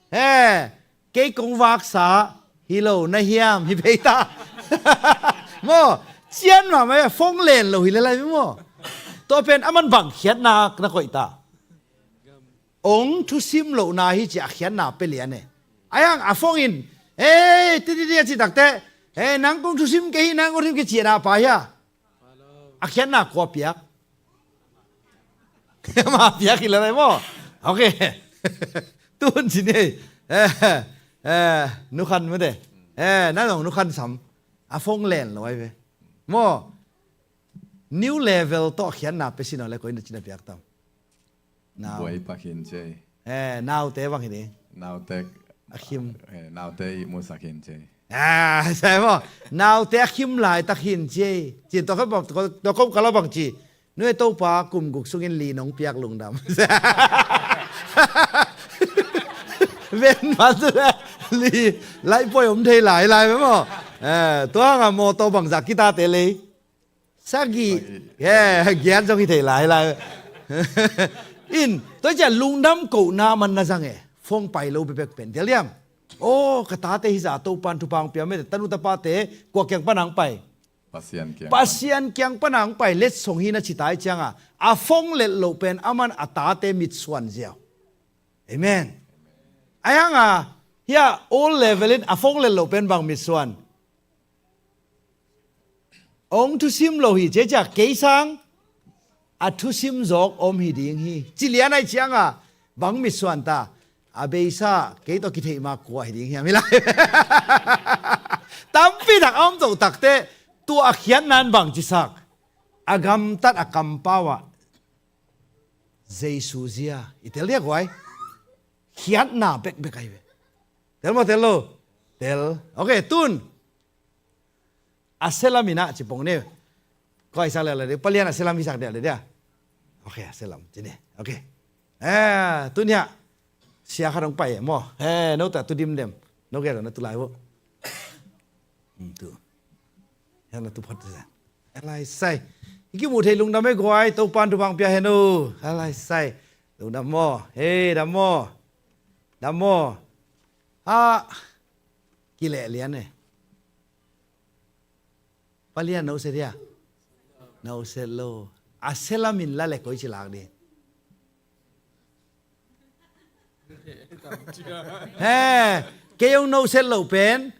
He, kei kong vaksa hi lo na hiam, hi pei ta. Maw, cian mahmah e, phone len lo hi le lai maw. Tua pen aman bang khiatna na koih ta. Ong thusim lohna hi ci a khiatna pe lian e. Ai hang a phone in, eh, ti ti ti a ci takte, eh, nang kong thusim kei hi, nang kong thusim kei ci a na pa hia. A khiatna kua piak. Ma piak hi la lai maw. Ok. Tun ci ni. Eh, eh, nukhan mate. Eh, na nong nukhan sam. A phone len lo ai ve. Maw. New level tawh khiatna pe sin aw le koi na cina piak tam. Nau. Buai pakhin cia. Eh, naute bang hi ni. Naute. A khim. Eh, naute i musak hin cia. Ah, sai maw. Naute a khim lai tak hin cia. Cin tua kha bang, tua, tua kong kala bang ci. Nui Topa kum guk sungin li nong piak lungdam. Ven ma tu le li lai poi om thei lai lai maw. Eh, tua nga maw to bang zak kita te lei. Sagih. Sagih. He, giat zong hi thei lai lai. In, tua cia lungdam kohna man na zang e. Phone pai lo bebek pen. Tel diam. Oh, ka tate hi za Topan thupha hong pia mete. Tanu tapate, kua kiang pan hong pai. Pasian kiang pan. Pasian kiang pan hong pai. Letsong hi na ci tai cianga. A phone let lo pen aman a tate mitsuan ziau. Amen. Ai hanga, hia old level in a phone let lo pen bang mitsuan. Ong thusim lo hi, cia cia kei sang a thusim zawk om hi ding hi. Ci lian ai cianga, bang mitsuan ta, a beisa, kei tawh kitheih ma kua hi ding hiam hi lai. Tampi tak a om toh takte, tua a khiatna in bang cisak. A gamtat a kampau ah, Jesu zia, i tel dia guai. Khiatna bekbek ai ve. Tel maw, tel lo. Tel. Ok, tun. A sia lam in ah ci pong ne. Koi sak leh leh dia. Pa Lian a sia lam hi sak dia leh dia. Ok, a sia lam. Ci ne. Ok. Eh, tun hia. Sia khat hong pai e maw. Eh, no ta tu dim dem. No ke na tu lai bo. Hmm, tu. Hia na tu phot sa. Alai sai. I kimu thei lungdam e guai. Topan thupha hong pia hen o. Alai sai. Lungdam maw. Hei, dam maw. Dam maw. Ah. Kileh lian e. Palian noset hia? Noset lo. A selam in la le koi ci lak ding. He, kei hong noset lo pen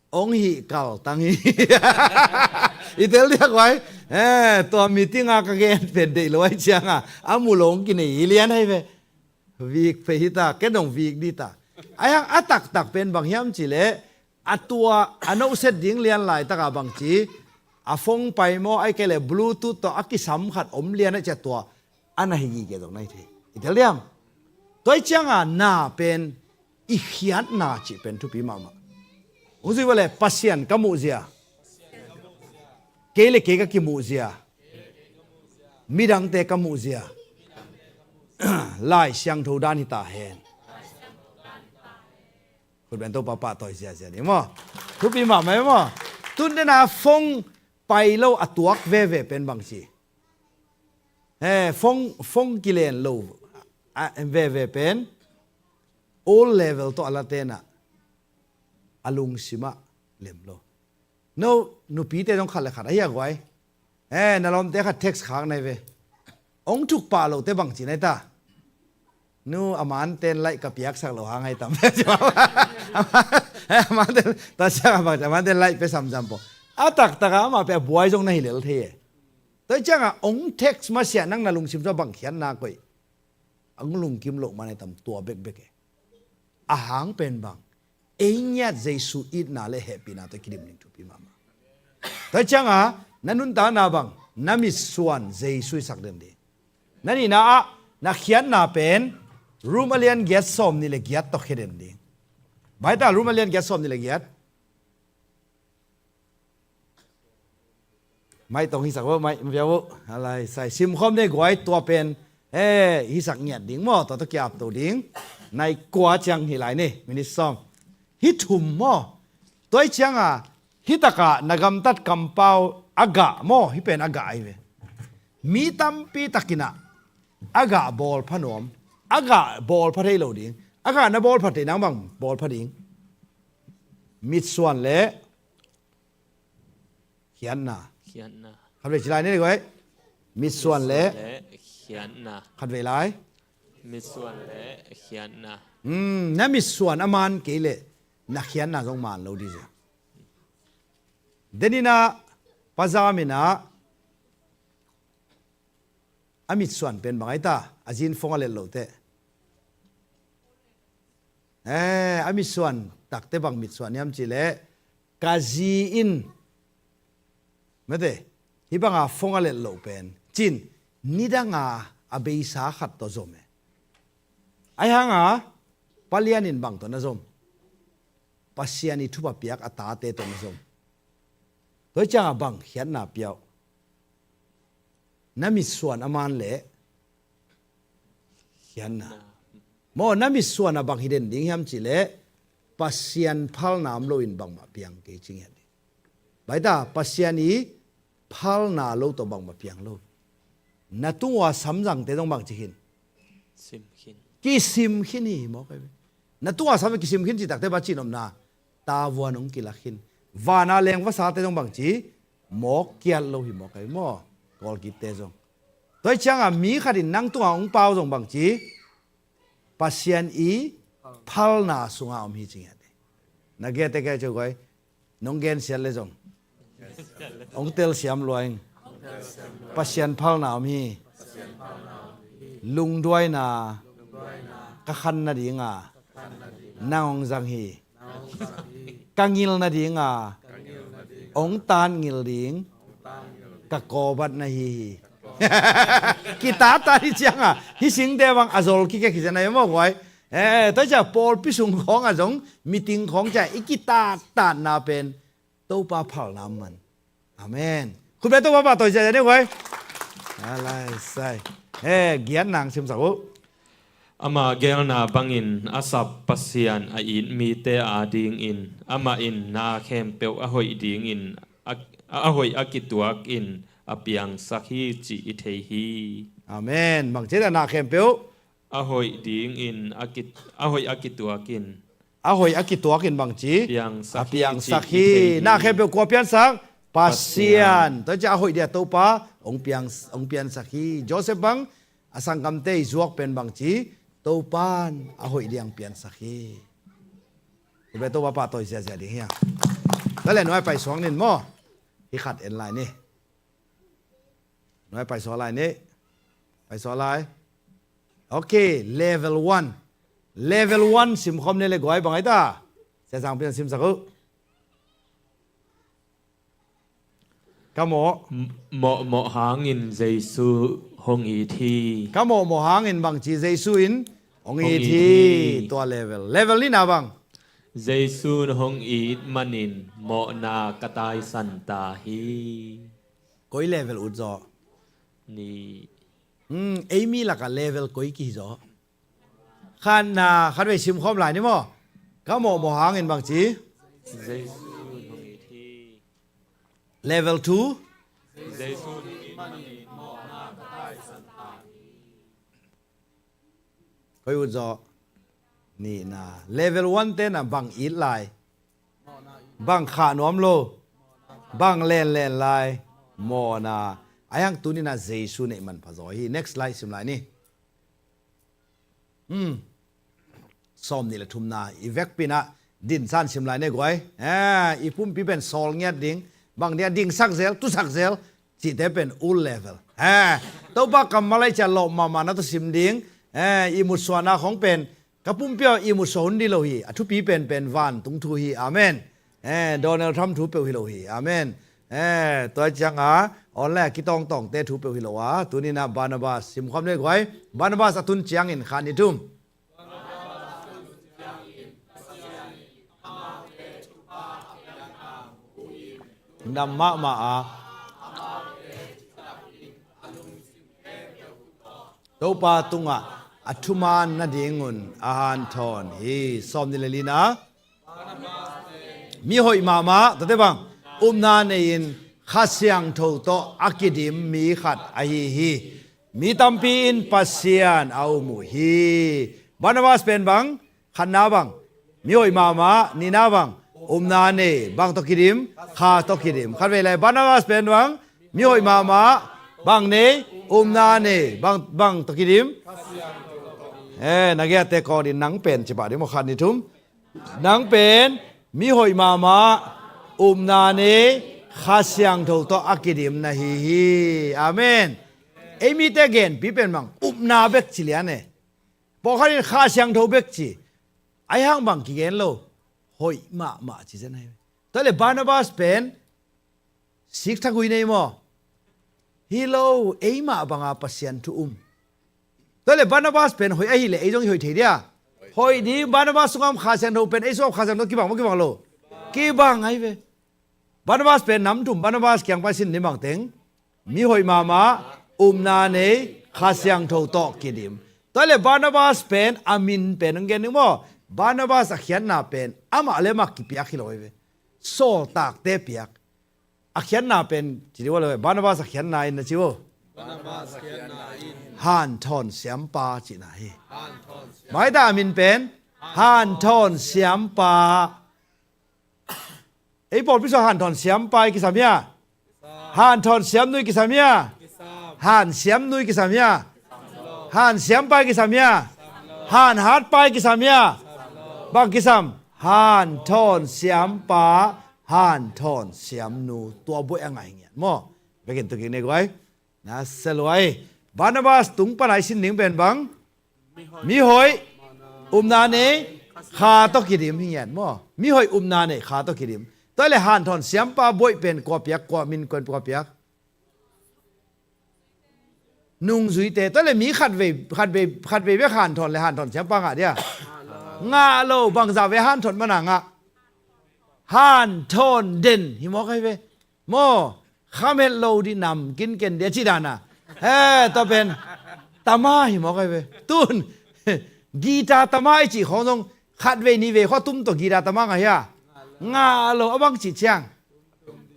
hong hih kal tang hi. I tel diak vai. He, tua meeting a ka gen pen deih lo ai cianga a mu lo hong kinei hi lian hai ve. Vik phei hi ta, ken hong vik di ta. Ai hang a taktak pen bang hiam ci leh a tua a noset ding lian laitaka bang ci, a phone pai maw ai kei le Bluetooth tawh a kisam khat om lian ai cia tua a na hi gige zong na hi thei. I tel diam? Tua i cianga na pen i khiatna cih pen thupi mahmah. Hong zui vale Pasian ka muhzia, kei le kei ka kimuhzia, midangte ka muhzia, Lai Siangtho dan hi ta hen. Khutben Topa pahtawi ziazia ni maw? Thupi mahmah maw? Tun dena phone pai lo a tuak veve pen bang ci. He, phone, phone kilen lo a veve pen old level tawh a la tenah a lungsimah lem lo. No, nupite zong khat le khat ahi a guai. Eh, na lawmte khat text khak nai ve. Ong thuk pah lote bang ci nai ta. Nu, a manten laih ka piaksak lo hang hai tam. Amanten, ta siang a bang ci, amanten laih pe samsam po. A taktaka amah pe a buai zong na hi lel thei e. Tua cianga ong text masiah nang na lungsim zong bang khiatna koih. Ong lungkim loh man hai tam tua bekbek e. A hang pen bang, ei ngiat Jesu itna le hehpihna tawh kidim ding thupi mahmah. Tua cianga na nuntakna bang, na mitsuan Jesu i sak den ding. Na nihna ah na khiatna pen Rom a lian giat sawm nih le giat tawh khia den ding. Baita Rom a lian giat sawm nih le giat. Mai tong hisak vo, mai mavia vo. Alai sai simkhawm ne guai tua pen. Eh, hisak ngiat ding maw, tua tua kiap to ding. Nai kua ciang hi lai ni, minit sawm. Hi thum maw. Tua i cianga, hi taka na gamtat kampau a gah maw, hi pen a gah ai ve. Mi tampi takinah a gah bawl pha nuam. A gah bawl pha thei lo ding. A gah na bawl pha thei nang bang bawl pha ding. Mitsuan le khiatna. Khiatna. Khat vei ci lai ni le guai. Mitsuan le. Mitsuan le khiatna. Khat vei lai. Mitsuan le khiatna. Hmm, na mitsuan a man kei le na khiatna zong man lo di cia. Denina pazamina a mitsuan pen bang ai ta, a zin phone a let lote. Eh, a mitsuan takte bang mitsuan hiam ci le, ka zi in, mete, hi banga phone a let lo pen cin, nidanga a beisa khat tawh zom e. Ai hanga palian in bang tawh na zom? Pasian i thupha piak a tate tawh na zom. Tua cianga bang khiatna piau? Na mitsuan a man le khiatna. Maw, na mitsuan a bang hi den ding hiam ci le, Pasian phalna om loin bangmah piang kei ci ngiat ding. Baita Pasian i phalna lo tawh bangmah piang lo. Na tungua samzangte zong bang ci khin? Sim khin. Kisim khin hi maw kai ve. Na tungua sam kisim khin ci takte ba ci nopna. Tavuan hong kilak khin. Vana leng vasate zong bang ci? Mawk kiat lo hi maw kai maw. Kawlkitte zong. Tua i cianga mi khatin nang tunga hong pau zong bang ci? Pasian i phalna sunga om hi ci ngiat. Na gete kai ciu koi. Nong gensiat le zong. Hong telsiam luaing. Pasian phalna om hi. Lungduaina ka khan nadinga nang hong zang hi. Ka ngil nadinga hong tan ngil ding ka kawbat na hi hi. Kitata hi cianga hi singte bang a zol kikek hi ciana hi maw guai. Eh, tua cia pawlpi sung khawng a zong meeting khawng cia i kitatatna pen Topa phalna man. Amen. Khutbet Topa pahtawi cia cia ni guai. Alai sai. Eh, giat nang simsak uh. Ama gelna bangin a sap Pasian a it mite adingin amah in na khempeuh a hoih dingin a, a hoih a kituakin a piangsak hi cih i thei hi. Amen. Bang ci ta na khempeuh a hoih dingin a ki, a hoih a kituakin. A hoih a kituakin bang ci? Piangsak a piangsak hi. Hi. Na khempeuh kua piansak? Pasian. Pasian. Tua ciang a hoih dia Topa hong piang, hong piansak hi. Joseph bang a sanggamte i zuak pen bangci, Topan a hoih dia hong piansak hi. Tua bek Topa pahtawi ziazia ding hi hang. Tua leh nuai paisuak ning maw. Hih khat en lai ni. Nuai paisuak lai ni. Paisuak lai. Ok, level one. Level one simkhawm ni leh guai bang ai ta. Sia Zang Pian simsak uh. Ka mawh. M-, mawhmawh hangin Jesu hong it hi. Ka mawhmawh hangin bangci Jesu in hong it hi. Hong it hi. Tua level. Level nihna bang. Jesu in hong it manin mawhna ka taisan ta hi. Koi level ut zaw? Nih. Hmm, ei mi lakah level koi kihi zaw? Khatna, khatvei simkhawm lai ni maw. Ka mawhmawh hangin bangci? Jesu in hong it hi. Level two. Jesu in hong it manin mawhna ka taisan ta hi. Koi ut zaw? Nihna. Level one te na bang it lai? Bang khah nuam lo? Bang lenlen lai? Mawhna. Ai hang tuni na Jesu neih manpha zaw hi. Next slide sim lai ni. Hmm. Sawm nih le thumna i vekpi-in ah dinsan sim lai ni guai. Eh, i pumpi pen sawl ngiat ding. Bang dia dingsak zel, tusak zel. Cihte pen old level. Eh, Topa kammal ai cia lawh mahmah na tawh sim ding. Eh, i mutsuahna khong pen ka pumpi ah i mutsuah hun di lo hi. A thupi penpen vantung thu hi. Amen. Eh, Donald Trump thu peuh hi lo hi. Amen. Eh, tua ciang a online a kitawngtawngte thu peuh hi lo a. Tuni na Barnabas simkhawm ni guai. Barnabas a tun ciangin khan i tum. Nam mahmah a Topa tungah a thuman nadingun a hanthawn hi. Sawm nih le lina. Mi hoih mahmah, tate bang, upna nei-in Kha Siangtho tawh a kidim mi khat ahi hi. Mi tampi in Pasian a um uh hi. Barnabas pen bang, khatna bang, mi hoih mahmah, nihna bang, upna nei, bang tawh kidim, Kha tawh kidim. Khatvei lai, Barnabas pen bang, mi hoih mahmah, bang nei, upna nei, bang, bang tawh kidim. Eh, na giate kawk ding nang pen ci pah ding maw, khat nih thum. Nang pen mi hoih mahmah, upna nei, Kha Siangtho tawh a kidim na hi hi. Amen. Ei mite genpi pen bang, upna bek ci lian e. Pawlkhat in Kha Siangtho bek ci. Ai hang bang kigen lo. Hoih mahmah ci zen ahi. Tua leh Barnabas pen sikthagui nei maw? Hi lo, eimah banga Pasian thu um. Tua leh Barnabas pen hoih ahih leh ei zong i hoih thei dia? Hoih ding. Barnabas sungah Kha Siangtho pen ei sungah Kha Siangtho kibang maw, kibang lo? Kibang ahi ve. Barnabas pen nam thum, Barnabas kiang pan sin ni bang teng. Mi hoih mahmah, upna nei, Kha Siangtho tawh kidim. Tua leh Barnabas pen a min pen hong gen ding maw? Barnabas a khiatna pen amah le amah kipiak hi lo ahi ve. Sawltakte piak. A khiatna pen ci ding uh a lo, Barnabas a khiatna in na ci uh. Barnabas khiatna in. Hanthawn siampa cihna hi. Hanthawn siampa. Mai ta a min pen Hanthawn siampa. Ei pawlpi sungah hanthawn siampa i kisam hia? Hanthawn siamnu i kisam hia? Hansiamnu i kisam hia? Hansiampa i kisam hia? Hanhatpa i kisam hia? Bang kisam? Hanthawn siampa, hanthawn siamnu. Tua buai a ngai ngiat maw? Bekin tukin ne guai. Na seluai. Barnabas tung pan ai sin ding pen bang? Mi hoih, upna nei, Kha tawh kidim hi ngiat maw? Mi hoih, upna nei, Kha tawh kidim. Tua leh hanthawn siampa buai pen kua piak, kua min, kua piak? Nungzuite. Tua leh mi khatvei, khatvei, khatvei bek hanthawn leh hanthawn siampa ngah dia? Ngah lo. Bangzah vei hanthawn mana ngah? Hanthawn den hi mawk ahi ve. Maw, khamhet lo dih, nam kinken dih a cih dan a. He, tua pen tama hi mawk ahi ve. Tun guitar tama i cih khawng zong khatvei nihvei khawng tum tawh guitar tama ngah hia? Ngah lo. A bang cih ciang,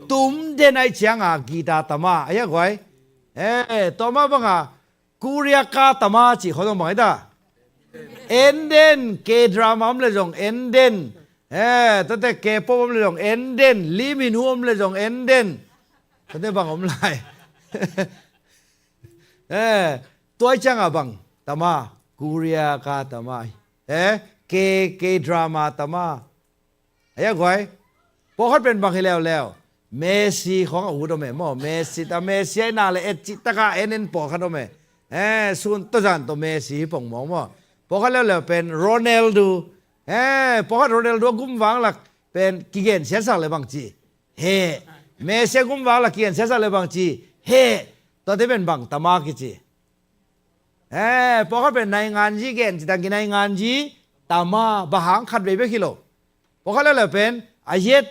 tum den ahih cianga guitar tama ahi a guai. He, tua mah banga Korea ka tama cih khawng zong bang hi ta? En den. K-drama om leh zong en den. Eh, tate K-pop om le zong en den, Lee Min-ho om le zong en den. Tate bang om lai. Eh, tua ciangah bang tama, Korea ka tama. Eh, K, K-drama tama. Ahi a guai. Pawlkhat pen bang hi leuleu. Messi khawng a ut om e maw. Messi ta, Messi ahi nak le et cih taka en en pawlkhat om e. Eh, sun tawh zan tawh Messi hi pong mawk maw. Pawlkhat leuleu pen Ronaldo. Eh, pawlkhat Ronaldo a gum vang lak pen kigen siatsak le bang ci. He. Messi a gum vang lak kigen siatsak le bang ci. He. Tuate pen bang tama kici. Eh, pawlkhat pen nainganzi gen ci tangki nainganzi tama, bang hang khatvei bek hi lo. Pawlkhat leuleu pen a yet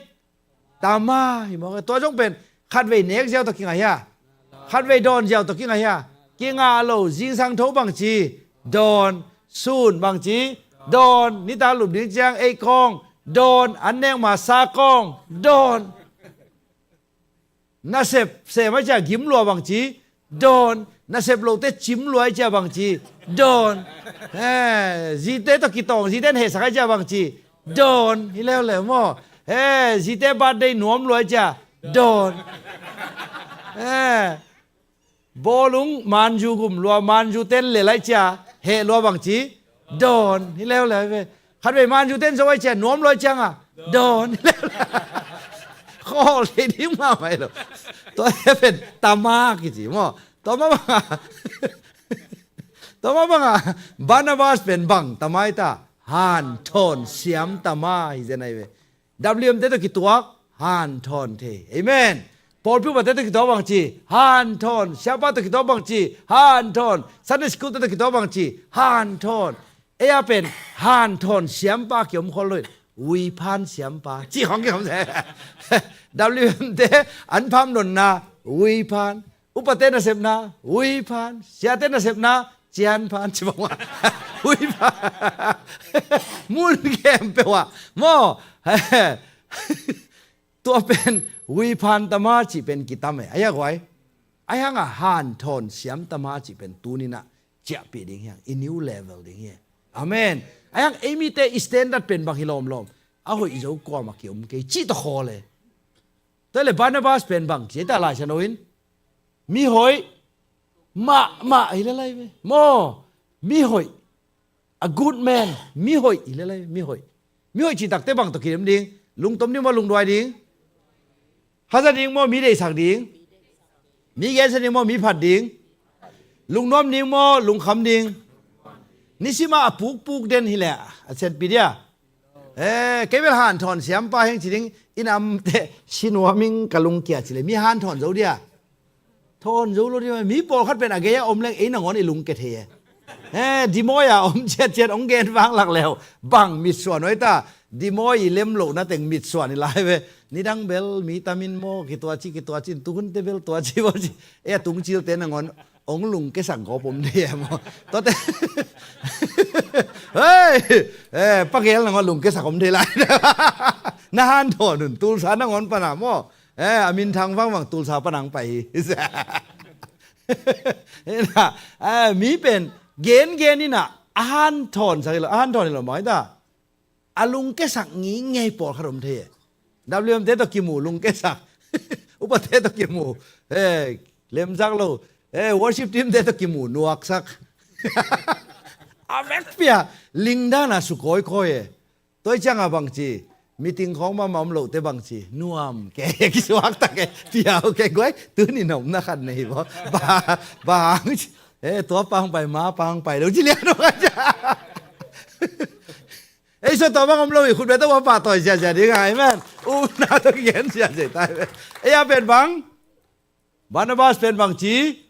tama hi mawk e. Tua zong pen khatvei nek ziau tawh kingah hia? Khatvei dawn ziau tawh kingah hia? Kingah lo. Zingsang tho bang ci? Dawn. Sun bang ci? Dawn. Nitak lup ding ciang ei kawng? Dawn. An nek ma sa kawng? Dawn. Nasep sem a cia gim lua bang ci? Dawn. Nasep lote cim lua a cia bang ci? Dawn. Eh, zite tawh kitawng, zite in hehsak a cia bang ci? Dawn. Hi leuleu maw. Eh, zite birthday nuam lua a cia? Dawn. Eh, bawlung manzu gum lua, manzu ten le lai cia heh lua bang ci? Dawn. Hi leuleu ve. Khatvei manzu ten zo a cia nuam lua ciangah? Dawn. Hi leuleu. Khawl thei ding mahmah hi lo. Tua he pen tama kici maw. Tama banga, tama banga, Barnabas pen bang tama hi ta? Hanthawn siam tama hi zen ahi ve. W M te tawh kituak, hanthawn thei. Amen. Pawlpi upate tawh kituak bang ci? Hanthawn. Siapa tawh kituak bang ci? Hanthawn. Sunday school te tawh kituak bang ci? Hanthawn. Ei a pen hanthawn siampa kiom khol lo in, uiphan siampa ci khong kiom se. W M te an pham nonna uiphan. Upate nasepna uiphan. Siate nasepna cianphan ci bang ua. Uiphan. Mun khempeuh ah maw. Tua pen uiphan tama cih pen kitam e. Ahi a guai. Ahi hangah hanthawn siam tama cih pen tuninah ciahpih ding hiang. I new level ding hi. Amen. Ahi hang ei mite i standard pen bang hi lawmlawm? A hoih zo kuamah kiom kei cih tawh khawl e. Tua le Barnabas pen bang ci ei ta Lai Siangtho in? Mihoih mahmah hi le lai ve. Maw, mihoih. A good man. Mihoih hi le lai ve, mihoih. Mihoih cih takte bang tawh kidem ding? Lungtom ding maw, lungduai ding? Haza ding maw, mi deihsak ding? Mi gensia ding maw, mi phat ding? Lungnuam ding maw, lungkham ding? Nisimah a pukpuk den hileh a siatpi dia. Eh, kei bel hanthawn siampa heng ci ding, i namte sinuam ing ka lungkia ci le, mi hanthawn zo dia. Thawn zo lo dia, mi pawlkhat pen a gei a om leng ei nangawn i lungke thei e. Eh, dimawi a om ciatciat hong gen vanglak leu bang mitsuan huai ta. Dimawi i lem lohna teng mitsuan i lai ve. Nidang bel mi tamin maw, kituaci kituaci in, tuhunte bel tuaci bawci. Eh, a tungcilte nangawn hong lungkesak gawp om thei e maw? Tuate. Hei! Eh, pagel nangawn lungkesak om thei lai. Na hanthawn un, Tulsa nangawn pana maw? Eh, a minthang vangvang Tulsa pana hong pai hi. Ina, eh, mi pen gengen ina a hanthawn sak hi lo, a hanthawn hi lo maw hi ta. A lungkesak ngingei pawlkhat om thei e. W M te tawh kimu lungkesak. Upate tawh kimu, eh, lemsak lo. Eh, worship team te tawh kimu nuaksak. A vekpi a lingdana su kawikawi e. Tua ciangah bang ci? Meeting khawng mahmah om lote bang ci? Nuam kei, kisuak tak e, piau kei guai. Tuni na omna khat nei baw. Ba, bang ci? Eh, tua pang pai, ma pang pai lo ci lian baw. Ei, so tua bang om lo hi, khut bia tawh va pahtawi ziazia ding a, amen. Upna tawh kigen ziazia ta hi ve. Ei a pen bang? Barnabas pen bang ci?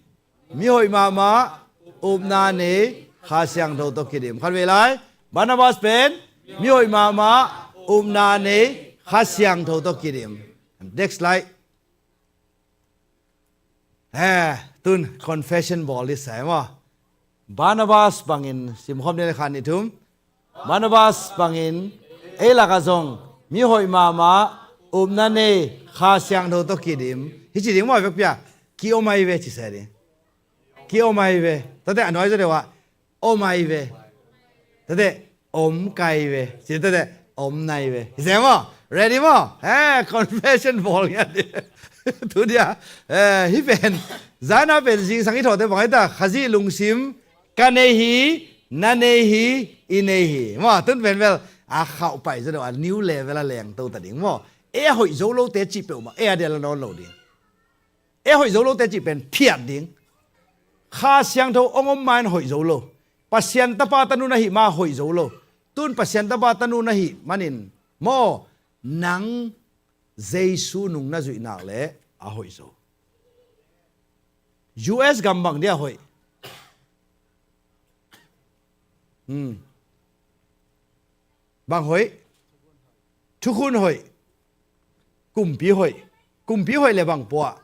Mihoih mahmah, upna nei, Kha Siangtho tawh kidim. Khatvei lai. Barnabas pen mihoih mahmah, upna nei, Kha Siangtho tawh kidim. Next slide. Eh, tun confession bawl i sa e maw? Barnabas bangin simkhawm ding le khan ni thum. Barnabas bangin ei lakah zong mihoih mahmah, upna nei, Kha Siangtho tawh kidim. Hi ci ding maw vekpi a? Ki-om ahi ve ci sa ding. Ki-om ahi ve. Tate a nuai zaw deuh ah om ahi ve. Tate om kai ve. Ci tate Om nai ve. Hi se maw? Ready maw? Eh, confession bawl ngiat dih. Tu dia. Eh, hih pen. Zana pen zingsang i thawhte bang hi ta. Khazih lungsim. Ka nei hi, na nei hi, i nei hi. Maw, tun pen bel. A khauh pai zaw deuh a new level a lengto ta ding maw. Ei a hoih zo lote cih peuhmah. Ei a dia la nawn lo ding. Ei a hoih zo lote cih pen phiat ding. Kha Siangtho hong om ma in hoih zo lo. Pasian tapa tanu na hih ma hoih zo lo. Tun Pasian tapa tanu na hih manin maw, nang Jesu nung na zuih nak leh a hoih zo. U S gam bang dia hoih? Hmm. Bang hoih? Thukhun hoih. Kumpi hoih. Kumpi hoih le bang puah?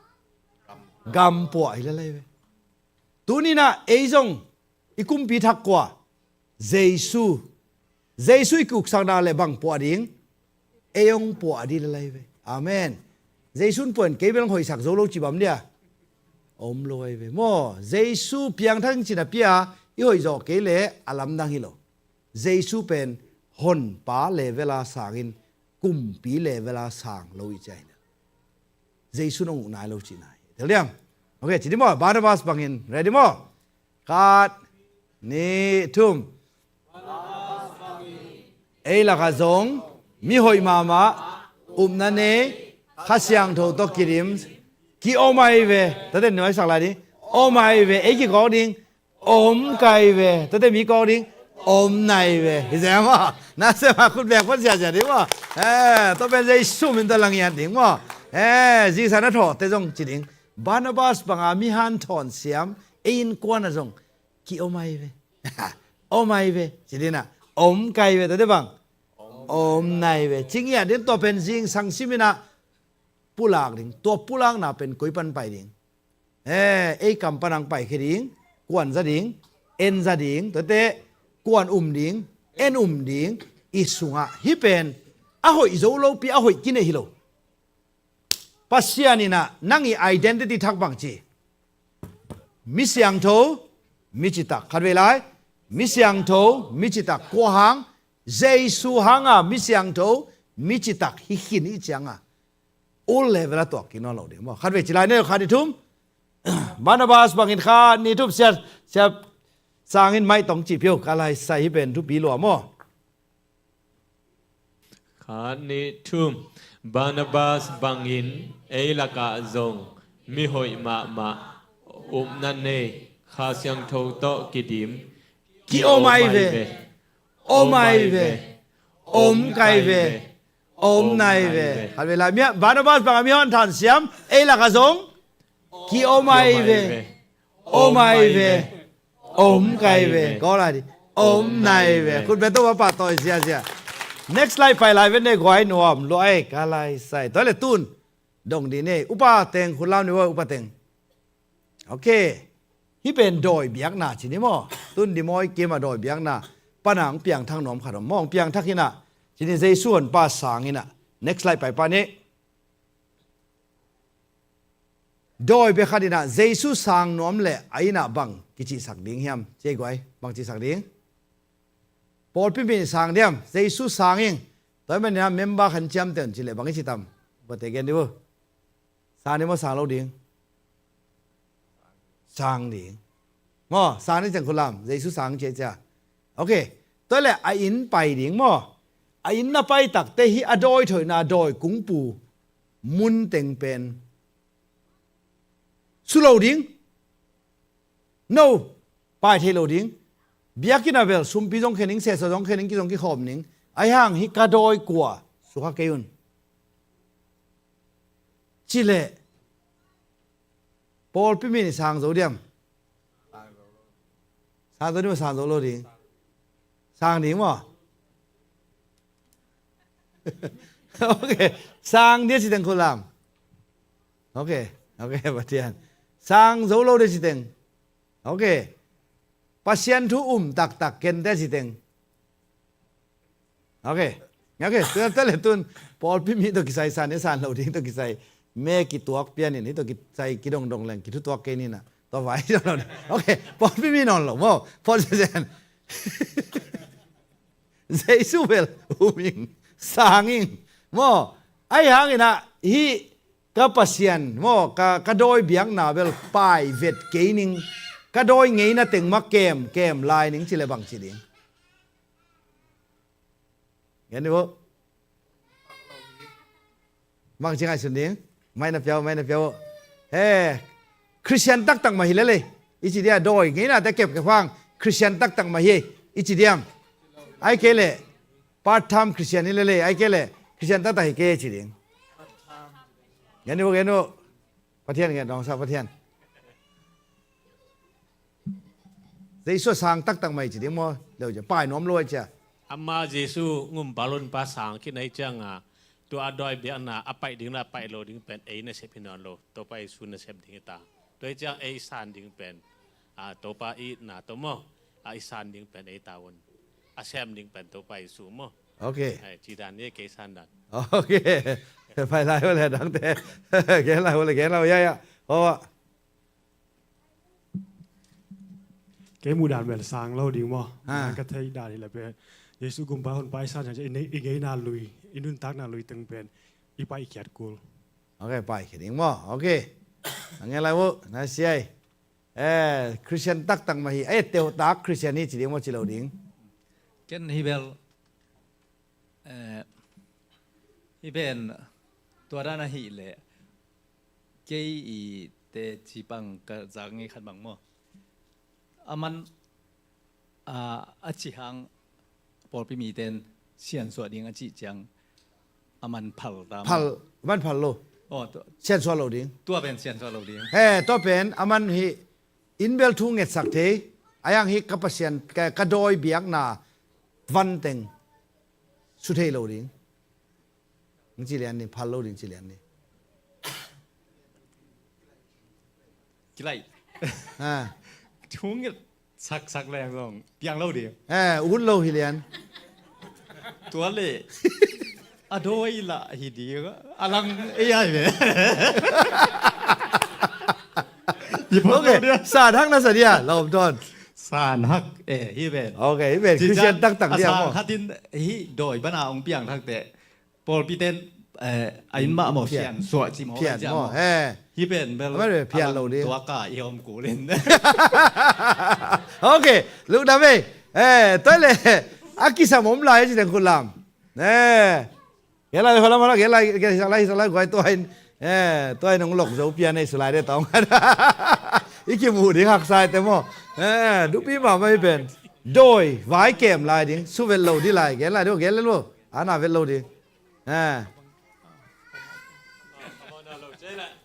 Gam puah hi lalai ve. Tuninah ei zong i kumpi thak kua? Jesu. Jesu i kuksakna le bang puah ding? Ei hong puah ding lalai ve. Amen. Jesu in puah in kei bel hong hoihsak zo lo ci bam dia? Om lo ai ve. Maw, Jesu piangthak in cina pia i hoih zawh kei le a lamdang hi lo. Jesu pen honpa level a sangin kumpi level a sang lo i ci a hi na. Jesu nong uh nai lo cihna hi. Tel diam? Ok, ci di maw, Barnabas bangin, ready maw? Khat, nih, thum. Ei lakah zong mi hoih mahmah, upna nei, Kha Siangtho tawh kidim, ki-om ai ve. Tate nuaisak lai ding. Om ai ve. Ei kikawk ding. Om kai ve. Tate mi kawk ding. Om nai ve. Hi se maw? Na se maw, khut beng phot ziazia ding maw? Eh, tua pen Jesu min tawh la ngiat ding maw? Eh, zingsang a thawhte zong ci ding. Barnabas banga mi hanthawn siam ei innkuan ah zong ki-om ai ve. Om ai ve. Ci ding a. Om kai ve. Tate bang? Om nai ve. Ci ngiat ding. Tua pen zingsang simin ah pulak ding. Tua pulakna pen koi pan pai ding? Eh, ei kam pan hong paikhia ding, kuan za ding, en za ding, tuate kuan um ding, en um ding, i sungah hih pen a hoih zo lopi a hoih kineih hi lo. Pasian in ah nang i identity thak bang ci? Mi siangtho, mi citak. Khatvei lai, mi siangtho, mi citak. Kua hang? Jesu hanga mi siangtho, mi citak hi khin i cianga ul level a tuak kik nawn lo ding maw? Khatvei ci lai ne, khat nih thum. Barnabas bangin khat nih thum, sia, sia sangin maitong ci pio, ka lai sai hi pen thupi lua maw? Khat nih thum. Barnabas bangin ei lakah zong mi hoih mahmah, upna nei, Kha Siangtho tawh kidim, ki-om ai ve. Om ai ve. Om kai ve. Om nai ve. Khatvei lai, mi, Barnabas banga mi hanthawn siam ei lakah zong ki-om ai ve. Om ai ve. Om kai ve. Kawk lai ding. Om nai ve. Khut beng to, pahpah tawi ziazia. Next slide pai lai ve ne, guai nuam lua ei, ka lai sai. Tua le tun dong dih ne, upa teng khut lam ni ua, upa teng. Ok. Hih pen dawi biakna ci ni maw? Tun di mawi kim a dawi biakna pana hong piangthak nuam khat om maw? Hong piangthak hi na. Ci ni, Jesu honpa sang hi na. Next slide pai pa ni. Dawi bia khat in ah Jesu sang nuam le a inn ah bang kicihsak ding hiam? Ci ei guai, bang cihsak ding? Pawlpi mi sang diam, Jesu sang ing. Tua ahih manin ah member khan ciamteh un ci leh bang i ci tam? Bate gen dih uh. Sang ding maw, sang lo ding? Sang ding. Maw, sang ding ciang khut lam, Jesu sang ci ei cia. Ok. Tua leh a inn pai ding maw? A inn na pai takte hih a dawi thoihna dawi kungpu mun teng pen su lo ding. No, pai thei lo ding. Biakinn ah bel sumpi zong khen ning, sehsa zong khen ning, ki zong kikhawm ning. Ahi hang hih ka dawi kua sukha kei un. Ci leh pawlpi mi in sang zo diam? Sang zo ding maw, sang zo lo ding? Sang ding maw? Ok. Sang ding a ci teng khut lam. Ok. Ok, Pathian. Sang zo lo ding a ci teng. Ok. Pasian thu um taktak kente a ci teng. Ok. Ok. Tua, tua le tun pawlpi mi tawh kisai, san ne san lo ding tawh kisai, me kituak pian in, hih tawh kisai kidongdong leng kithutuak kei ni na. Tua vai dong lo ding. Ok. Pawlpi mi nawn lo maw? Pawlpi sen. Jesu bel um ing. sang ing. Maw, ahi hangin ah hih ka Pasian maw, ka, ka dawi biakna bel pai vet kei ning, ka dawi ngeina teng mah kem, kem lai ning ci le bang ci ding. Gen ni bo. Bang ci ngaihsun ding. Mai na piau, mai na piau. He, Christian taktak mah hi lele i ci dia, dawi ngeina te kep kep hang Christian taktak mah hi i ci diam. Ai kei le part time Christian hi lele, ai kei le Christian taktak hi kei ci ding. Gen ni bo, gen ni bo. Pathian ngen dong sa Pathian. Jesu a sang taktak mai ci ding maw, leu cia pai nuam lo ai cia. Ama Jesu ngumpa lunpa sang khin ai cianga, tua a dawi biakna a paih ding la paih lo ding pen ei nasep hi nawn lo, Topa Jesu nasep ding hi ta. Tua hi ciang ei san ding pen, a, Topa i itna tawh maw, a i san ding pen ei ta un. A sem ding pen Topa Jesu maw. Ok. Ai, ci dan ni kei san dan. Ok. Pai lai ule dangte. Gen lai ule, gen lai ule, ya, ya. Aw. Kei muh dan pen sang lo ding maw. Ha. Ka thei dan hi la pen Jesu gumpa hun pai san i nei, i ngeina lui, i nuntakna lui teng pen i pai i khiat kul. Ok, pai khiat ding maw. Ok. A ngen lai uh, na siai. Eh, Christian taktak mah hi. Eh, teutak Christian hi ci ding maw, ci lo ding. Ken hi bel, eh, hi ben tua dan ahih leh kei i te ci pang ka zak ngei khat bang maw. A man, a, a ci hang pawlpi miten siansuah ding a cih ciang a man phal ta maw? Phal, man phal lo. Aw, tua. Siansuah lo ding. Tua pen siansuah lo ding. He, tua pen a man hi in bel thu ngetsak thei. A yang hi ka Pasian, ka, ka dawi biakna van teng su thei lo ding. Ci lian ni, phal lo ding ci lian ni. Kilai. Ha. Thu nget sak sak leng zong piang lo ding. Eh, ut lo hi lian. Tua le a dawi lah hi ding a lang ei ai ve. Ok, san hak na sa dia, lawm ton. San hak, eh, hi ven. Ok, hi ven. Christian taktak dia maw. Sang khatin hi dawi bana ong piang thak te. Pawlpi ten, eh, a in mah maw, phian. Siansuah ci maw, phian maw, he. Hi pen bel, phian lo ding. Tua ka i om kulin. Ok, lukdam ei. Eh, tua le, a kisam om lai ci teng khut lam. Eh, gen lai, holam, holam, gen lai, gen lai, gen lai, guai tua in. Eh, tua in ong lok zo pian ei su lai de tong. I kimu ding haksa ei te maw. Eh, dupi mahmah hi pen. Dawi vai kem lai ding, su vet lo di lai, gen lai ding, gen lai lo. Ana vet lo ding. Eh.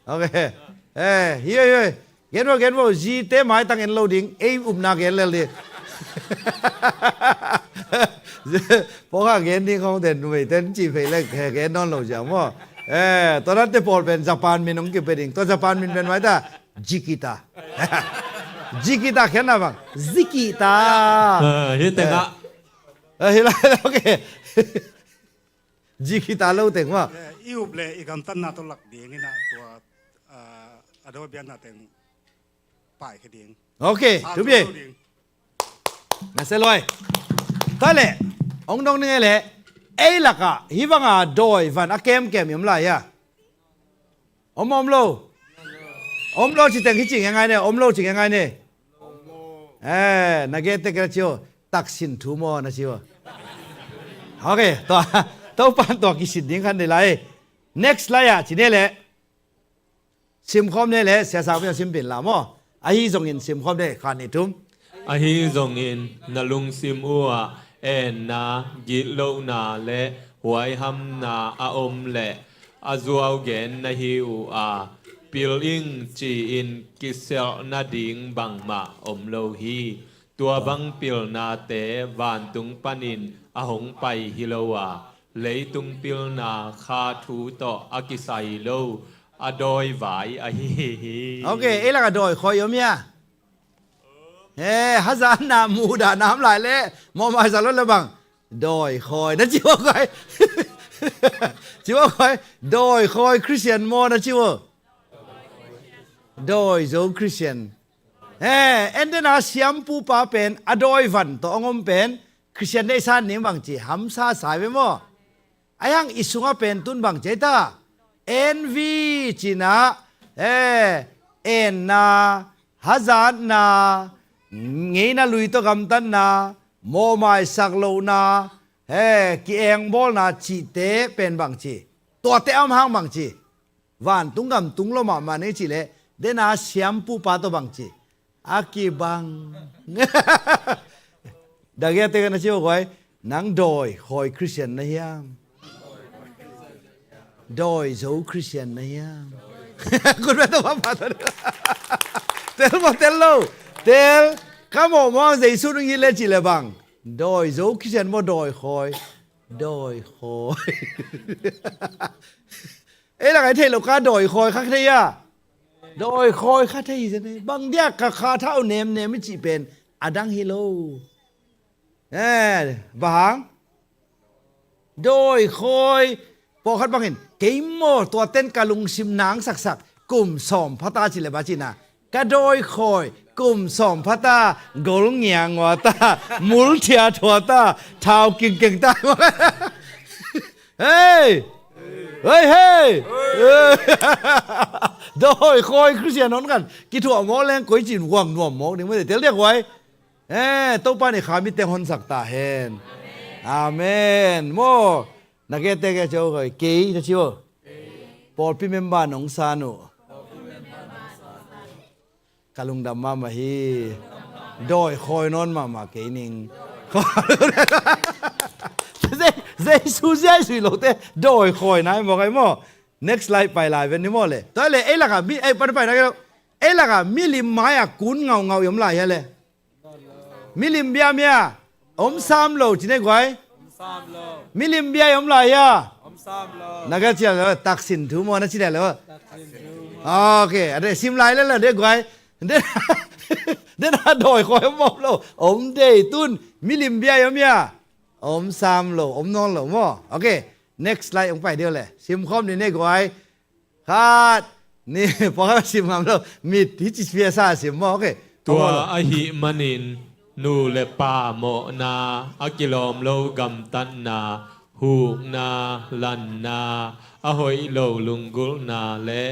Ok. Eh, hioi, hioi. Gen vo, gen vo, zi te maitang en lo ding, ei upna gen lel ding. Pawlkhat gen ding khong ten, numei ten ci phei lek, he gen nawn lo cia maw. Eh, tua dan te pawl pen Japan min ong kipia ding. Tua Japan min pen maita, Zikita. Zikita khiatna bang. Zikita. Eh, hi tengah. Eh, hi lai, ok. Zi khita lo teng maw. Eh, i up le i gamtatna tawh lak ding in ah tua, ah, a dawi biakna teng pai khe ding. Ok, thupi. Na se loi. Tua le, ong dong ning ei le, ei lakah hih banga dawi van a kemkem i om lai hia? Om, om lo. Om lo ci teng hi ci ngengai ne, om lo ci ngengai ne. Eh, na gen tek na ci o, taksin thu maw na ci o. Ok, tua, Topan tua kisit ding khan nei lai. Next lai ah ci ne le. Simkhawm ne le, siasak pia sim pin la maw. Ahi zongin simkhawm ne, khan ni tum. Ahi zongin na lungsim uh ah enna, gitlohna le huaihamna a om leh a zuau gen na hi uh a, pil ing ci-in kiselh nading bangmah om lo hi. Tua bang pilnate vantung panin a hong pai hi lo a, leitung pilna kha thu tawh a kisai lo a dawi vai ahi hi. Ok, ei lak a dawi khawi om hia? He, hazatna muhdahna om lai le, mawhmaisa lo le bang. Dawi khawi, na ci ua khawi. Ci ua khawi, dawi khawi Christian maw na ci ua. Dawi zo Christian. He, en dena siampupa pen, a dawi van tawh ong om pen, Christian deih san ning bang ci, hamsa sai ve maw. Ahi hang i sungah pen tun bang ci ei ta? Envy cih na, eh, enna, hazatna, ngeina lui tawh gamtatna, mawhmaisak lohna, eh, ki-engbawlna cihte pen bang ci? Tuate a om hang bang ci? Vantung gam tung lo mahmah ni cih leh, dena siampupa tawh bang ci? A kibang. Dagia te ka na ci uh guai, nang dawi khawi Christian na hiam? Dawi zo Christian na hiam? Kun bia tawh papa tawh. Tel maw, tel lo. Tel. Ka mawh mawh Jesu nung hi le cih le bang? Dawi zo Christian maw, dawi khawi? Dawi khawi. Ei lakah i theih lo ka dawi khawi kha thei a? Dawi khawi kha thei zen ei. Bang dia ka kha thau nemnem i cih pen a dang hi lo. Eh, bang hang? Dawi khawi. Pawlkhat bangin, kei maw tua ten ka lungsim nangsaksak, kum sawm phata ci le ba cihna. Ka dawi khawi, kum sawm phata, gol ngiang ua ta, mul thia thua ta, thau kingkeng ta. Hei! Hei, hei! Dawi khawi Christian hon khan kithuah mawk leng koi cin huang nuam mawk ding mah tel diak huai. Eh, Topa nih kha mitteng honsak ta hen. Amen. Maw, na kete ke ceu koi, kei na ci uh. Pawlpi member nong san uh. Ka lungdam mahmah hi. Dawi khawi nawn mahmah kei ning. Jesu ziai sui lote dawi khawi nai maw kai maw. Next slide pai lai ven ni maw le. Tua le ei lakah mi, ei pan pai na kei lo. Ei lakah milim mai-ah kun ngaungau i om lai hia le. Milim bia mia om sam lo ci nei guai. Milim bia i om lai hia? Na ka cial lo, taksin thu maw na ci lai lo. Ok, a de sim lai le lo de guai. De, de na dawi khawi om lo. Om dei tun milim bia i om hia? Om sam lo, om nawn lo maw. Ok, next slide ong pai deuh le. Sim khawm ni nei guai. Khat, ni, pawlkhat sim ngam lo, mit hi ci pia sa sim maw, ok. Tua ahih manin nu le pa mawhna, a kilawm lo gamtatna, hukna, lanna, a hoih lo lunggulhna le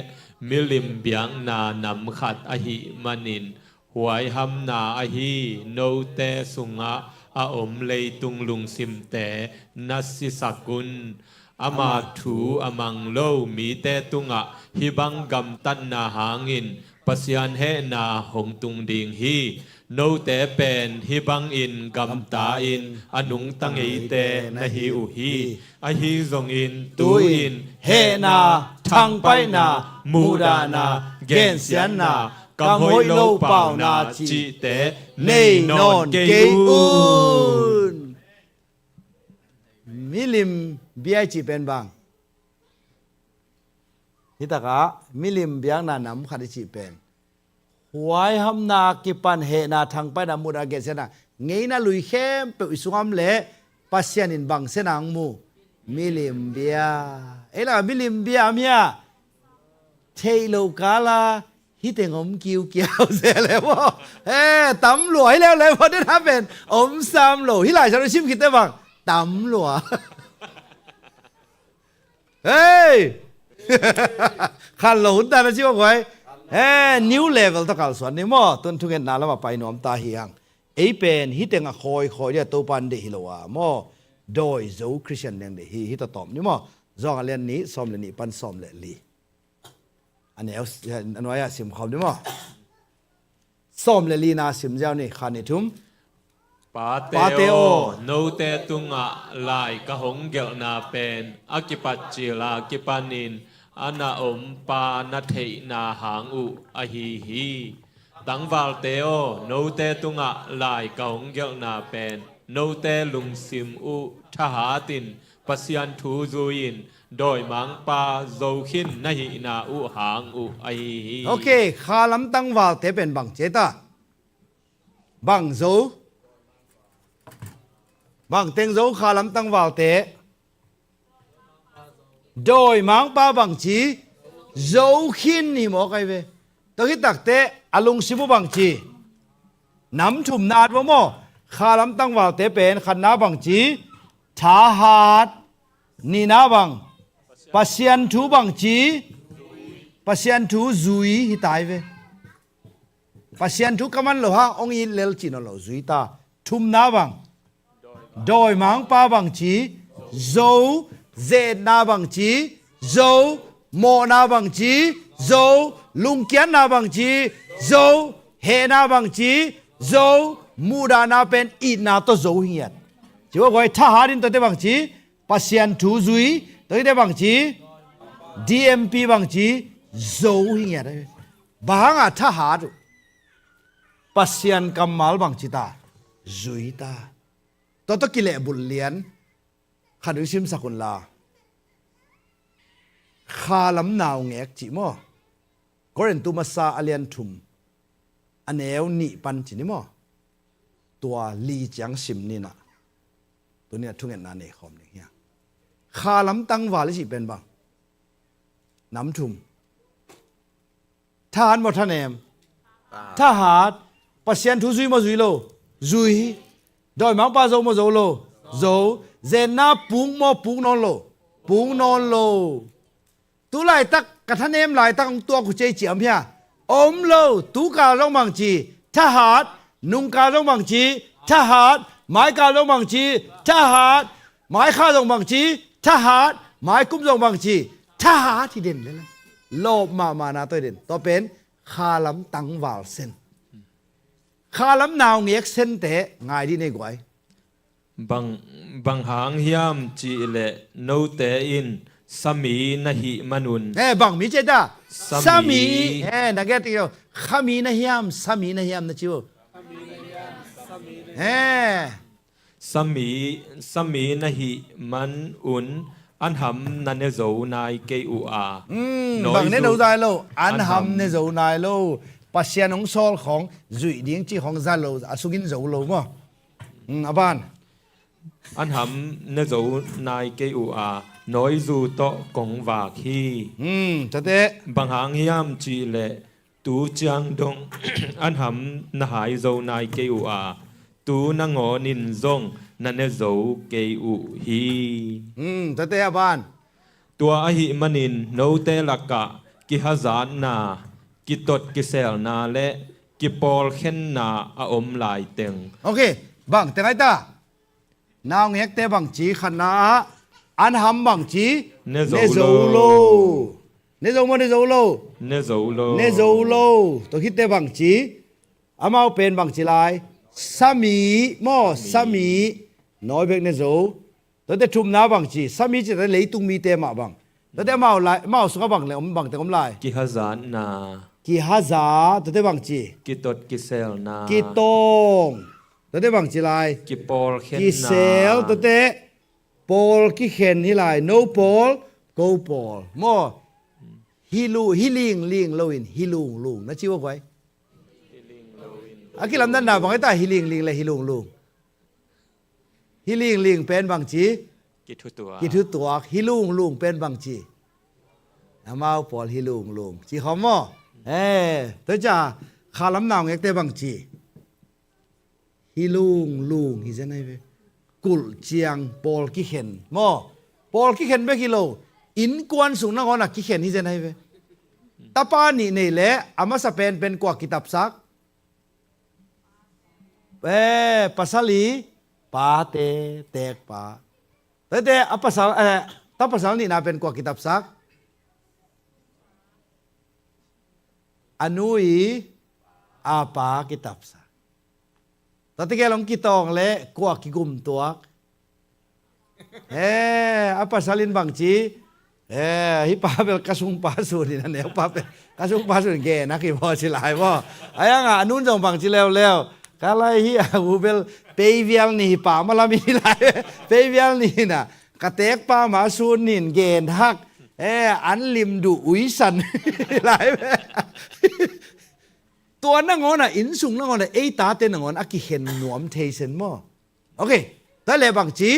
milim biakna nam khat ahih manin huaihamna ahi note sungah a om leitung lungsimte na sisak un. Ama thu a mang lo mite tungah hih bang gamtatna hangin Pasian hehna hong tung ding hi. Note pen hih bangin gamta-in a nungta ngeite na hi uh hi. Ahi zongin tu-in hehna, thangpaihna, muhdahna, gensiatna, kam hoih lo pauna cihte nei nawn kei un. Milim bia i cih pen bang? Hitakah milim biakna nam khat i cih pen huaihamna kipan hehna, thangpaihna, muhdahna, gensiatna, ngeina lui khempeuh i sungah om leh Pasian in bang sian hang mu? Milim bia. Ei lakah milim bia om hia? Theih loh kala hih teng om kiukiau se le maw. Eh, tam lua hi leuleu maw, den ha pen om sam lo. Hih lai sa lo sim khit teh bang tam lua. Hei! Khan lo hun ta na ci bang guai. Eh, new level tawh kalsuan ni maw. Tun thungetna lamah pai nuam ta hi hang. Ei pen hih tengah khawi khawi dia Topa in deih hi lo a maw. Dawi zo Christian leng deih hi, hih tawh tawm ni maw. Zawng a lian nih, sawm le nih pan sawm le li. A neu, a nuai-ah sim khawm ni maw. Sawm le lina sim ziau ni, khat, nih, thum. Pate aw, note tungah lai ka hong gelhna pen a kipat cil a kipanin a na om pa na theihna hang uh ahi hi. Tangvalte aw, note tungah lai ka hong gelhna pen note lungsim uh thahatin Pasian thu zui-in dawimangpa zo khin na hihna uh hang uh ahi hi. Ok, khalam tangvalte pen bang ci ei ta? Bang zo? Bang teng zo khalam tangvalte? Dawimangpa bang ci? Zo khin hi maw kai ve. Tua khit takteh a lungsim uh bang ci? Nam thumna at maw maw. Khalam tangvalte pen khatna bang ci? Thahat. Nihna bang, Pasian thu bangci, Pasian thu zui hi tai ve. Pasian thu ka man lo hang hong it lel cih nawn lo, zui ta. Thumna bang, dawimangpa bangci zo, zetna bangci zo, mawhna bangci zo, lungkiatna bangci zo, hehna bangci zo, muhdahna pen itna tawh zo hi ngiat. Ci ua guai, thahat in tuate bangci, Pasian thu zui, tuate bangci, D M P bangci zo hi ngiat. Bang hangah thahat uh? Pasian kammal bangci ta, zui ta. Tua tawh kilehbulh lian khat uh i simsak unla, khalam naungek cih maw? Korintu masa a lian thum, a neu nih pan ci ni maw? Tua li ciang sim ni nah. Tuni a thungetna nei khawm ding hi a. Khalam tangval i cih pen bang? Nam thum. Thahat maw thanem? Thahat. Pasian thu zui maw zui lo? Zui. Dawimangpa zo maw zo lo? Zo. Zetna puk maw puk nawn lo? Puk nawn lo. Tu laitak ka thanem laitak hong tuak uh ci ei ci om hia? Om lo. Tukal zong bangci, thahat. Nungkal zong bangci, thahat. Maikal zong bangci, thahat. Maikha zong bangci, thahat. Maikum zong bangci, thahat hi den lel. Lawp mahmahna tawh hi den. Tua pen khalam tangval sen. Khalam naungek sente ngai dih nei guai. Bang, bang hang hiam cihleh note in sami na hih manun. Eh, bang mi ci ei ta? Sami. Sami. Eh, na get yo. Khami na hiam, sami na hiam na ci uh. Eh. Sami, sami na hih manun an ham na ne zo nai kei uh a. Hmm, bang ne zo zai lo, an ham ne zo nai lo. Pasian hong sawl khawng zuih ding ci khawng za lo, a sungin zo lo maw? Hmm, a ban. An ham ne zo nai kei uh a, nawizu tawh kong vak hi. Hmm, tate. Bang hang hiam cihleh tu ciang dong an ham na hai zo nai kei uh a, tu nangawnin zong na ne zo kei uh hi. Hmm, tate a ban. Tua ahih manin note lakah kihazatna, kitot kiselna le kipawlkhenna a om laiteng. Ok, bang teng ai ta? Naungekte bangci khatna ah, an ham bangci ne zo lo. Ne zo maw ne zo lo? Ne zo lo. Ne zo lo. Tua khitte bangci, amau pen bangci lai? Sami maw, sami. Nawi bek ne zo. Tuate thumna bangci, sami ci tate leitung mite mah bang. Tuate amau lai, amau sungah bang le om, bang teng om lai? Kihazatna. Kihaza, tuate bangci? Kitot kiselna. Kitawng. Tuate bangci lai? Kipawlkhenna. Kisel, tuate pawl kikhen hi lai, no pawl, ko pawl. Maw, hi lu, hi lingling loin, hi lunglung. Na ci ua guai? A kilamdanna bang hi ta, hi lingling le hi lunglung? Hi lingling pen bangci? Kithutuak. Kithutuak. Hi lunglung pen bangci? Amau pawl hi lunglung. Ci khawm maw? Eh, tua cia, khalam naungekte bangci? Hi lunglung hi zen ahi ve. Kulh ciang pawl kikhen maw? Pawl kikhen bek hi lo. Innkuan sung nangawn a kikhen hi zen ahi ve. Tapa nih nei le a masa penpen kua kitapsak? Eh, pasal i pate, tekpa. Tete a pasal, eh, ta pasal nihna pen kua kitapsak? A nu i a pa kitapsak. Tate gel hong kitawng le kua kigumtuak? Eh, a pasal in bangci? Eh, hih pa bel ka sungpa sun in a neu pa bel ka sungpa sun in gen a kibaw ci lai maw? A iangah a nun zong bangci leuleu? Ka lai hi a u bel peivial ni hi pa malam hi lai. Peivial ni hi na ka tekpa ma sun in gen hak. Eh, an lim duh uisan hi lai. Tua nangawn a innsung nangawn a ei tate nangawn a kikhen nuam thei sen maw? Ok. Tate bangci?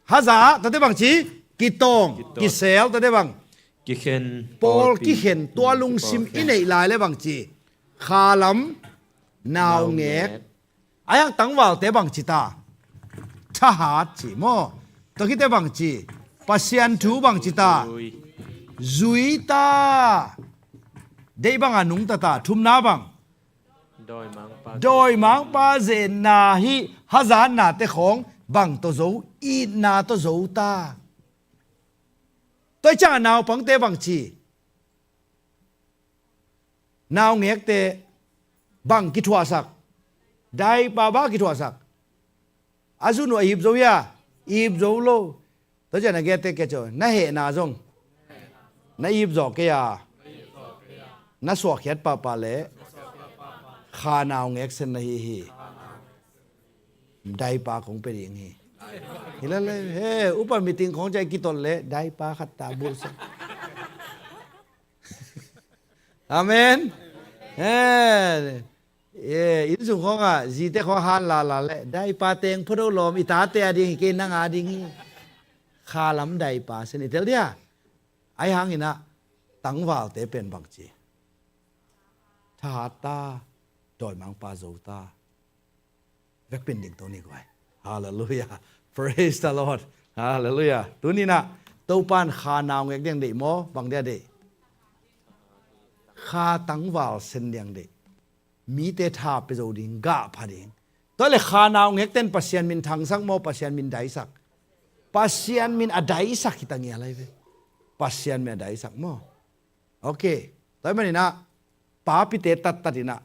Haza, tate bangci? Kitawng. Kitawng. Kisel, tate bang? Kikhen. Pawl kikhen, tua lungsim i neih lai le bangci? Khalam naungek. Naungek. A iang tangvalte bangci ta? Thahat ci maw? Tua khite bangci? Pasian thu bangci ta? Zui ta. Deih banga nungta ta. Thumna bang? Dawimangpa zenna hi. Hazatnate khawng bang tawh zo? Itna tawh zo ta. Tua hi ciangah naupangte bangci? Naungekte bang kithuahsak? Daipa bang kithuahsak. A zun uh a ip zo hia? Ip zo lo. Tua ciang na gete kei ciang na hehna zong na ip zawh kei a, na suahkhiat pahpah leh kha naungek sen na hi hi. Daipa kong pia ding hi. Hi la le, he, upa meeting khawng ciang kitot leh daipa khat ta bulh sa. Amen. He, e, innsung khawngah zite khawng han lala leh daipa teng phodo lawm, i tate a ding hi kei, nang a ding hi. Kha lam daipa sen i tel dia. Ahi hangin ah tangvalte pen bangci? Thahat ta, dawimangpa zo ta. Vekpi in dingto ni guai. Hallelujah. Praise the Lord. Hallelujah. Tuni-in ah Topa'n kha naungek ding deih maw, bang dia deih? Kha tangval sen ding deih. Mite tha pia zo ding, gah pha ding. Tua leh kha naungekte'n Pasian min thangsak maw, Pasian min daisak? Pasian min a daisak hi ta ngial lai ve. Pasian min a daisak maw. Ok. Tua ahih manin ah papite tattat in ah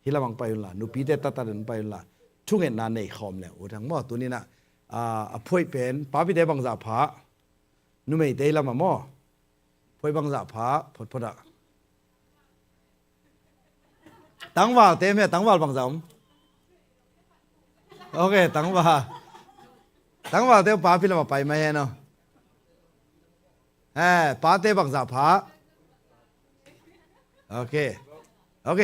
hih lamah hong pai unla, nupite tattat in hong pai unla, thungetna nei khawm le uh hang maw. Tuni-in ah, ah, a phuaih pen, papite bangzah pha? Numeite hih lamah maw. Phuaih bangzah pha photphot ah? Tangvalte mah, tangval bangzah om? Ok, tangval. Tangvalte papi lamah pai mah hen aw. Eh, pate bangzah pha? Ok. Ok.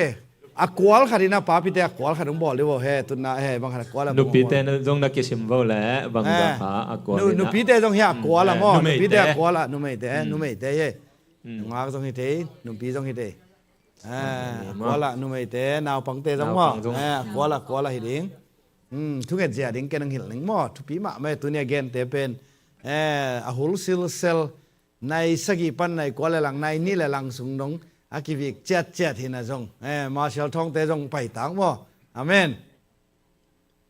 A kual khat in ah papite a kual khat hong bawl dih uh aw he, tutna he, bang khat a kual a bang. Nupite zong na kisim vo leh bangzah pha a kual in ah. Nupite zong hi a kual a maw. Nupite a kual a, numeite, numeite hi. Nungak zong hi thei, nupi zong hi thei. A kual ah numeite, naupangte zong maw. A kual ah, kual ah hi ding. Thunget zia ding ken hong hilh ning maw. Thupi mahmah e, tuni a gente pen, a hul silsel, nai sagih pan nai kua le lang, nai nih le lang sung dong a kivik ciatciat hi na zong, Marshall Thawngte zong pai tak maw. Amen.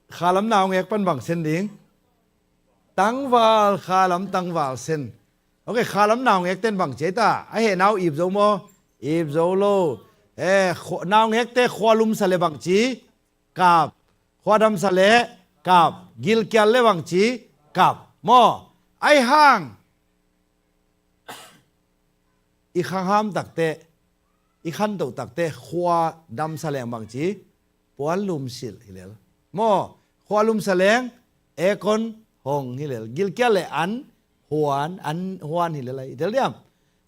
Kha lam naungek pan bang sen ding? Tangval, kha lam tangval sen. Ok, kha lam naungekte'n bang ci ta? A hehna uh ip zo maw? Ip zo lo. Eh, khua-, naungekte khua lumsa leh bang ci? Kap. Khua damsa leh kap. Gilkial leh bang ci? Kap. Maw? Ahi hang i khangham takteh, i khantoh takteh, khua damsa leng bang ci? Puan lumsilh hi lel. Maw, khua lumsa leng aircon hong hi lel. Gilkial leh an huan, an huan hi lel ahi. I tel diam?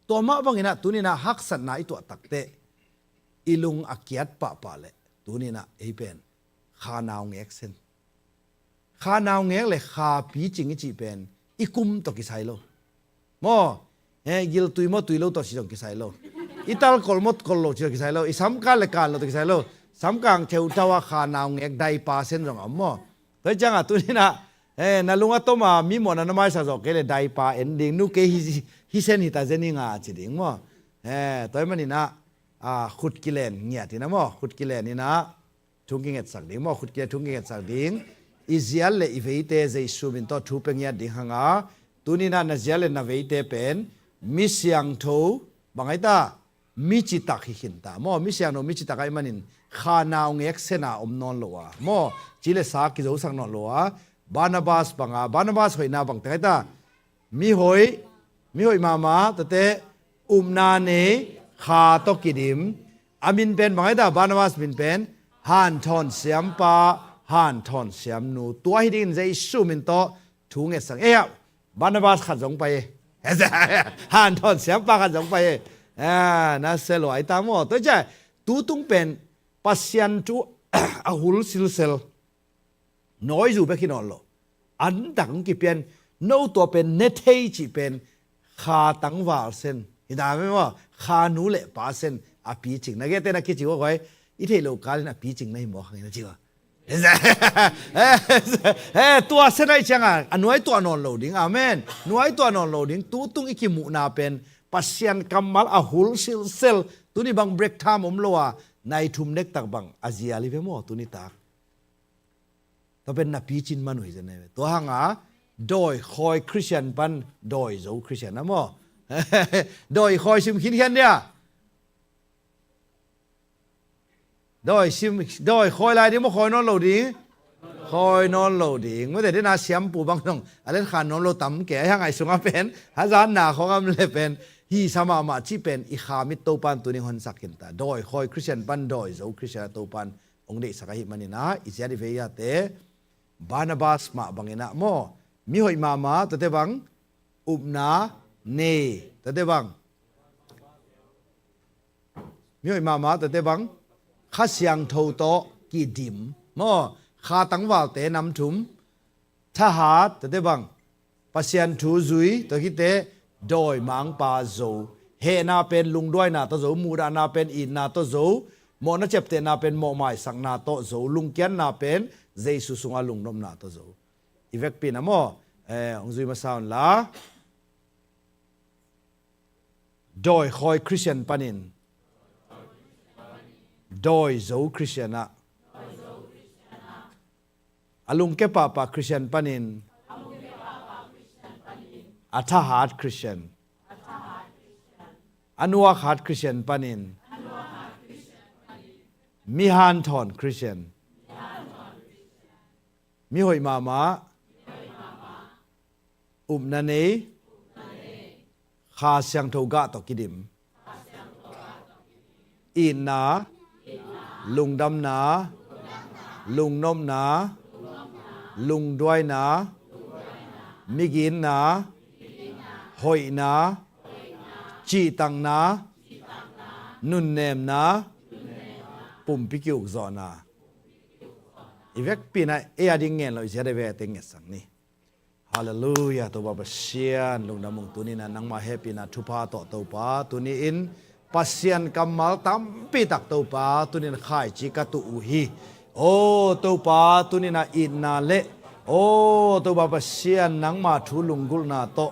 Tua mah bangin ah tuni-in ah haksatna i tuah takteh i lung a kiat pahpah leh tuni-in ah ei pen kha naungek sen. Kha naungek leh kha picing i cih pen i kum tawh kisai lo. Maw, eh, giltui maw tui lo tawh ci zong kisai lo. I talkol maw kol lo ci zong kisai lo. I samkan leh kan lo tawh kisai lo. Samkang theutau a kha naungek daipa sen zong a om maw. Tua hi ciangah tuni-in ah, eh, na lung a tom a mi mawhna na maisak zawh kei leh daipa en ding, nu kei hi, hi sen hi ta zen ing a ci ding maw. Eh, tua ahih manin ah, ah, khut kilen ngiat in ah maw, khut kilen in ah thu kingetsak ding maw, khut kilen thu kingetsak ding. I zial leh i veite Jesu min tawh thu pia ngiat ding hang a, tuni-in ah na zial leh na veite pen mi siangtho, bang ahi ta? Mi citak hi khin ta maw. Mi siangtho, mi citak ahih manin kha naungek sen a om nawn lo a maw, ci leh sa kizosak nawn lo a, Barnabas bang a, Barnabas hoihna bang teng ahi ta? Mi hoih, mi hoih mahmah, tua teh upna nei, kha tawh kidim. A min pen bang ahi ta? Barnabas min pen hanthawn siampa, hanthawn siamnu. Tua hi dingin Jesu min tawh thu ngetsak. Eh, ah, Barnabas khat zong pai e. Hanthawn siampa khat zong pai e. Ah, na se lua ahi ta maw. Tua hi ciang tu tung pen Pasian thu a hul silsel nawi zu bek hi nawn lo. An tak hong kipian, no tua pen ne thei cih pen kha tangval sen hi ta maw. Kha nu leh pa sen a picing. Na gete na kici uh a guai, i theih loh kalin a picing na hi mawk hang in a ci uh a. Eh, tua sia nai cianga a nuai tuah nawn lo ding. Amen. Nuai tuah nawn lo ding. Tutung i kimuhna pen Pasian kammal a hul silsel. Tuni bang break time om lo a, nai thum dektak bang a zial hi ve maw tuni tak. Tua pen na picin man uh hi zen nai ve. Tua hanga dawi khawi Christian pan dawi zo Christian a maw. Dawi khawi sim khinkhian dia. Dawi sim, dawi khawi lai ding maw, khawi nawn lo ding? Khawi nawn lo ding. Mate dina siampu bang dong a let khan nawn lo tam ke a hang ai sunga pen hazatna khawng am le pen hi sa mahmah cih pen i kha mit Topan tuning honsak khin ta. Dawi khawi Christian pan dawi zo Christian a Topan hong deihsak ahi maninah i ziat i vei ate Barnabas mah banginah maw, mihoih mahmah tate bang, upna nei tate bang, mihoih mahmah tate bang, Kha Siangtho tawh kidim maw, kha tangvalte nam thum, thahat tate bang, Pasian thu zui, tua khite dawimangpa zo, hehna pen lungduaina tawh zo, muhdahna pen itna tawh zo, mawhna ciaptehna pen mawhmaisakna tawh zo, lungkiatna pen Jesu sunga lungnopna tawh zo. I vekpi in a maw, eh, hong zui masa unla. Dawi khawi Christian panin dawi zo Christian ah, a lungke pahpah Christian panin a thahat Christian, a nuakhat Christian panin mi hanthawn Christian, mihoih mahmah, upna nei, Kha Siangtho gah tawh kidim, itna, lungdamna, lungnopna, lungduaina, miginna, hoihna, cihtakna, nunnemna, pumpi ki-ukzawhna. I vekpi in a, ei a ding ngen lo i ziat a ve a teng ngetsak ni. Halleluiah, Topa Pasian, lungdam ung. Tuni in a nangmah hehpihna thupha tawh Topa, tuni in Pasian kammal tampi tak Topa, tuni in khaici ka tuh uh hi. Aw Topa, tuni in a itna le, aw Topa Pasian, nangmah thu lunggulhna tawh,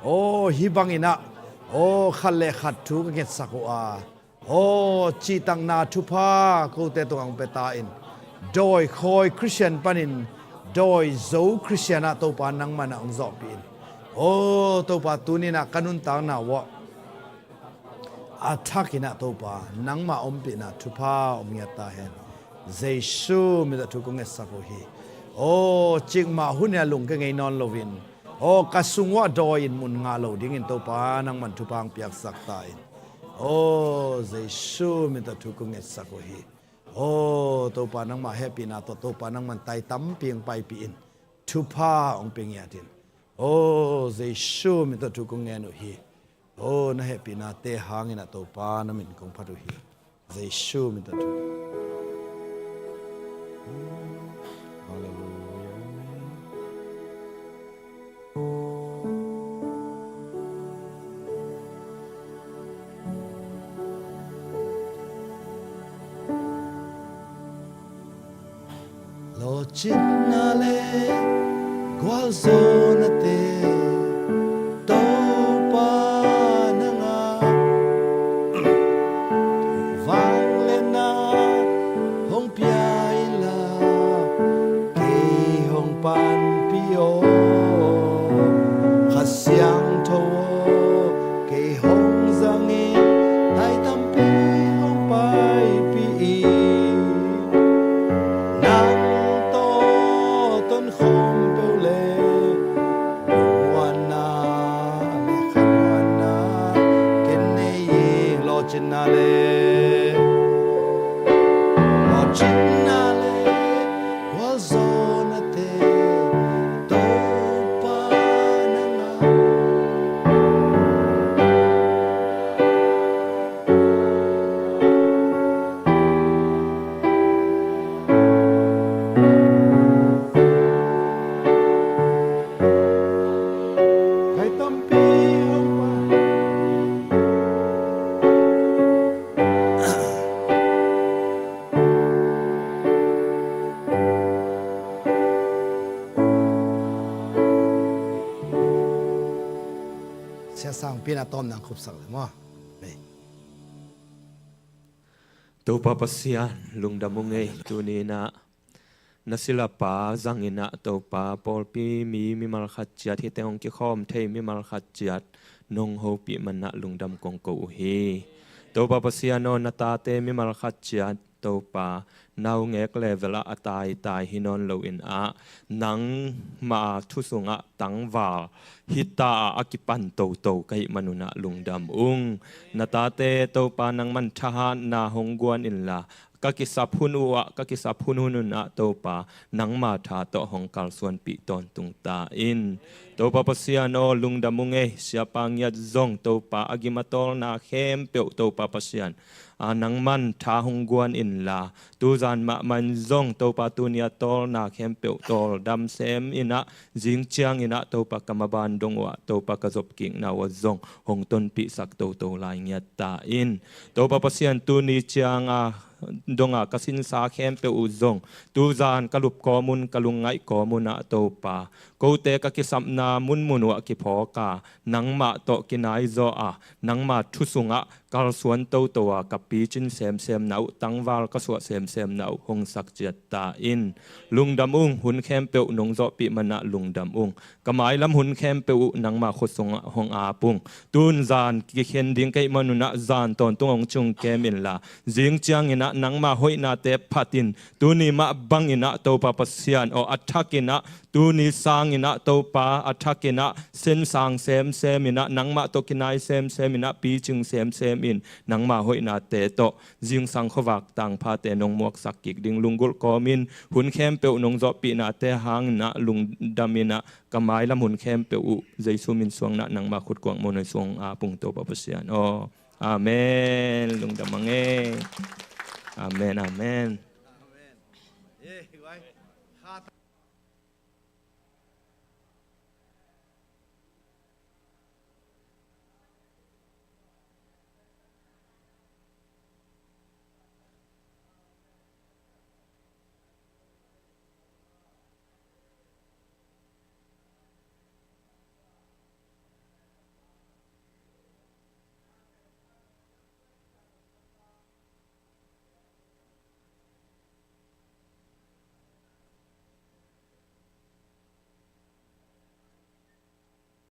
aw hih bangin a, aw khat le khat thu ka ngetsak uh a, aw cihtakna thupha kote tungah hong pia ta in, dawi khawi Christian panin dawi zo Christian ah Topa nangman a hong zawhpih in. Aw Topa, tuni in a ka nuntakna uah a thakin a Topa nangmah ompihna thupha om ngiat ta hen. Jesu min tawh thu kong ngetsak uh hi. Aw cikmah hun in a lungke ngei nawn loin, aw ka sung uah dawi in mun ngah lo dingin Topa nangman thupha hong piaksak ta in. Aw Jesu min tawh thu kong ngetsak uh hi. Aw Topa, nangmah hehpihna tawh Topa nangman tai tampi hong paipih in, thupha hong pia ngiat in. Aw Jesu min tawh thu kong ngen uh hi. Aw na hehpihnate hangin a Topa na min kong phat uh hi. Jesu min tawh thu. Halleluiah. Amen. Lawhcinna le gualzawhnate Topa nangah vangliatna hong pia inla, kei hong panpih aw. Kha Siangtho aw, kei hong zangin tai tampi hong paipih in. Nang tawh tonkhawm peuh le lungmuanna le khamuanna ken nei ing. Lawhcinna le, lawhcinna le gualzawhnate Topa nangah Tangpi na tawm nang khupsak le maw? Amen. Topa Pasian, lungdam ung ei, tuni inah na silapa zang inah Topa pawlpi mi mimal khat ciat, hite hong kikhawm thei mimal khat ciat nong hopih manah lungdam kong ko uh hi. Topa Pasian aw, na tate mimal khat ciat Topa, naungek level ah a taitai hi nawn lo inah nangma thu sungah tangval hita ah a kipan toto ka hih manunah lungdam ung. Na tate Topa, nangman thahatna hong guan inla, ka kisap hun uh ah, ka kisap hunhun unah Topa, nangma tha tawh hong kalsuanpih tawntung ta in. Topa Pasian aw, lungdam ung ei, siapa ngiat zong Topa, a gim a tawlna khempeuh Topa Pasian, a, nangman tha hong guan inla, tuzan mahmah in zong Topa, tuni a tawlna khempeuh tawldam sem inah, zing ciang inah Topa, ka maban dong uh ah Topa, ka zopkikna uh ah zong hong tonpihsak toto lai ngiat ta in. Topa Pasian, tuni ciang a donga ka sinsa khempeuh uh zong tuzan ka lup kawm un, ka lungngaih kawm unah Topa, kote ka kisapna munmun uh ah kiphawk a, nangmah tawh kinaizaw a, nangma thu sungah kalsuan toto a, ka picin semsemna uh, tangval ka suah semsemna uh hong sak ciat ta in. Lungdam ung, hun khempeuh nong zawhpih manah lungdam ung. Ka mailam hun khempeuh uh nangma khut sungah hong ap ung. Tun zan kikhen ding ka hih manunah zan tawntung hong ciung kem inla, zing ciang inah nangma hoihnate phatin, tuni mah bang inah Topa Pasian aw, a thak inah, tuni sang inah Topa, a thak inah sensang semsem inah, nangmah tawh kinai semsem inah, picing semsem in, nangma hoihnate tawh zingsang khuavak tangphate nong muaksak kik ding lunggulh kawmin, hun khempeuh nong zawhpihnate hang inah lungdam inah, ka mailam hun khempeuh uh Jesu min suang nah nangma khut kuang mawh nai suang a pung Topa Pasian aw. Amen. Lungdam a ngei. Amen, amen.